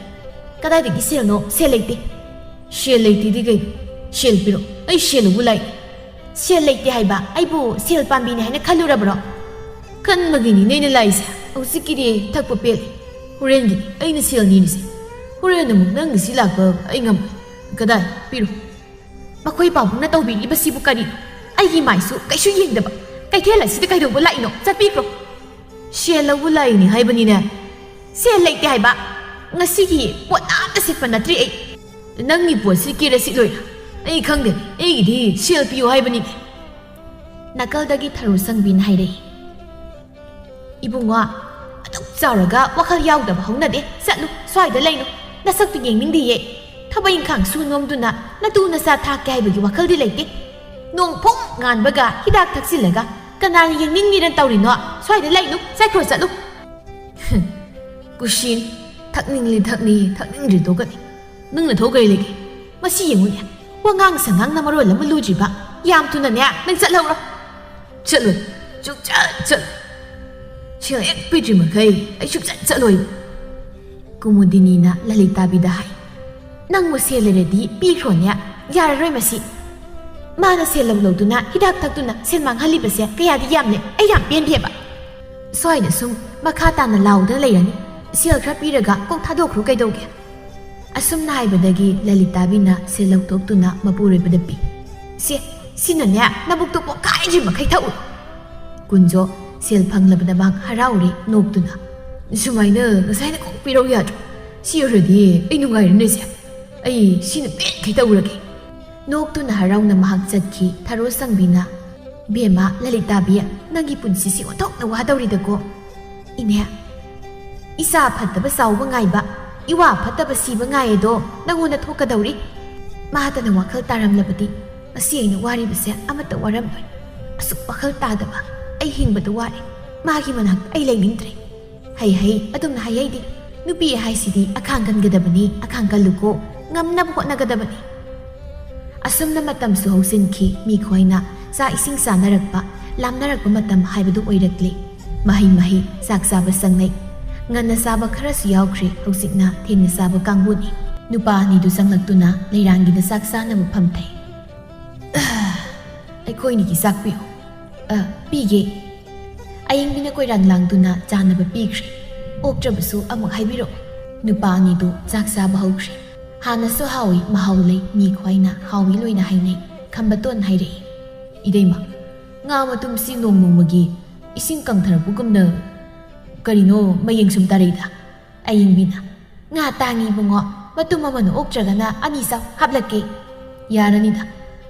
"ꯀꯗꯥꯏꯗꯒꯤ ꯁꯦꯜꯅꯣ? ꯁꯦꯜ ꯂꯩꯇꯦ꯫" "ꯁꯦꯜ ꯂꯩꯇꯦꯗꯤ ꯀꯩꯅꯣ? ꯁꯦꯜ ꯄꯤꯔꯣ, ꯑꯩ ꯁꯦꯜ ꯂꯧꯕ ꯂꯥꯛꯏ꯫" "ꯁꯦꯜ ꯂꯩꯇꯦ ꯍꯥꯏꯕ? ꯑꯩꯕꯨ ꯁꯦꯜ ꯄꯥꯝꯕꯤꯅꯤ ꯍꯥꯏꯅ ꯈꯜꯂꯨꯔꯕ꯭ꯔꯣ?" "ꯈꯟꯕꯒꯤꯅꯤꯅꯦ ꯑꯩꯅ ꯂꯥꯛꯏꯁꯦ꯫ ꯍꯧꯖꯤꯛꯀꯤꯗꯤ ꯊꯛꯄ ꯄꯦꯜꯂꯦ꯫ ꯍꯣꯔꯦꯟꯒꯤꯗꯤ ꯑꯩꯅ ꯁꯦꯜ ꯅꯤꯔꯤꯁꯦ꯫ ꯍꯣꯔꯦꯟ ꯑꯃꯨꯛ ꯅꯪꯒꯤꯁꯤ ꯂꯥꯛꯄ ꯑꯩ ꯉꯝꯃꯣꯏ꯫ ꯀꯗꯥꯏ? ꯄꯤꯔꯣ꯫" "ꯃꯈꯣꯏ ꯄꯥꯕꯨꯡꯅ ꯇꯧꯕꯤꯔꯤꯕꯁꯤꯕꯨ ꯀꯔꯤꯅꯣ? ꯑꯩꯒꯤ ꯃꯥꯏꯁꯨ ꯀꯩꯁꯨ ꯌꯦꯡꯗꯕ꯫ ꯀꯩꯊꯦꯜ ꯑꯁꯤꯗ ꯀꯩꯗꯧꯕ ꯂꯥꯛꯏꯅꯣ? ꯆꯠꯄꯤꯈ꯭ꯔꯣ꯫" "ꯁꯦꯜ ꯂꯧꯕ ꯂꯥꯛꯏꯅꯤ ꯍꯥꯏꯕꯅꯤꯅꯦ꯫" "ꯁꯦꯜ ꯂꯩꯇꯦ ꯍꯥꯏꯕ꯫ ꯉꯁꯤꯒꯤ ꯄꯣꯠ ꯑꯝꯇ ꯁꯤꯠꯄ ꯅꯠꯇ꯭ꯔꯤ ꯑꯩ꯫" "ꯅꯪꯒꯤ ꯄꯣꯠꯁꯤ ꯀꯦꯔ ꯁꯤꯠꯂꯣꯏꯔꯥ? ꯑꯩ ꯈꯪꯗꯦ, ꯑꯩꯒꯤꯗꯤ ꯁꯦꯜ ꯄꯤꯌꯨ ꯍꯥꯏꯕꯅꯤꯅꯦ꯫" ꯅꯥꯀꯜꯗꯒꯤ ꯊꯔꯣ ꯁꯪꯕꯤꯅ ꯍꯥꯏꯔꯛꯏ, "ꯏꯕꯨꯡꯉꯣ, ꯑꯗꯨꯛ ꯆꯥꯎꯔꯒ ꯋꯥꯈꯜ ꯌꯥꯎꯗꯕ ꯍꯧꯅꯗꯦ꯫ ꯆꯠꯂꯨ, ꯁ꯭ꯋꯥꯏꯗ ꯂꯩꯅꯨ꯫ ꯅꯁꯛꯇꯨ ꯌꯦꯡꯅꯤꯡꯗꯤꯌꯦ꯫ ꯊꯕꯛ ꯏꯪꯈꯥꯡ ꯁꯨ ꯅꯣꯝꯗꯨꯅ ꯅꯇꯨ ꯅꯆꯥ ꯊꯥꯛꯀꯦ ꯍꯥꯏꯕꯒꯤ ꯋꯥꯈꯜꯗꯤ ꯂꯩꯇꯦ꯫ ꯅꯣꯡ ꯐꯨꯡ ꯉꯥꯟꯕꯒ ꯍꯤꯗꯥꯛ ꯊꯛꯆꯤꯜꯂꯒ ꯀꯅꯥꯅ ꯌꯦꯡꯅꯤꯡꯉꯤꯔ ꯇꯧꯔꯤꯅꯣ? ꯁ꯭ꯋꯥꯏꯗ ꯂꯩꯅꯨ, ꯆꯠꯈ꯭ꯔꯣ, ꯆꯠꯂꯨ꯫" "ꯀꯨꯁꯤꯟ, ꯊꯛꯅꯤꯡꯂꯤ ꯊꯛꯅꯤ, ꯊꯛꯅꯤꯡꯗ꯭ꯔꯤ ꯇꯣꯛꯀꯅꯤ꯫ ꯅꯪ ꯅꯊꯧ ꯀꯔꯤ ꯂꯩꯒꯦ? ꯃꯁꯤ ꯌꯦꯡꯉꯨꯅꯦ, ꯋꯥꯉꯥꯡ ꯁꯉꯥꯡꯅ ꯃꯔꯣꯜ ꯑꯃ ꯂꯨꯗ꯭ꯔꯤꯕ꯫ ꯌꯥꯝ ꯊꯨꯅꯅꯦ, ꯅꯪ ꯆꯠꯍꯧꯔꯣ꯫" "ꯆꯠꯂꯣꯏ, ꯁꯨꯡꯆꯠ ꯆꯠꯂꯣꯏ꯫ ꯁꯦꯜ ꯍꯦꯛ ꯄꯤꯗ꯭ꯔꯤ ꯃꯈꯩ ꯑꯩ ꯁꯨꯡꯆꯠ ꯆꯠꯂꯣꯏ꯫" ꯀꯨꯃꯨꯗꯤꯅꯤꯅ ꯂꯂꯤꯇꯥꯕꯤꯗ ꯍꯥꯏ, "ꯅꯪꯕꯨ ꯁꯦꯜ ꯂꯩꯔꯗꯤ ꯄꯤꯈ꯭ꯔꯣꯅꯦ, ꯌꯥꯔꯔꯣꯏ ꯃꯁꯤ꯫ ꯃꯥꯅ ꯁꯦꯜ ꯂꯧ ꯂꯧꯗꯨꯅ ꯍꯤꯗꯥꯛ ꯊꯛꯇꯨꯅ ꯁꯦꯜ ꯃꯥꯡꯍꯜꯂꯤꯕꯁꯦ ꯀꯌꯥꯗꯤ ꯌꯥꯝꯂꯦ, ꯑꯩ ꯌꯥꯝ ꯄꯦꯟꯗꯦꯕ꯫" ꯁ꯭ꯋꯥꯏꯗ ꯁꯨꯝ ꯃꯈꯥ ꯇꯥꯅ ꯂꯥꯎꯗꯅ ꯂꯩꯔꯅꯤ꯫ ꯁꯦꯜ ꯈꯔ ꯄꯤꯔꯒ ꯀꯣꯛ ꯊꯥꯗꯣꯛꯈ꯭ꯔꯣ ꯀꯩꯗꯧꯒꯦ?" ꯑꯁꯨꯝꯅ ꯍꯥꯏꯕꯗꯒꯤ ꯂꯂꯤꯇꯥꯕꯤꯅ ꯁꯦꯜ ꯂꯧꯊꯣꯛꯇꯨꯅ ꯃꯄꯨꯔꯣꯏꯕꯗ ꯄꯤ꯫ "ꯁꯦ, ꯁꯤꯅꯅꯦ ꯅꯕꯨꯛꯇꯣ ꯄꯣꯛꯈꯥꯏꯗ꯭ꯔꯤ ꯃꯈꯩ ꯊꯛꯎ꯫" ꯀꯨꯟꯖꯣ ꯁꯦꯜ ꯐꯪꯂꯕꯗ ꯃꯍꯥꯛ ꯍꯔꯥꯎꯔꯦ ꯅꯣꯛꯇꯨꯅ꯫ "ꯁꯨꯃꯥꯏꯅ ꯉꯁꯥꯏꯅ ꯀꯣꯛ ꯄꯤꯔꯧ ꯌꯥꯗ꯭ꯔꯣ? ꯁꯤ ꯑꯣꯏꯔꯗꯤ ꯑꯩ ꯅꯨꯡꯉꯥꯏꯔꯅꯦꯁꯦ꯫ ꯑꯩ ꯁꯤꯅ ꯄꯦꯟꯈꯩ ꯇꯧꯔꯒꯦ꯫" ꯅꯣꯛꯇꯨꯅ ꯍꯔꯥꯎꯅ ꯃꯍꯥꯛ ꯆꯠꯈꯤ꯫ ꯊꯔꯣ ꯁꯪꯕꯤꯅ, "ꯕꯦꯝꯃ ꯂꯂꯤꯇꯥꯕꯤ, ꯅꯪꯒꯤ ꯄꯨꯟꯁꯤꯁꯤ ꯑꯣꯟꯊꯣꯛꯅ ꯋꯥꯗꯧꯔꯤꯗꯀꯣ꯫" "ꯏꯅꯦ, ꯏꯆꯥ ꯐꯠꯇꯕ ꯆꯥꯎꯕ ꯉꯥꯏꯕ, ꯏꯋꯥ ꯐꯠꯇꯕ ꯁꯤꯕ ꯉꯥꯏ ꯑꯗꯣ ꯅꯪꯉꯣꯟꯗ ꯊꯣꯛꯀꯗꯧꯔꯤ꯫ ꯃꯥꯇꯅ ꯋꯥꯈꯜ ꯇꯥꯔꯝꯂꯕꯗꯤ ꯉꯁꯤ ꯑꯩꯅ ꯋꯥꯔꯤꯕꯁꯦ ꯑꯃꯠꯇ ꯋꯥꯔꯝꯂꯣꯏ꯫ ꯑꯁꯨꯛ ꯋꯥꯈꯜ ꯇꯥꯗꯕ ꯑꯩ ꯍꯤꯡꯕꯗ ꯋꯥꯔꯦ꯫ ꯃꯥꯒꯤ ꯃꯅꯥꯛꯇ ꯑꯩ ꯂꯩꯅꯤꯡꯗ꯭ꯔꯦ꯫" "ꯍꯩ ꯍꯩ, ꯑꯗꯨꯝꯅ ꯍꯩ ꯍꯩꯗꯤ꯫ ꯅꯨꯄꯤ ꯍꯥꯏꯁꯤꯗꯤ ꯑꯈꯥꯡ ꯀꯟꯒꯗꯕꯅꯤ, ꯑꯈꯥꯡ ꯀꯜꯂꯨꯀꯣ, ꯉꯝꯅꯕ ꯍꯣꯠꯅꯒꯗꯕꯅꯤ꯫" ꯑꯁꯨꯝꯅ ꯃꯇꯝꯁꯨ ꯍꯧꯖꯤꯟꯈꯤ꯫ ꯃꯤ ꯈꯣꯏꯅ ꯆꯥꯛ ꯏꯁꯤꯡ ꯆꯥꯅꯔꯛꯄ, ꯂꯥꯝꯅꯔꯛꯄ ꯃꯇꯝ ꯍꯥꯏꯕꯗꯨ ꯑꯣꯏꯔꯛꯂꯦ꯫ ꯃꯍꯩ ꯃꯍꯩ ꯆꯥꯛ ꯆꯥꯕ ꯆꯪꯅꯩ꯫ ꯉꯟꯅ ꯆꯥꯕ ꯈꯔꯁꯨ ꯌꯥꯎꯈ꯭ꯔꯦ꯫ ꯍꯧꯖꯤꯛꯅ ꯊꯦꯡꯅ ꯆꯥꯕ ꯀꯥꯡꯕꯨꯅꯤ꯫ ꯅꯨꯄꯥ ꯑꯅꯤꯗꯨ ꯆꯪꯂꯛꯇꯨꯅ ꯂꯩꯔꯥꯡꯒꯤꯗ ꯆꯥꯛ ꯆꯥꯅꯕ ꯐꯝꯊꯩ꯫ "ꯑꯩꯈꯣꯏꯅꯤꯒꯤ ꯆꯥꯛ ꯄꯤꯌꯨ꯫" "ꯑ, ꯄꯤꯒꯦ꯫" ꯑꯌꯤꯡꯕꯤꯅ ꯀꯣꯏꯔꯥꯡ ꯂꯥꯡꯗꯨꯅ ꯆꯥꯅꯕ ꯄꯤꯈ꯭ꯔꯦ꯫ "ꯑꯣꯛꯇ꯭ꯔꯕꯁꯨ ꯑꯃꯨꯛ ꯍꯥꯏꯕꯤꯔꯛꯎ꯫" ꯅꯨꯄꯥ ꯑꯅꯤꯗꯨ ꯆꯥꯛ ꯆꯥꯕ ꯍꯧꯈ꯭ꯔꯦ꯫ "ꯍꯥꯟꯅꯁꯨ ꯍꯥꯎꯏ, ꯃꯍꯥꯎ ꯂꯩ, ꯃꯤ ꯈ꯭ꯋꯥꯏꯅ ꯍꯥꯎꯏ ꯂꯣꯏꯅ ꯍꯥꯏꯅꯩ꯫" ꯈꯝꯕꯇꯣꯟ ꯍꯥꯏꯔꯛꯏ꯫ "ꯏꯇꯩꯃ, ꯉꯥ ꯃꯇꯨꯝꯁꯤ ꯅꯣꯡ ꯅꯣꯡꯃꯒꯤ ꯏꯁꯤꯡ ꯀꯪꯊꯔꯛꯄꯒꯨꯝꯅ ꯀꯔꯤꯅꯣ ꯃꯌꯦꯡ ꯁꯨꯝ ꯇꯥꯔꯛꯏꯗ?" ꯑꯌꯤꯡꯕꯤꯅ, "ꯉꯥ ꯇꯥꯡꯉꯤ ꯏꯕꯨꯡꯉꯣ, ꯃꯇꯨꯝ ꯑꯃꯅ ꯑꯣꯛꯇ꯭ꯔꯒꯅ ꯑꯅꯤ ꯆꯥꯎ, ꯍꯥꯞꯂꯛꯀꯦ꯫" "ꯌꯥꯔꯅꯤꯗ,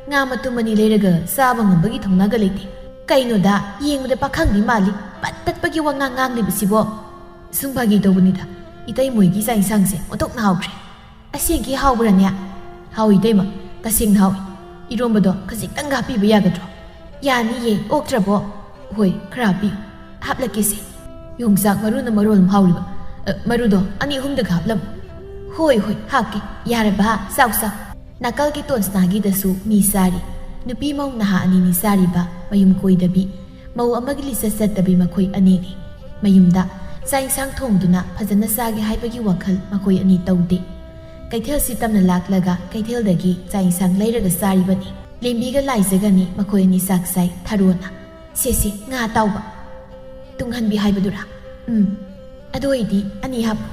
ꯉꯥ ꯃꯇꯨꯝ ꯑꯅꯤ ꯂꯩꯔꯒ ꯆꯥꯕ ꯉꯝꯕꯒꯤ ꯊꯧꯅꯥꯒ ꯂꯩꯇꯦ꯫ ꯀꯩꯅꯣꯗ, ꯌꯦꯡꯕꯗ ꯄꯥꯈꯪꯗꯤ ꯃꯥꯜꯂꯤ, ꯄꯠ ꯇꯠꯄꯒꯤ ꯋꯥꯉꯥꯡ ꯉꯥꯡꯂꯤꯕꯁꯤꯕꯣ?" "ꯁꯨꯝ ꯐꯥꯒꯤ ꯇꯧꯕꯅꯤꯗ, ꯏꯇꯩ ꯃꯣꯏꯒꯤ ꯆꯥꯛ ꯏꯟꯁꯥꯡꯁꯦ ꯑꯣꯟꯊꯣꯛꯅ ꯍꯥꯎꯈ꯭ꯔꯦ꯫" "ꯑꯁꯦꯡꯀꯤ ꯍꯥꯎꯕ꯭ꯔꯅꯦ?" "ꯍꯥꯎꯏ ꯏꯇꯩꯃ, ꯇꯁꯦꯡꯅ ꯍꯥꯎꯏ꯫ ꯏꯔꯣꯝꯕꯗꯣ ꯈꯖꯤꯛꯇꯪꯒ ꯍꯥꯞꯄꯤꯕ ꯌꯥꯒꯗ꯭ꯔꯣ?" "ꯌꯥꯅꯤꯌꯦ, ꯑꯣꯛꯇ꯭ꯔꯕꯣ?" "ꯍꯣꯏ, ꯈꯔ ꯍꯥꯞꯄꯤꯌꯨ, ꯍꯥꯞꯂꯛꯀꯦꯁꯦ꯫" "ꯌꯣꯡꯆꯥꯛ ꯃꯔꯨꯅ ꯃꯔꯣꯜ ꯑꯃ ꯍꯥꯎꯔꯤꯕ꯫ ꯑ, ꯃꯔꯨꯗꯣ ꯑꯅꯤ ꯑꯍꯨꯝꯗꯒ ꯍꯥꯞꯂꯝꯃꯨ꯫" "ꯍꯣꯏ, ꯍꯣꯏ, ꯍꯥꯞꯀꯦ꯫ ꯌꯥꯔꯕ, ꯆꯥꯎ, ꯆꯥꯎ꯫" ꯅꯥꯀꯜꯒꯤ ꯇꯣꯟꯁꯅꯥꯒꯤꯗꯁꯨ ꯃꯤ ꯆꯥꯔꯤ꯫ ꯅꯨꯄꯤ ꯃꯧ ꯅꯍꯥ ꯑꯅꯤꯅꯤ ꯆꯥꯔꯤꯕ, ꯃꯌꯨꯝ ꯀꯣꯏꯗꯕꯤ꯫ ꯃꯧ ꯑꯃꯒꯤ ꯂꯤꯆꯠ ꯆꯠꯇꯕꯤ ꯃꯈꯣꯏ ꯑꯅꯤꯅꯤ꯫ ꯃꯌꯨꯝꯗ ꯆꯥꯛ ꯏꯟꯁꯥꯡ ꯊꯣꯡꯗꯨꯅ ꯐꯖꯅ ꯆꯥꯒꯦ ꯍꯥꯏꯕꯒꯤ ꯋꯥꯈꯜ ꯃꯈꯣꯏ ꯑꯅꯤ ꯇꯧꯗꯦ꯫ ꯀꯩꯊꯦꯜꯁꯤ ꯇꯝꯅ ꯂꯥꯛꯂꯒ ꯀꯩꯊꯦꯜꯗꯒꯤ ꯆꯥꯛ ꯏꯟꯁꯥꯡ ꯂꯩꯔꯒ ꯆꯥꯔꯤꯕꯅꯤ꯫ ꯂꯦꯝꯕꯤꯒ ꯂꯥꯏꯖꯒꯅꯤ ꯃꯈꯣꯏ ꯑꯅꯤ ꯆꯥꯛ ꯆꯥꯏ꯫ ꯊꯔꯣꯅ, "ꯁꯦ, ꯁꯦ, ꯉꯥ ꯑꯇꯥꯎꯕ꯫" ꯇꯨꯡꯍꯟꯕꯤ ꯍꯥꯏꯕꯗꯨꯔꯥ? ꯎꯝ, ꯑꯗꯨ ꯑꯣꯏꯗꯤ ꯑꯅꯤ ꯍꯥꯞꯄꯨ꯫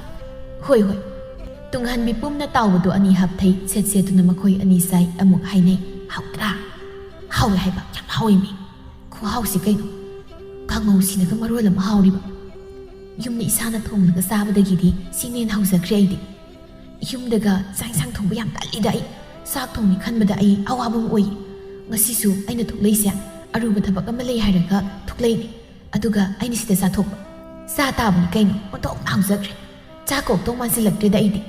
ꯍꯣꯏ, ꯍꯣꯏ꯫ ꯇꯨꯡꯍꯟꯕꯤ ꯄꯨꯝꯅ ꯇꯥꯎꯕꯗꯣ ꯑꯅꯤ ꯍꯥꯞꯊꯩ꯫ ꯁꯦꯠ ꯁꯦꯠꯇꯨꯅ ꯃꯈꯣꯏ ꯑꯅꯤ ꯆꯥꯏ꯫ ꯑꯃꯨꯛ ꯍꯥꯏꯅꯩ꯫ "ꯍꯥꯎꯇ꯭ꯔꯥ?" "ꯍꯥꯎꯋꯦ ꯍꯥꯏꯕ, ꯌꯥꯝ ꯍꯥꯎꯋꯦ ꯃꯤ꯫ ꯈꯨꯍꯥꯎꯁꯤ ꯀꯩꯅꯣ꯫ ꯀꯥꯡꯉꯧꯁꯤꯅꯒ ꯃꯔꯣꯜ ꯑꯃ ꯍꯥꯎꯔꯤꯕ꯫ ꯌꯨꯝꯗ ꯏꯁꯥꯅ ꯊꯣꯡꯂꯒ ꯆꯥꯕꯗꯒꯤꯗꯤ ꯁꯤꯅ ꯍꯦꯟꯅ ꯍꯥꯎꯖꯈ꯭ꯔꯦ ꯑꯩꯗꯤ꯫ ꯌꯨꯝꯗꯒ ꯆꯥꯛ ꯏꯟꯁꯥꯡ ꯊꯣꯡꯕ ꯌꯥꯝ ꯇꯜꯂꯤꯗ ꯑꯩ꯫ ꯆꯥꯛ ꯊꯣꯡꯅꯤ ꯈꯟꯕꯗ ꯑꯩ ꯑꯋꯥꯕ ꯑꯃ ꯑꯣꯏꯌꯦ꯫ ꯉꯁꯤꯁꯨ ꯑꯩꯅ ꯊꯣꯛꯂꯛꯏꯁꯦ ꯑꯔꯨꯕ ꯊꯕꯛ ꯑꯃ ꯂꯩ ꯍꯥꯏꯔꯒ ꯊꯣꯛꯂꯛꯏꯅꯤ꯫ ꯑꯗꯨꯒ ꯑꯩꯅ ꯁꯤꯗ ꯆꯥꯊꯣꯛꯄ꯫ ꯆꯥ ꯇꯥꯕꯅꯤ ꯀꯩꯅꯣ, ꯑꯣꯟꯊꯣꯛꯅ ꯍꯥꯎꯖꯈ꯭ꯔꯦ꯫ ꯆꯥꯛꯀ ꯑꯣꯛꯇꯧ ꯃꯥꯟꯁꯤꯜꯂꯛꯇ꯭ꯔꯦꯗ ꯑꯩꯗꯤ꯫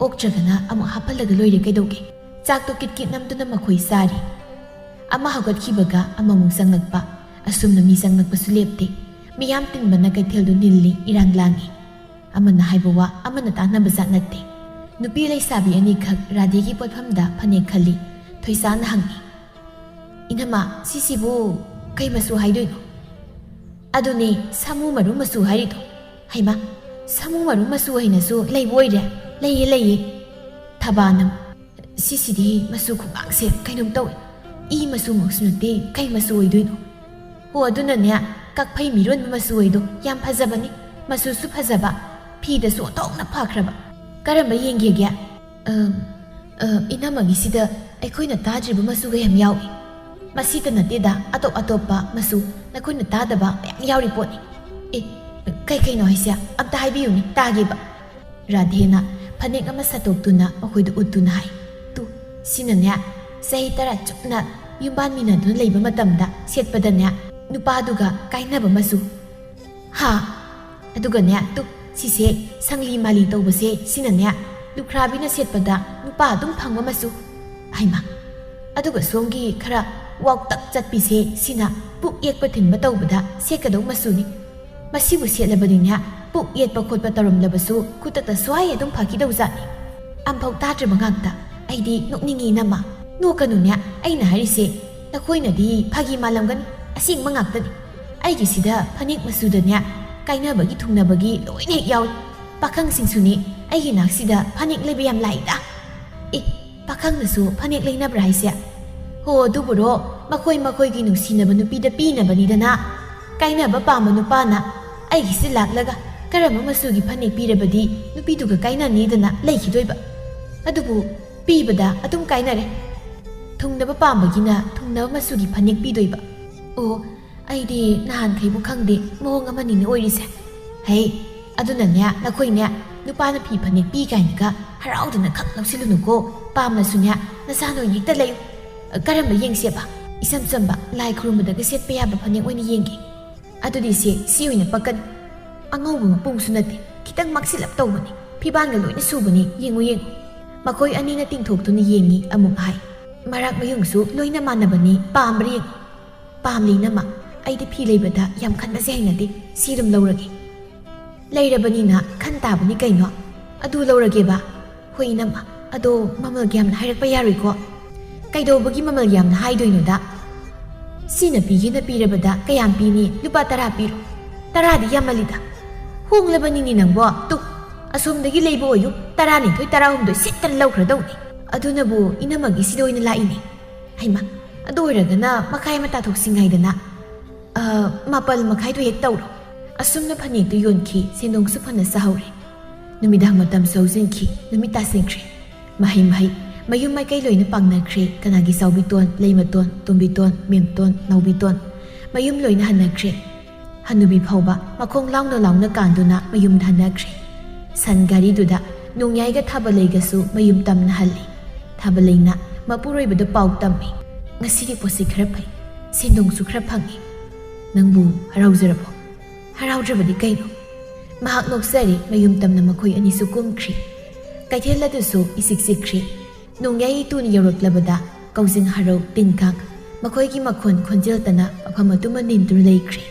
ꯑꯣꯛꯇ꯭ꯔꯒꯅ ꯑꯃꯨꯛ ꯍꯥꯞꯍꯜꯂꯒ ꯂꯣꯏꯔꯦ ꯀꯩꯗꯧꯒꯦ?" ꯆꯥꯛꯇꯣ ꯀꯤꯠ ꯀꯤꯠ ꯅꯝꯗꯨꯅ ꯃꯈꯣꯏ ꯆꯥꯔꯤ꯫ ꯑꯃ ꯍꯧꯒꯠꯈꯤꯕꯒ ꯑꯃꯃꯨꯛ ꯆꯪꯂꯛꯄ꯫ ꯑꯁꯨꯝꯅ ꯃꯤ ꯆꯪꯂꯛꯄꯁꯨ ꯂꯦꯞꯇꯦ꯫ ꯃꯤꯌꯥꯝ ꯇꯤꯟꯕꯅ ꯀꯩꯊꯦꯜꯗꯨ ꯅꯤꯜꯂꯤ, ꯏꯔꯥꯡ ꯂꯥꯡꯏ꯫ ꯑꯃꯅ ꯍꯥꯏꯕ ꯋꯥ ꯑꯃꯅ ꯇꯥꯅꯕ ꯖꯥꯠ ꯅꯠꯇꯦ꯫ ꯅꯨꯄꯤ ꯂꯩꯁꯥꯕꯤ ꯑꯅꯤꯈꯛ ꯔꯥꯙꯦꯒꯤ ꯄꯣꯠꯐꯝꯗ ꯐꯅꯦꯛ ꯈꯜꯂꯤ꯫ ꯊꯣꯏꯁꯥꯅ ꯍꯪꯉꯤ, "ꯏꯅꯝꯃ, ꯁꯤꯁꯤꯕꯨ ꯀꯩ ꯃꯆꯨ ꯍꯥꯏꯗꯣꯏꯅꯣ?" "ꯑꯗꯨꯅꯦ, ꯁꯥꯃꯨ ꯃꯔꯨ ꯃꯆꯨ ꯍꯥꯏꯔꯤꯗꯣ꯫" "ꯍꯩꯃꯥ, ꯁꯥꯃꯨ ꯃꯔꯨ ꯃꯆꯨ ꯍꯥꯏꯅꯁꯨ ꯂꯩꯕ ꯑꯣꯏꯔꯦ?" "ꯂꯩꯌꯦ, ꯂꯩꯌꯦ꯫" ꯊꯕꯥꯅ, "ꯁꯤꯁꯤꯗꯤ ꯃꯆꯨ ꯈꯨꯉꯥꯡꯁꯦ ꯀꯩꯅꯣꯝ ꯇꯧꯏ꯫ ꯏ ꯃꯆꯨꯃꯛꯁꯨ ꯅꯠꯇꯦ, ꯀꯩ ꯃꯆꯨ ꯑꯣꯏꯗꯣꯏꯅꯣ?" "ꯍꯣ, ꯑꯗꯨꯅꯅꯦ, ꯀꯛꯐꯩ ꯃꯤꯔꯣꯟꯕ ꯃꯆꯨ ꯑꯣꯏꯗꯣ ꯌꯥꯝ ꯐꯖꯕꯅꯤ꯫ ꯃꯆꯨꯁꯨ ꯐꯖꯕ, ꯐꯤꯗꯁꯨ ꯑꯣꯟꯊꯣꯛꯅ ꯐꯈ꯭ꯔꯕ꯫ ꯀꯔꯝꯕ ꯌꯦꯡꯒꯦꯒꯦ?" "ꯑ, ꯑ, ꯏꯅꯝꯃꯒꯤꯁꯤꯗ ꯑꯩꯈꯣꯏꯅ ꯇꯥꯗ꯭ꯔꯤꯕ ꯃꯆꯨꯒ ꯌꯥꯝ ꯌꯥꯎꯏ꯫ ꯃꯁꯤꯇ ꯅꯠꯇꯦꯗ, ꯑꯇꯣꯞ ꯑꯇꯣꯞꯄ ꯃꯆꯨ ꯅꯈꯣꯏꯅ ꯇꯥꯗꯕ ꯃꯌꯥꯝ ꯌꯥꯎꯔꯤ ꯄꯣꯠꯅꯤ꯫" "ꯑꯦ, ꯀꯩ ꯀꯩꯅꯣ ꯍꯥꯏꯁꯦ? ꯑꯝꯇ ꯍꯥꯏꯕꯤꯌꯨꯅꯦ, ꯇꯥꯒꯦꯕ꯫" ꯔꯥꯙꯦꯅ ꯐꯅꯦꯛ ꯑꯃ ꯁꯠꯇꯣꯛꯇꯨꯅ ꯃꯈꯣꯏꯗ ꯎꯠꯇꯨꯅ ꯍꯥꯏ, "ꯇꯨ, ꯁꯤꯅꯅꯦ, ꯆꯍꯤ ꯇꯔꯥ ꯆꯨꯞꯅ ꯌꯨꯝꯕꯥꯟꯃꯤꯟꯅꯗꯨꯅ ꯂꯩꯕ ꯃꯇꯝꯗ ꯁꯦꯠꯄꯗꯅꯦ, ꯅꯨꯄꯥꯗꯨꯒ ꯀꯥꯏꯅꯕ ꯃꯆꯨ꯫ ꯍꯥ? ꯑꯗꯨꯒꯅꯦ, ꯇꯨ, ꯁꯤꯁꯦ ꯁꯪꯂꯤ ꯃꯥꯂꯤ ꯇꯧꯕꯁꯦ, ꯁꯤꯅꯅꯦ, ꯂꯨꯈ꯭ꯔꯥꯕꯤꯅ ꯁꯦꯠꯄꯗ ꯅꯨꯄꯥ ꯑꯗꯨꯝ ꯐꯪꯕ ꯃꯆꯨ꯫ ꯍꯩꯃꯥ! ꯑꯗꯨꯒ ꯁꯣꯝꯒꯤ ꯈꯔ ꯋꯥꯎꯇꯛ ꯆꯠꯄꯤꯁꯦ, ꯁꯤꯅ ꯄꯨꯛ ꯌꯦꯛꯄ ꯊꯤꯟꯕ ꯇꯧꯕꯗ ꯁꯦꯠꯀꯗꯧ ꯃꯆꯨꯅꯤ꯫ ꯃꯁꯤꯕꯨ ꯁꯦꯠꯂꯕꯅꯤꯅꯦ, ꯄꯨꯛ ꯌꯦꯠꯄ ꯈꯣꯠꯄ ꯇꯧꯔꯝꯂꯕꯁꯨ ꯈꯨꯗꯛꯇ ꯁ꯭ꯋꯥꯏ ꯑꯗꯨꯝ ꯐꯈꯤꯗꯧꯖꯥꯠꯅꯤ꯫" ꯑꯝꯐꯥꯎ ꯇꯥꯗ꯭ꯔꯕ ꯉꯥꯛꯇ꯫ "ꯑꯩꯗꯤ ꯅꯣꯛꯅꯤꯡꯉꯤ, ꯏꯅꯝꯃ꯫ ꯅꯣꯛꯀꯅꯨꯅꯦ, ꯑꯩꯅ ꯍꯥꯏꯔꯤꯁꯦ ꯅꯈꯣꯏꯅꯗꯤ ꯐꯥꯒꯤ ꯃꯥꯜꯂꯝꯒꯅꯤ, ꯑꯁꯦꯡꯕ ꯉꯥꯛꯇꯅꯤ꯫ ꯑꯩꯒꯤꯁꯤꯗ ꯐꯅꯦꯛ ꯃꯆꯨꯗꯅꯦ, ꯀꯥꯏꯅꯕꯒꯤ ꯊꯨꯡꯅꯕꯒꯤ ꯂꯣꯏꯅ ꯍꯦꯛ ꯌꯥꯎꯏ꯫ ꯄꯥꯈꯪꯁꯤꯡꯁꯨꯅꯤ ꯑꯩꯒꯤ ꯅꯥꯛꯁꯤꯗ ꯐꯅꯦꯛ ꯂꯩꯕ ꯌꯥꯝ ꯂꯥꯛꯏꯗ꯫" "ꯑꯦ, ꯄꯥꯈꯪꯅꯁꯨ ꯐꯅꯦꯛ ꯂꯩꯅꯕ꯭ꯔꯥ ꯍꯥꯏꯁꯦ?" "ꯍꯣ, ꯑꯗꯨꯕꯨꯔꯣ, ꯃꯈꯣꯏ ꯃꯈꯣꯏꯒꯤ ꯅꯨꯡꯁꯤꯅꯕ ꯅꯨꯄꯤꯗ ꯄꯤꯅꯕꯅꯤꯗꯅ꯫" ꯀꯥꯏꯅꯕ ꯄꯥꯝꯕ ꯅꯨꯄꯥꯅ ꯑꯩꯒꯤꯁꯤ ꯂꯥꯛꯂꯒ ꯀꯔꯝꯕ ꯃꯆꯨꯒꯤ ꯐꯅꯦꯛ ꯄꯤꯔꯕꯗꯤ ꯅꯨꯄꯤꯗꯨꯒ ꯀꯥꯏꯅꯅꯤꯗꯅ ꯂꯩꯈꯤꯗꯣꯏꯕ? ꯑꯗꯨꯕꯨ ꯄꯤꯕꯗ ꯑꯗꯨꯝ ꯀꯥꯏꯅꯔꯦ꯫ ꯊꯨꯡꯅꯕ ꯄꯥꯝꯕꯒꯤꯅ ꯊꯨꯡꯅꯕ ꯃꯆꯨꯒꯤ ꯐꯅꯦꯛ ꯄꯤꯗꯣꯏꯕ꯫ ꯑꯣ, ꯑꯩꯗꯤ ꯅꯍꯥꯟꯈꯩꯕꯨ ꯈꯪꯗꯦ, ꯃꯑꯣꯡ ꯑꯃꯅꯤꯅꯦ ꯑꯣꯏꯔꯤꯁꯦ꯫ ꯍꯩ, ꯑꯗꯨꯅꯅꯦ, ꯅꯈꯣꯏꯅꯦ, ꯅꯨꯄꯥꯅ ꯐꯤ ꯐꯅꯦꯛ ꯄꯤ ꯀꯥꯏꯅꯒ ꯍꯔꯥꯎꯗꯅ ꯈꯛ ꯂꯧꯁꯤꯜꯂꯨꯅꯨꯀꯣ꯫ ꯄꯥꯝꯂꯁꯨꯅꯦ, ꯅꯁꯥ ꯅꯣꯏ ꯌꯦꯛꯇ ꯂꯩꯌꯨ꯫ ꯀꯔꯝꯕ ꯌꯦꯡꯁꯦꯕ? ꯏꯆꯝ ꯆꯝꯕ ꯂꯥꯏ ꯈꯨꯔꯨꯝꯕꯗꯒ ꯁꯦꯠꯄ ꯌꯥꯕ ꯐꯅꯦꯛ ꯑꯣꯏꯅ ꯌꯦꯡꯒꯦ꯫ ꯑꯗꯨꯗꯤ ꯁꯦ, ꯁꯤ ꯑꯣꯏꯅ ꯄꯛꯀꯅꯤ꯫ ꯑꯉꯧꯕ ꯃꯄꯨꯡꯁꯨ ꯅꯠꯇꯦ, ꯈꯤꯇꯪ ꯃꯛꯁꯤꯜꯂꯞ ꯇꯧꯕꯅꯤ, ꯐꯤꯕꯥꯟꯒ ꯂꯣꯏꯅ ꯁꯨꯕꯅꯤ, ꯌꯦꯡꯉꯨ ꯌꯦꯡꯉꯨ꯫ ꯃꯈꯣꯏ ꯑꯅꯤꯅ ꯇꯤꯡꯊꯣꯛꯇꯨꯅ ꯌꯦꯡꯉꯤ꯫ ꯑꯃꯨꯛ ꯍꯥꯏ, ꯃꯔꯥꯛ ꯃꯌꯨꯡꯁꯨ ꯂꯣꯏꯅ ꯃꯥꯟꯅꯕꯅꯤ, ꯄꯥꯝꯕ꯭ꯔꯥ ꯌꯦꯡꯉꯨ꯫ ꯄꯥꯝꯂꯤ ꯏꯅꯝꯃ, ꯑꯩꯗꯤ ꯐꯤ ꯂꯩꯕꯗ ꯌꯥꯝ ꯈꯟꯕꯁꯦ ꯍꯩꯅꯗꯦ, ꯁꯤ ꯑꯗꯨꯝ ꯂꯧꯔꯒꯦ꯫ ꯂꯩꯔꯕꯅꯤꯅ ꯈꯟ ꯇꯥꯕꯅꯤ ꯀꯩꯅꯣ꯫ ꯑꯗꯨ ꯂꯧꯔꯒꯦꯕ꯫ ꯍꯣꯏ ꯏꯅꯝꯃ, ꯑꯗꯣ ꯃꯃꯜ ꯀꯌꯥꯝꯅ ꯍꯥꯏꯔꯛꯄ ꯌꯥꯔꯣꯏꯀꯣ? ꯀꯩꯗꯧꯕꯒꯤ ꯃꯃꯜ ꯌꯥꯝꯅ ꯍꯥꯏꯗꯣꯏꯅꯣꯗ? ꯁꯤꯅ ꯄꯤꯒꯦꯅ ꯄꯤꯔꯕꯗ ꯀꯌꯥꯝ ꯄꯤꯅꯤ? ꯂꯨꯄꯥ ꯇꯔꯥ ꯄꯤꯔꯣ꯫ ꯇꯔꯥꯗꯤ ꯌꯥꯝꯃꯜꯂꯤꯗ꯫ ꯍꯣꯡꯂꯕꯅꯤꯅꯦ ꯅꯪꯕꯣ꯫ ꯇꯨ, ꯑꯁꯣꯝꯗꯒꯤ ꯂꯩꯕ ꯑꯣꯏꯌꯨ, ꯇꯔꯥꯅꯤꯊꯣꯏ, ꯇꯔꯥꯍꯨꯝꯗꯣꯏ ꯁꯤꯠꯇꯅ ꯂꯧꯈ꯭ꯔꯗꯧꯅꯤ꯫ ꯑꯗꯨꯅꯕꯨ ꯏꯅꯝꯃꯒꯤ ꯁꯤꯗ ꯑꯣꯏꯅ ꯂꯥꯛꯏꯅꯦ꯫ ꯍꯩꯃꯥ, ꯑꯗꯨ ꯑꯣꯏꯔꯒꯅ ꯃꯈꯥꯏ ꯑꯃ ꯇꯥꯊꯣꯛꯁꯤ ꯉꯥꯏꯗꯅ꯫ ꯑ, ꯃꯥꯄꯜ ꯃꯈꯥꯏꯗꯣ ꯍꯦꯛ ꯇꯧꯔꯣ꯫ ꯑꯁꯨꯝꯅ ꯐꯅꯦꯛꯇꯨ ꯌꯣꯟꯈꯤ, ꯁꯦꯟꯗꯣꯡꯁꯨ ꯐꯅ ꯁꯥꯍꯧꯔꯦ꯫ ꯅꯨꯃꯤꯗꯥꯡ ꯃꯇꯝꯁꯨ ꯍꯧꯖꯤꯟꯈꯤ, ꯅꯨꯃꯤꯠ ꯇꯥꯁꯤꯟꯈ꯭ꯔꯦ꯫ ꯃꯍꯩ ꯃꯍꯩ, ꯃꯌꯨꯝ ꯃꯥꯏꯀꯩ ꯂꯣꯏꯅ ꯄꯥꯡꯅꯈ꯭ꯔꯦ, ꯀꯅꯥꯒꯤ ꯆꯥꯎꯕꯤꯇꯣꯟ, ꯂꯩꯃꯇꯣꯟ, ꯇꯣꯝꯕꯤꯇꯣꯟ, ꯃꯦꯝꯇꯣꯟ, ꯅꯥꯎꯕꯤꯇꯣꯟ꯫ ꯃꯌꯨꯝ ꯂꯣꯏꯅ ꯍꯟꯅꯈ꯭ꯔꯦ꯫ ꯍꯅꯨꯕꯤ ꯐꯥꯎꯕ ꯃꯈꯣꯡ ꯂꯥꯎꯅ ꯂꯥꯎꯅ ꯀꯥꯟꯗꯨꯅ ꯃꯌꯨꯝꯗ ꯍꯟꯅꯈ꯭ꯔꯦ꯫ ꯁꯟ ꯒꯥꯔꯤꯗꯨꯗ ꯅꯣꯡꯌꯥꯏꯒ ꯊꯥꯕꯂꯩꯒꯁꯨ ꯃꯌꯨꯝ ꯇꯝꯅ ꯍꯜꯂꯤ꯫ ꯊꯥꯕꯂꯩꯅ ꯃꯄꯨꯔꯣꯏꯕꯗ ꯄꯥꯎ ꯇꯝꯃꯤ꯫ "ꯉꯁꯤꯒꯤ ꯄꯣꯠꯁꯤ ꯈꯔ ꯐꯩ, ꯁꯦꯟꯗꯣꯡꯁꯨ ꯈꯔ ꯐꯪꯉꯤ꯫ ꯅꯪꯕꯨ ꯍꯔꯥꯎꯖꯔꯕꯣ?" "ꯍꯔꯥꯎꯗ꯭ꯔꯕꯗꯤ ꯀꯩꯅꯣ?" ꯃꯍꯥꯛ ꯅꯣꯛꯆꯔꯤ꯫ ꯃꯌꯨꯝ ꯇꯝꯅ ꯃꯈꯣꯏ ꯑꯅꯤꯁꯨ ꯀꯨꯝꯈ꯭ꯔꯤ꯫ ꯀꯩꯊꯦꯜ ꯑꯗꯨꯁꯨ ꯏꯆꯤꯛ ꯆꯤꯛꯈ꯭ꯔꯤ꯫ ꯅꯣꯡꯌꯥꯏ ꯏꯇꯨꯅ ꯌꯧꯔꯛꯂꯕꯗ ꯀꯧꯖꯤꯡ ꯍꯔꯧ ꯇꯤꯟ ꯀꯥꯡ ꯃꯈꯣꯏꯒꯤ ꯃꯈꯣꯟ ꯈꯣꯟꯖꯦꯜꯇꯅ ꯃꯐꯝ ꯑꯗꯨꯃ ꯅꯤꯟꯗꯨꯅ ꯂꯩꯈ꯭ꯔꯦ꯫